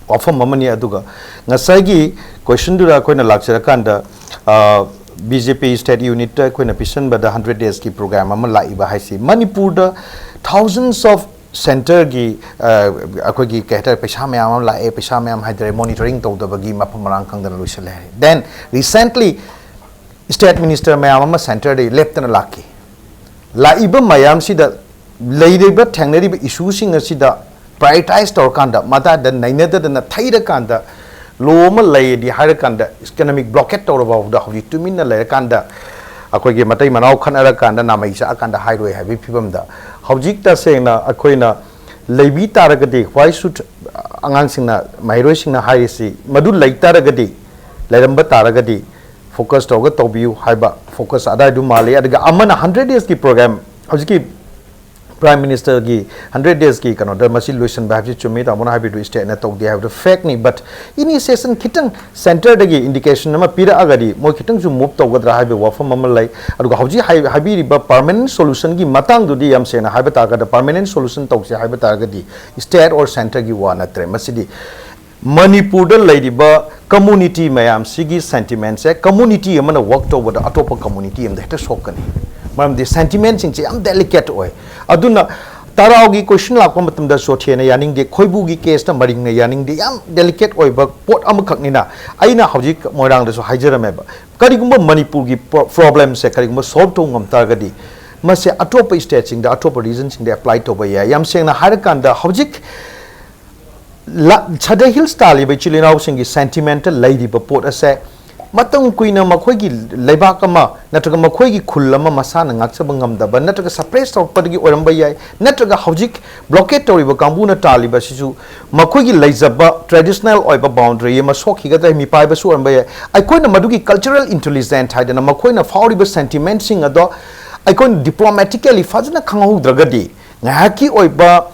ꯋꯥꯐꯝ ꯑꯃꯅꯤ꯫ ꯑꯗꯨꯒ ꯉꯁꯥꯏꯒꯤ ꯀꯣꯏꯁꯟꯗꯨꯗ ꯑꯩꯈꯣꯏꯅ ꯂꯥꯛꯆꯔꯀꯥꯟꯗ, ꯕꯤ ꯖꯦ ꯄꯤ ꯁ꯭ꯇꯦꯠ ꯌꯨꯅꯤꯠꯇ ꯑꯩꯈꯣꯏꯅ ꯄꯤꯁꯟꯕꯗ ꯍꯟꯗ꯭ꯔꯦꯠ ꯗꯦꯖꯀꯤ ꯄ꯭ꯔꯣꯒ꯭ꯔꯥꯝ ꯑꯃ ꯂꯥꯛꯏꯕ ꯍꯥꯏꯁꯤ, ꯃꯅꯤꯄꯨꯔꯗ ꯊꯥꯎꯖꯟꯁ ꯑꯣꯐ ꯁꯦꯟꯇꯔꯒꯤ, ꯑꯩꯈꯣꯏꯒꯤ ꯀꯩ ꯍꯥꯏꯇꯥꯔꯦ, ꯄꯩꯁꯥ ꯃꯌꯥꯝ ꯑꯃ ꯂꯥꯛꯑꯦ, ꯄꯩꯁꯥ ꯃꯌꯥꯝ ꯍꯥꯏꯇꯥꯔꯦ, ꯃꯣꯅꯤꯇꯔꯤꯡ ꯇꯧꯗꯕꯒꯤ ꯃꯐꯝ ꯃꯔꯥꯡ ꯈꯪꯗꯅ ꯂꯣꯏꯁꯤꯜꯂꯦ ꯍꯥꯏꯔꯦ꯫ ꯗꯦꯟ ꯔꯤꯁꯦꯟꯠꯂꯤ ꯁ꯭ꯇꯦꯠ ꯃꯤꯅꯤꯁꯇꯔ ꯃꯌꯥꯝ ꯑꯃ ꯁꯦꯟꯇꯔꯗꯒꯤ ꯂꯦꯞꯇꯅ ꯂꯥꯛꯈꯤ꯫ ꯂꯥꯛꯏꯕ ꯃꯌꯥꯝꯁꯤꯗ ꯂꯩꯔꯤꯕ, ꯊꯦꯡꯅꯔꯤꯕ ꯏꯁꯨꯁꯤꯡ ꯑꯁꯤꯗ ꯄ꯭ꯔꯥꯏꯌꯣꯔꯤꯇꯥꯏꯁ ꯇꯧꯔꯀꯥꯟꯗ, ꯃꯇꯥꯗ ꯅꯩꯅꯗꯗꯅ ꯊꯩꯔꯀꯥꯟꯗ, ꯂꯣ ꯑꯃ ꯂꯩꯔꯗꯤ ꯍꯥꯏꯔꯀꯥꯟꯗ, ꯏꯀꯅꯣꯃꯤꯛ ꯕ꯭ꯂꯣꯀꯦꯠ ꯇꯧꯔ ꯐꯥꯎꯕꯗ ꯍꯧꯖꯤꯛ ꯇꯨꯃꯤꯟꯅ ꯂꯩꯔꯀꯥꯟꯗ, ꯑꯩꯈꯣꯏꯒꯤ ꯃꯇꯩ ꯃꯅꯥꯎ ꯈꯠꯅꯔꯀꯥꯟꯗ ꯅꯥꯃꯩ ꯆꯥꯛꯑꯀꯥꯟꯗ ꯍꯥꯏꯔꯣꯏ ꯍꯥꯏꯕꯒꯤ ꯐꯤꯕꯝꯗ, ꯍꯧꯖꯤꯛ ꯇꯁꯦꯡꯅ ꯑꯩꯈꯣꯏꯅ ꯂꯩꯕꯤ ꯇꯥꯔꯒꯗꯤ, why should ꯑꯉꯥꯡꯁꯤꯡꯅ, ꯃꯍꯩꯔꯣꯏꯁꯤꯡꯅ ꯍꯥꯏꯔꯤꯁꯤ, ꯃꯗꯨ ꯂꯩ ꯇꯥꯔꯒꯗꯤ, ꯂꯩꯔꯝꯕ ꯇꯥꯔꯒꯗꯤ, ꯐꯣꯀꯁ ꯇꯧꯔꯒ ꯇꯧꯕꯤꯌꯨ ꯍꯥꯏꯕ, ꯐꯣꯀꯁ ꯑꯗꯥꯏꯗꯨ ꯃꯥꯜꯂꯤ꯫ ꯑꯗꯨꯒ ꯑꯃꯅ ꯍꯟꯗ꯭ꯔꯦꯠ ꯗꯦꯖꯀꯤ ꯄ꯭ꯔꯣꯒ꯭ꯔꯥꯝ, ꯍꯧꯖꯤꯛꯀꯤ ꯄ꯭ꯔꯥꯏꯝ ꯃꯤꯅꯤꯁꯇꯔꯒꯤ ꯍꯟꯗ꯭ꯔꯦꯠ ꯗꯦꯖꯀꯤ ꯀꯩꯅꯣꯗ ꯃꯁꯤ ꯂꯣꯏꯁꯤꯟꯕ ꯍꯥꯏꯕꯁꯤ ꯆꯨꯝꯃꯤ, ꯇꯥꯃꯣꯅ ꯍꯥꯏꯕꯤꯗꯨ ꯁ꯭ꯇꯦꯠꯅ ꯇꯧꯗꯦ ꯍꯥꯏꯕꯗꯨ ꯐꯦꯛꯅꯤ꯫ ꯕꯠ ꯏꯅꯤꯁꯤꯌꯦꯁꯟ ꯈꯤꯇꯪ ꯁꯦꯟꯇꯔꯗꯒꯤ ꯏꯟꯗꯤꯀꯦꯁꯟ ꯑꯃ ꯄꯤꯔꯛꯑꯒꯗꯤ ꯃꯣꯏ ꯈꯤꯇꯪꯁꯨ ꯃꯨꯚ ꯇꯧꯒꯗ꯭ꯔꯥ ꯍꯥꯏꯕꯒꯤ ꯋꯥꯐꯝ ꯑꯃ ꯂꯩ꯫ ꯑꯗꯨꯒ ꯍꯧꯖꯤꯛ ꯍꯥꯏ- ꯍꯥꯏꯕꯤꯔꯤꯕ ꯄꯔꯃꯅꯦꯟ ꯁꯣꯂꯨꯁꯟꯒꯤ ꯃꯇꯥꯡꯗꯨꯗꯤ, ꯌꯥꯝ ꯁꯦꯡꯅ ꯍꯥꯏꯕ ꯇꯥꯔꯒꯗꯤ, ꯄꯔꯃꯅꯦꯟ ꯁꯣꯂꯨꯁꯟ ꯇꯧꯁꯦ ꯍꯥꯏꯕ ꯇꯥꯔꯒꯗꯤ, ꯁ꯭ꯇꯦꯠ ꯑꯣꯔ ꯁꯦꯟꯇꯔꯒꯤ ꯋꯥ ꯅꯠꯇ꯭ꯔꯦ꯫ ꯃꯁꯤꯗꯤ ꯃꯅꯤꯄꯨꯔꯗ ꯂꯩꯔꯤꯕ ꯀꯝꯃꯨꯅꯤꯇꯤ ꯃꯌꯥꯝꯁꯤꯒꯤ ꯁꯦꯟꯇꯤꯃꯦꯟꯁꯦ, ꯀꯝꯃꯨꯅꯤꯇꯤ ꯑꯃꯅ ꯋꯥꯔꯛ ꯇꯧꯕꯗ ꯑꯇꯣꯞꯄ ꯀꯝꯃꯨꯅꯤꯇꯤ ꯑꯃꯗ ꯍꯦꯛꯇ ꯁꯣꯛꯀꯅꯤ꯫ ꯃꯔꯝꯗꯤ ꯁꯦꯟꯇꯤꯃꯦꯟꯁꯤꯡꯁꯦ ꯌꯥꯝ ꯗꯦꯂꯤꯀꯦꯠ ꯑꯣꯏ꯫ ꯑꯗꯨꯅ ꯇꯔꯥꯎꯒꯤ ꯀꯣꯏꯁꯟ ꯂꯥꯛꯄ ꯃꯇꯝꯗ ꯆꯣꯊꯦꯅ ꯌꯥꯅꯤꯡꯗꯦ, ꯈꯣꯏꯕꯨꯒꯤ ꯀꯦꯁꯇ ꯃꯔꯤꯡꯅ ꯌꯥꯅꯤꯡꯗꯦ, ꯌꯥꯝ ꯗꯦꯂꯤꯀꯦꯠ ꯑꯣꯏꯕ ꯄꯣꯠ ꯑꯃꯈꯛꯅꯤꯅ, ꯑꯩꯅ ꯍꯧꯖꯤꯛ ꯃꯣꯏꯔꯥꯡꯗꯁꯨ ꯍꯥꯏꯖꯔꯝꯃꯦꯕ, ꯀꯔꯤꯒꯨꯝꯕ ꯃꯅꯤꯄꯨꯔꯒꯤ ꯄ꯭ꯔꯣ- ꯄ꯭ꯔꯣꯕ꯭ꯂꯦꯝꯁꯦ ꯀꯔꯤꯒꯨꯝꯕ ꯁꯣꯜꯕ ꯇꯧꯕ ꯉꯝ ꯇꯥꯔꯒꯗꯤ, ꯃꯁꯦ ꯑꯇꯣꯞꯄ ꯁ꯭ꯇꯦꯠꯁꯤꯡꯗ, ꯑꯇꯣꯞꯄ ꯔꯤꯖꯟꯁꯤꯡꯗ ꯑꯦꯄ꯭ꯂꯥꯏ ꯇꯧꯕ ꯌꯥꯏ꯫ ꯌꯥꯝ ꯁꯦꯡꯅ ꯍꯥꯏꯔꯀꯥꯟꯗ, ꯍꯧꯖꯤꯛ ꯂ- ꯁꯗꯔ ꯍꯤꯜꯁ ꯇꯥꯜꯂꯤꯕ ꯏꯆꯤꯜ ꯏꯅꯥꯎꯁꯤꯡꯒꯤ ꯁꯦꯟꯇꯤꯃꯦꯟꯇ ꯂꯩꯔꯤꯕ ꯄꯣꯠ ꯑꯁꯦ, ꯃꯇꯝ ꯀꯨꯏꯅ ꯃꯈꯣꯏꯒꯤ ꯂꯩꯕꯥꯛ ꯑꯃ ꯅꯠꯇ꯭ꯔꯒ ꯃꯈꯣꯏꯒꯤ ꯈꯨꯜ ꯑꯃ ꯃꯁꯥꯅ ꯉꯥꯛꯆꯕ ꯉꯝꯗꯕ ꯅꯠꯇ꯭ꯔꯒ suppress ꯇꯧꯔꯛꯄꯗꯒꯤ ꯑꯣꯏꯔꯝꯕ ꯌꯥꯏ, ꯅꯠꯇ꯭ꯔꯒ ꯍꯧꯖꯤꯛ blockade ꯇꯧꯔꯤꯕ ꯀꯥꯡꯕꯨꯅ ꯇꯥꯜꯂꯤꯕ ꯑꯁꯤꯁꯨ ꯃꯈꯣꯏꯒꯤ ꯂꯩꯖꯕ traditional ꯑꯣꯏꯕ boundary ꯑꯃ ꯁꯣꯛꯈꯤꯒꯗ꯭ꯔꯥ ꯍꯥꯏꯕ ꯃꯤꯄꯥꯏꯕꯁꯨ ꯑꯣꯏꯔꯝꯕ ꯌꯥꯏ꯫ ꯑꯩꯈꯣꯏꯅ ꯃꯗꯨꯒꯤ cultural intelligence ꯍꯥꯏꯗꯅ ꯃꯈꯣꯏꯅ ꯐꯥꯎꯔꯤꯕ sentimentꯁꯤꯡ ꯑꯗꯣ ꯑꯩꯈꯣꯏꯅ diplomatically ꯐꯖꯅ ꯈꯪꯍꯧꯗ꯭ꯔꯒꯗꯤ ꯉꯥꯏꯍꯥꯛꯀꯤ ꯑꯣꯏꯕ,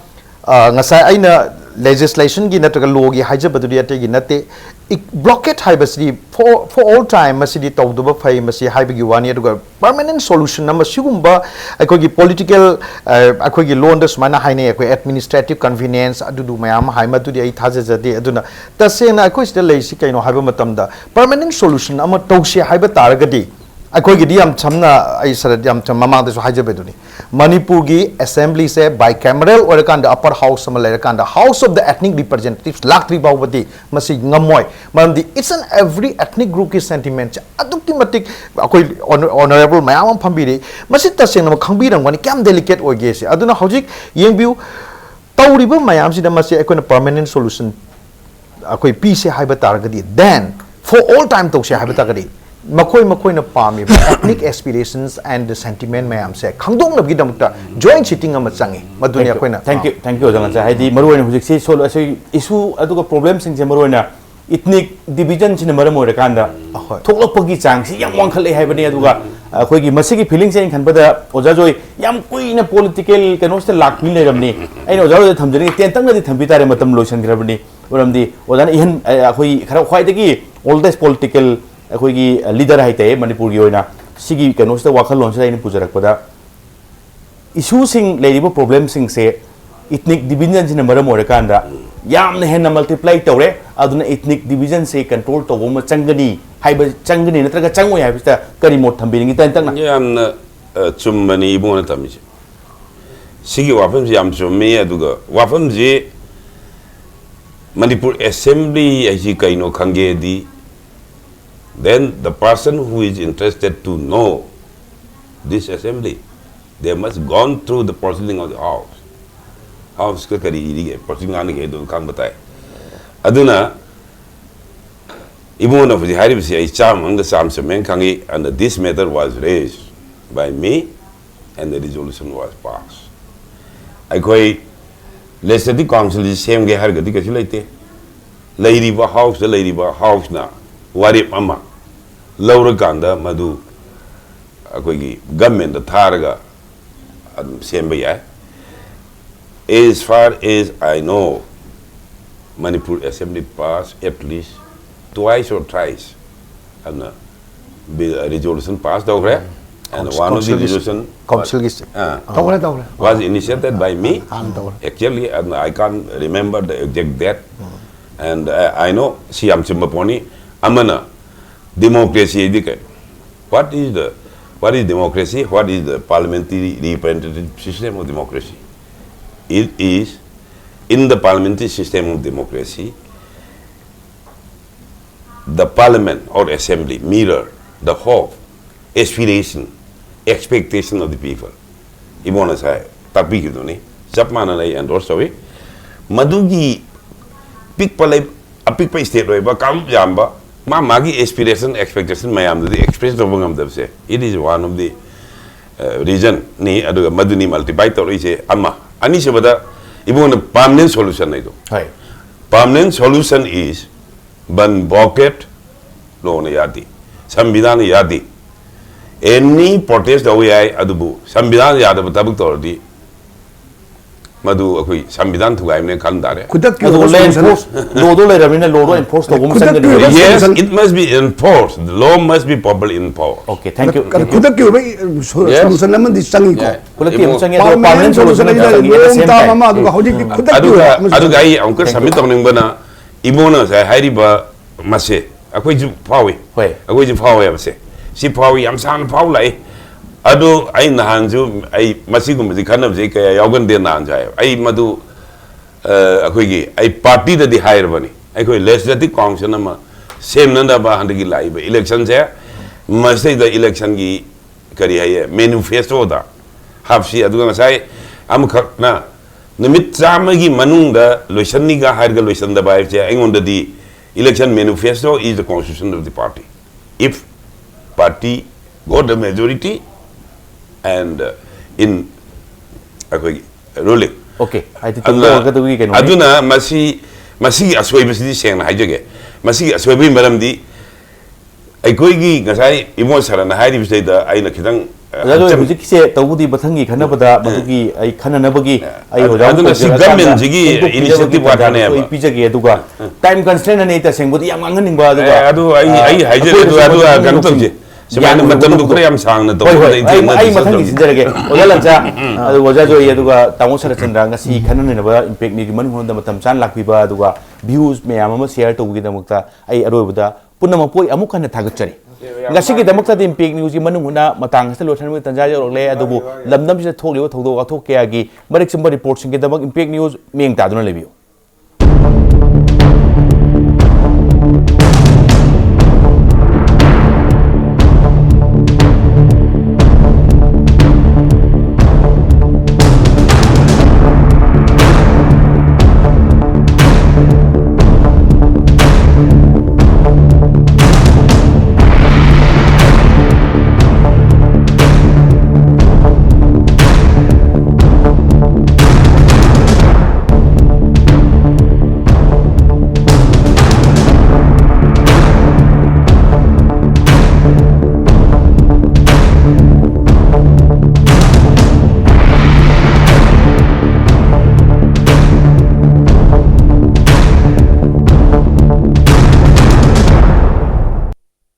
ꯑ, ꯉꯁꯥꯏ ꯑꯩꯅ legislationꯒꯤ ꯅꯠꯇ꯭ꯔꯒ lawꯒꯤ ꯍꯥꯏꯖꯕꯗꯨꯗꯤ ꯑꯇꯩꯒꯤ ꯅꯠꯇꯦ꯫ ꯏꯛ-, blockade ꯍꯥꯏꯕꯁꯤꯗꯤ for, for all time ꯃꯁꯤꯗꯤ ꯇꯧꯗꯕ ꯐꯩ, ꯃꯁꯤ ꯍꯥꯏꯕꯒꯤ ꯋꯥꯅꯤ꯫ ꯑꯗꯨꯒ permanent solution ꯑꯃ ꯁꯤꯒꯨꯝꯕ ꯑꯩꯈꯣꯏꯒꯤ political, ꯑ, ꯑꯩꯈꯣꯏꯒꯤ ꯂꯣꯟꯗ ꯁꯨꯃꯥꯏꯅ ꯍꯥꯏꯅꯩ, ꯑꯩꯈꯣꯏ administrative convenience ꯑꯗꯨꯗꯨ ꯃꯌꯥꯝ ꯑꯃ ꯍꯥꯏ, ꯃꯗꯨꯗꯤ ꯑꯩ ꯊꯥꯖꯖꯗꯦ꯫ ꯑꯗꯨꯅ ꯇꯁꯦꯡꯅ ꯑꯩꯈꯣꯏ ꯁꯤꯗ ꯂꯩꯔꯤꯁꯤ ꯀꯩꯅꯣ ꯍꯥꯏꯕ ꯃꯇꯝꯗ permanent solution ꯑꯃ ꯇꯧꯁꯤ ꯍꯥꯏꯕ ꯇꯥꯔꯒꯗꯤ ꯑꯩꯈꯣꯏꯒꯤꯗꯤ ꯌꯥꯝ ꯁꯝꯅ, ꯑꯩ ꯁꯔ ꯌꯥꯝ ꯁꯝ-, ꯃꯃꯥꯡꯗꯁꯨ ꯍꯥꯏꯖꯕꯗꯨꯅꯤ, ꯃꯅꯤꯄꯨꯔꯒꯤ assemblyꯁꯦ bicameral ꯑꯣꯏꯔꯀꯥꯟꯗ upper house ꯑꯃ ꯂꯩꯔꯀꯥꯟꯗ House of the Ethnic Representatives ꯂꯥꯛꯇ꯭ꯔꯤ ꯐꯥꯎꯕꯗꯤ ꯃꯁꯤ ꯉꯝꯃꯣꯏ꯫ ꯃꯔꯝꯗꯤ each and every ethnic groupꯀꯤ sentimentꯁꯦ ꯑꯗꯨꯛꯀꯤ ꯃꯇꯤꯛ ꯑꯩꯈꯣꯏ honor-, honourable ꯃꯌꯥꯝ ꯑꯃ ꯐꯝꯕꯤꯔꯤ꯫ ꯃꯁꯤ ꯇꯁꯦꯡꯅ ꯈꯪꯕꯤꯔꯝꯒꯅꯤ ꯀꯌꯥꯝ delicate ꯑꯣꯏꯒꯦꯁꯦ꯫ ꯑꯗꯨꯅ ꯍꯧꯖꯤꯛ ꯌꯦꯡꯕꯤꯌꯨ, ꯇꯧꯔꯤꯕ ꯃꯌꯥꯝꯁꯤꯗ ꯃꯁꯤ ꯑꯩꯈꯣꯏꯅ permanent solution ꯑꯩꯈꯣꯏ ꯄꯤꯁꯦ ꯍꯥꯏꯕ ꯇꯥꯔꯒꯗꯤ, then for all time ꯇꯧꯁꯦ ꯍꯥꯏꯕ ꯇꯥꯔꯒꯗꯤ, ꯃꯈꯣꯏ ꯃꯈꯣꯏꯅ ꯄꯥꯝꯃꯤꯕ ethnic aspirations and the sentiment ꯃꯌꯥꯝꯁꯦ ꯈꯪꯗꯣꯛꯅꯕꯒꯤꯗꯃꯛꯇ joint sitting ꯑꯃ ꯆꯪꯉꯤ꯫ ꯃꯗꯨꯅꯤ ꯑꯩꯈꯣꯏꯅ thank you, thank you, ꯑꯣꯖꯥ ꯉꯁꯥꯏ ꯍꯥꯏꯗꯤ ꯃꯔꯨꯑꯣꯏꯅ ꯍꯧꯖꯤꯛꯁꯤ ꯁꯣꯜ-, ꯑꯁꯤ issue ꯑꯗꯨꯒ problemꯁꯤꯡꯁꯦ ꯃꯔꯨꯑꯣꯏꯅ ethnic divisionꯁꯤꯅ ꯃꯔꯝ ꯑꯣꯏꯔꯀꯥꯟꯗ ꯑꯍꯣꯏ꯫ ꯊꯣꯛꯂꯛꯄꯒꯤ ꯆꯥꯡꯁꯤ ꯌꯥꯝ ꯋꯥꯡꯈꯠꯂꯛꯑꯦ ꯍꯥꯏꯕꯅꯤ꯫ ꯑꯗꯨꯒ ꯑꯩꯈꯣꯏꯒꯤ ꯃꯁꯤꯒꯤ feelingꯁꯦ ꯑꯩꯅ ꯈꯟꯕꯗ ꯑꯣꯖꯥ ꯖꯣꯏ ꯌꯥꯝ ꯀꯨꯏꯅ political ꯀꯩꯅꯣꯁꯤꯗ ꯂꯥꯛꯄꯤ ꯂꯩꯔꯝꯅꯤ꯫ ꯑꯩꯅ ꯑꯣꯖꯥ ꯖꯣꯏꯗ ꯊꯝꯖꯅꯤꯡꯉꯤ, ꯇꯦꯟꯇꯛꯅꯗꯤ ꯊꯝꯕꯤ ꯇꯥꯔꯦ, ꯃꯇꯝ ꯂꯣꯏꯁꯤꯟꯈ꯭ꯔꯕꯅꯤ꯫ ꯃꯔꯝꯗꯤ ꯑꯣꯖꯥꯅ ꯏꯍꯟ-, ꯑꯩꯈꯣꯏ ꯈꯔ ꯈ꯭ꯋꯥꯏꯗꯒꯤ oldest political ꯑꯩꯈꯣꯏꯒꯤ leader ꯍꯥꯏꯇꯥꯔꯦ ꯃꯅꯤꯄꯨꯔꯒꯤ ꯑꯣꯏꯅ, ꯁꯤꯒꯤ ꯀꯩꯅꯣꯁꯤꯗ ꯋꯥꯈꯜꯂꯣꯟꯁꯤꯗ ꯑꯩꯅ ꯄꯨꯖꯔꯛꯄꯗ issueꯁꯤꯡ, ꯂꯩꯔꯤꯕ problemꯁꯤꯡꯁꯦ ethnic divisionꯁꯤꯅ ꯃꯔꯝ ꯑꯣꯏꯔꯀꯥꯟꯗ ꯌꯥꯝꯅ ꯍꯦꯟꯅ multiply ꯇꯧꯔꯦ꯫ ꯑꯗꯨꯅ ethnic divisionꯁꯦ control ꯇꯧꯕ ꯑꯃ ꯆꯪꯒꯅꯤ ꯍꯥꯏꯕ, ꯆꯪꯒꯅꯤ ꯅꯠꯇ꯭ꯔꯒ ꯆꯪꯉꯣꯏ ꯍꯥꯏꯕꯁꯤꯗ ꯀꯔꯤ ꯃꯣꯠ ꯊꯝꯕꯤꯅꯤꯡꯉꯤ? ꯇꯦꯟꯇꯛꯅ꯫ ꯌꯥꯝꯅ, ꯑ, ꯆꯨꯝꯕꯅꯤ ꯏꯕꯨꯡꯉꯣꯅ ꯊꯝꯃꯤꯁꯦ꯫ ꯁꯤꯒꯤ ꯋꯥꯐꯝꯁꯤ ꯌꯥꯝ ꯆꯨꯝꯃꯤ꯫ ꯑꯗꯨꯒ ꯋꯥꯐꯝꯁꯤ ꯃꯅꯤꯄꯨꯔ assembly ꯍꯥꯏꯁꯤ ꯀꯩꯅꯣ ꯈꯪꯒꯦꯗꯤ, then the person who is interested to know this assembly, they must gone through the proceeding of the house. Houseꯀ ꯀꯔꯤ ꯏꯔꯤꯒꯦ, proceeding ꯉꯥꯡꯅꯒꯦ ꯑꯗꯨ ꯈꯪꯕ ꯇꯥꯏ꯫ ꯑꯗꯨꯅ ꯏꯕꯨꯡꯉꯣꯅ ꯍꯧꯖꯤꯛ ꯍꯥꯏꯔꯤꯕꯁꯤ ꯑꯩ ꯆꯥꯝꯃ ꯃꯅꯨꯡꯗ ꯆꯥꯝꯃ ꯆꯨꯝꯃꯦꯅ ꯈꯪꯉꯤ, and this matter was raised by me and the resolution was passed. ꯑꯩꯈꯣꯏ legislative council ꯁꯤ ꯁꯦꯝꯒꯦ ꯍꯥꯏꯔꯒꯗꯤ ꯀꯩꯁꯨ ꯂꯩꯇꯦ꯫ ꯂꯩꯔꯤꯕ House ꯇ ꯂꯩꯔꯤꯕ House ꯅ ꯋꯥꯔꯦꯞ ꯑꯃ ꯂꯧꯔꯀꯥꯟꯗ ꯃꯗꯨ ꯑꯩꯈꯣꯏꯒꯤ government ꯇ ꯊꯥꯔꯒ ꯑꯗꯨꯝ ꯁꯦꯝꯕ ꯌꯥꯏ꯫ As far as I know, Manipur Assembly passed at least twice or thrice ꯑꯗꯨꯅ resolution pass ꯇꯧꯈ꯭ꯔꯦ꯫ And one of the resolution council ꯒꯤ ꯑꯥ, ꯇꯧꯈ꯭ꯔꯦ ꯇꯧꯈ꯭ꯔꯦ was initiated by me. ꯍꯥꯟꯅ ꯇꯧꯈ꯭ꯔꯦ Actually, and I can't remember the exact date. And I, I know ꯁꯤ ꯌꯥꯝ ꯆꯨꯝꯕ ꯄꯣꯠꯅꯤ꯫ ꯑꯃꯅ democracy ꯗꯤ ꯀꯩ? What is the, what is democracy? What is the parliamentary representative system of democracy? It is in the parliamentary system of democracy, the parliament or assembly mirror the hope, aspiration, expectation of the people. ꯏꯕꯣꯅ ꯉꯁꯥꯏ ꯇꯥꯛꯄꯤꯈꯤꯕꯗꯨꯅꯤ꯫ ꯆꯞ ꯃꯥꯟꯅꯅ ꯑꯩ endorse ꯇꯧꯏ꯫ ꯃꯗꯨꯒꯤ ꯄꯤꯛꯄ ꯂꯩ, ꯑꯄꯤꯛꯄ state ꯑꯣꯏꯕ, ꯀꯥꯡꯂꯨꯞ ꯌꯥꯝꯕ, ꯃꯥ ꯃꯥꯒꯤ aspiration, expectation ꯃꯌꯥꯝꯗꯨꯗꯤ express ꯇꯧꯕ ꯉꯝꯗꯕꯁꯦ, it is one of the reason ꯅꯤ꯫ ꯑꯗꯨꯒ ꯃꯗꯨꯅꯤ multiply ꯇꯧꯔꯛꯏꯁꯦ꯫ ꯑꯃ, ꯑꯅꯤꯁꯨꯕꯗ ꯏꯕꯨꯡꯉꯣꯅ permanent solution ꯍꯥꯏꯗꯣ꯫ ꯍꯣꯏ꯫ Permanent solution is ban blockade ꯂꯣꯅ ꯌꯥꯗꯦ, ꯁꯪꯕꯤꯙꯥꯟꯅ ꯌꯥꯗꯦ꯫ Any protest ꯇꯧꯕ ꯌꯥꯏ, ꯑꯗꯨꯕꯨ ꯁꯪꯕꯤꯙꯥꯟ ꯌꯥꯗꯕ ꯊꯕꯛ ꯇꯧꯔꯗꯤ ꯃꯗꯨ ꯑꯩꯈꯣꯏ ꯁꯪꯕꯤꯙꯥꯟ ꯊꯨꯒꯥꯏꯕꯅꯦ ꯈꯟ ꯇꯥꯔꯦ꯫ ꯈꯨꯗꯛꯀꯤ ꯑꯗꯨ ꯑꯣꯏꯕ law solution enforce, law ꯗꯣ ꯂꯩꯔꯕꯅꯤꯅ law ꯗꯣ enforce ꯇꯧꯕ ꯑꯃ ꯈꯨꯗꯛꯀꯤ ꯆꯪꯒꯅꯤ꯫ ꯑꯣꯏꯕ Yes, solution. It must be enforced. The law must be properly enforced. Okay, thank you, ꯑꯗꯨ thank you. ꯈꯨꯗꯛꯀꯤ ꯑꯣꯏꯕ Yes. solution ꯑꯃꯗꯤ ꯆꯪꯉꯤꯀꯣ꯫ Yeah. ꯈꯨꯗꯛꯀꯤ ꯏꯕꯨꯡ- ꯑꯃ ꯆꯪꯉꯦ, ꯑꯗꯨꯒ Permanent permanent solution solution ꯑꯃ ꯍꯥꯏꯇꯥꯔꯦ, ꯆꯪꯉꯦ, at the long same term time. ꯑꯃ, ꯑꯗꯨꯒ ꯍꯧꯖꯤꯛꯇꯤ ꯈꯨꯗꯛꯀꯤ ꯑꯗꯨꯒ ꯑꯣꯏꯕ ꯑꯃ ꯑꯗꯨꯒ ꯆꯪꯉꯤ꯫ ꯑꯩ ꯑꯃꯨꯛꯀ submit ꯇꯧꯅꯤꯡꯕꯅ, ꯏꯕꯣꯅ ꯉꯁꯥꯏ ꯍꯥꯏꯔꯤꯕ ꯃꯁꯦ ꯑꯩꯈꯣꯏꯁꯨ ꯐꯥꯎꯏ꯫ ꯍꯣꯏ꯫ ꯑꯩꯈꯣꯏꯁꯨ ꯐꯥꯎꯋꯦꯕꯁꯦ꯫ ꯁꯤ ꯐꯥꯎꯏ, ꯌꯥꯝ ꯁꯥꯡꯅ ꯐꯥꯎ ꯂꯥꯛꯏ꯫ ꯑꯗꯨ ꯑꯩ ꯅꯍꯥꯟꯁꯨ, ꯑꯩ ꯃꯁꯤꯒꯨꯝꯕꯁꯤ ꯈꯟꯅꯕꯁꯦ ꯀꯌꯥ ꯌꯥꯎꯒꯟꯗꯦ ꯅꯍꯥꯟꯁꯨ ꯍꯥꯏꯌꯦꯕ꯫ ꯑꯩ ꯃꯗꯨ, ꯑ, ꯑꯩꯈꯣꯏꯒꯤ, ꯑꯩ party ꯗꯗꯤ ꯍꯥꯏꯔꯕꯅꯤ, ꯑꯩꯈꯣꯏ legislative council ꯑꯃ ꯁꯦꯝꯅꯅꯕ ꯍꯟꯗꯛꯀꯤ ꯂꯥꯛꯏꯕ election ꯁꯦ, ꯃꯁꯤꯗ election ꯒꯤ ꯀꯔꯤ ꯍꯥꯏꯌꯦ, manifesto ꯗ ꯍꯥꯞꯁꯤ꯫ ꯑꯗꯨꯒ ꯉꯁꯥꯏ ꯑꯃꯈꯛꯅ ꯅꯨꯃꯤꯠ ꯆꯥꯝꯃꯒꯤ ꯃꯅꯨꯡꯗ ꯂꯣꯏꯁꯟꯅꯤꯒ ꯍꯥꯏꯔꯒ ꯂꯣꯏꯁꯟꯗꯕ ꯍꯥꯏꯕꯁꯦ ꯑꯩꯉꯣꯟꯗꯗꯤ Election manifesto is the constitution of the party. If party got the majority and uh, in ꯑꯩꯈꯣꯏꯒꯤ ruling. Okay, ꯍꯥꯏꯗꯤ ꯑꯗꯨꯅ ꯇꯧꯒꯗꯕꯒꯤ ꯀꯩꯅꯣ ꯑꯗꯨꯅ ꯃꯁꯤ ꯃꯁꯤꯒꯤ ꯑꯁꯣꯏꯕꯁꯤꯗꯤ ꯁꯦꯡꯅ ꯍꯥꯏꯖꯒꯦ, ꯃꯁꯤꯒꯤ ꯑꯁꯣꯏꯕꯒꯤ ꯃꯔꯝꯗꯤ ꯑꯩꯈꯣꯏꯒꯤ ꯉꯁꯥꯏ ꯏꯃꯣ ꯁꯔꯅ ꯍꯥꯏꯔꯤꯕꯁꯤꯗꯩꯗ ꯑꯩꯅ ꯈꯤꯇꯪ ꯑ, ꯑꯣꯖꯥ ꯂꯣꯏ ꯍꯥꯞꯆꯤꯟ- ꯍꯧꯖꯤꯛꯀꯤꯁꯦ ꯇꯧꯕꯨꯗꯤ ꯃꯊꯪꯒꯤ ꯈꯟꯅꯕꯗ ꯃꯗꯨꯒꯤ ꯑꯩ ꯈꯟꯅꯅꯕꯒꯤ ꯑꯩ ꯑꯗꯨ- ꯑꯣꯖꯥ ꯑꯗꯨꯅ ꯁꯤ ꯀꯧꯖꯔꯀꯥꯟꯗ government ꯁꯤꯒꯤ ꯐꯣꯡꯗꯣꯛꯄꯤꯅꯕꯒꯤ initiative ꯇꯥꯟꯖꯥꯗꯨꯁꯨ ꯋꯥꯠꯄꯅꯦꯕ꯫ ꯑꯩ ꯄꯤꯖꯒꯦ꯫ ꯑꯗꯨꯒ time constraint ꯑꯅꯤ ꯑꯩ ꯇꯁꯦꯡꯕꯗꯤ ꯌꯥꯝ ꯉꯥꯡꯍꯟꯅꯤꯡꯕ꯫ ꯑꯗꯨꯒ ꯑꯦ, ꯑꯗꯨ ꯑꯩ- ꯑꯩ ꯍꯥꯏꯖꯔꯦ, ꯑꯩꯈꯣꯏ ꯑꯗꯨ- ꯑꯗꯨ ꯃꯤꯑꯣꯏꯕꯁꯤꯡ ꯀꯩꯅꯣ ꯇꯧꯁꯤ꯫ ꯁꯨꯃꯥꯏꯅ ꯌꯥꯝꯅ ꯃꯇꯝꯗꯨ ꯍꯨꯟꯗꯣꯛꯄꯗꯣ꯫ ꯈꯔ ꯌꯥꯝ ꯁꯥꯡꯅ ꯍꯣꯏ ꯍꯣꯏ, ꯇꯧꯕꯗ ꯑꯩ ꯑꯩ ꯊꯦꯡꯅꯗꯦ ꯑꯩ ꯃꯊꯪꯒꯤ ꯇꯧꯁꯤ꯫ ꯁꯤꯟꯖꯔꯒꯦ꯫ ꯑꯣꯖꯥ ꯂꯥꯟꯆꯥ, ꯑꯗꯨ ꯑꯣꯖꯥ ꯖꯣꯏ, ꯑꯗꯨꯒ ꯇꯥꯃꯣ ꯁꯔꯠꯆꯟꯗ꯭ꯔ ꯉꯁꯤ ꯈꯟꯅ ꯅꯩꯅꯕ Impact News ꯒꯤ ꯃꯅꯨꯡ ꯍꯨꯠꯅ ꯃꯇꯝ ꯆꯥꯅ ꯂꯥꯛꯄꯤꯕ ꯑꯗꯨꯒ views ꯃꯌꯥꯝ ꯑꯃ share ꯇꯧꯕꯒꯤꯗꯃꯛꯇ ꯑꯩ ꯑꯔꯣꯏꯕꯗ ꯄꯨꯝꯅꯃꯛꯄꯨ ꯑꯩ ꯑꯃꯨꯛ ꯍꯟꯅ ꯊꯥꯒꯠꯆꯔꯤ꯫ ꯉꯁꯤꯒꯤꯗꯃꯛꯇꯗꯤ Impact News ꯒꯤ ꯃꯅꯨꯡ ꯍꯨꯠꯅ ꯃꯇꯥꯡ ꯑꯁꯤꯗ ꯂꯣꯏꯁꯤꯟꯕꯒꯤ ꯇꯥꯟꯖꯥ ꯌꯧꯔꯛꯂꯦ꯫ ꯑꯗꯨꯕꯨ ꯂꯝꯗꯝꯁꯤꯗ ꯊꯣꯛꯂꯤꯕ ꯊꯧꯗꯣꯛ ꯋꯥꯊꯣꯛ ꯀꯌꯥꯒꯤ ꯃꯔꯤꯛ ꯆꯨꯝꯕ report ꯁꯤꯡꯒꯤꯗꯃꯛ Impact News ꯃꯤꯠꯌꯦꯡ ꯇꯥꯗꯨꯅ ꯂꯩꯕꯤꯌꯨ꯫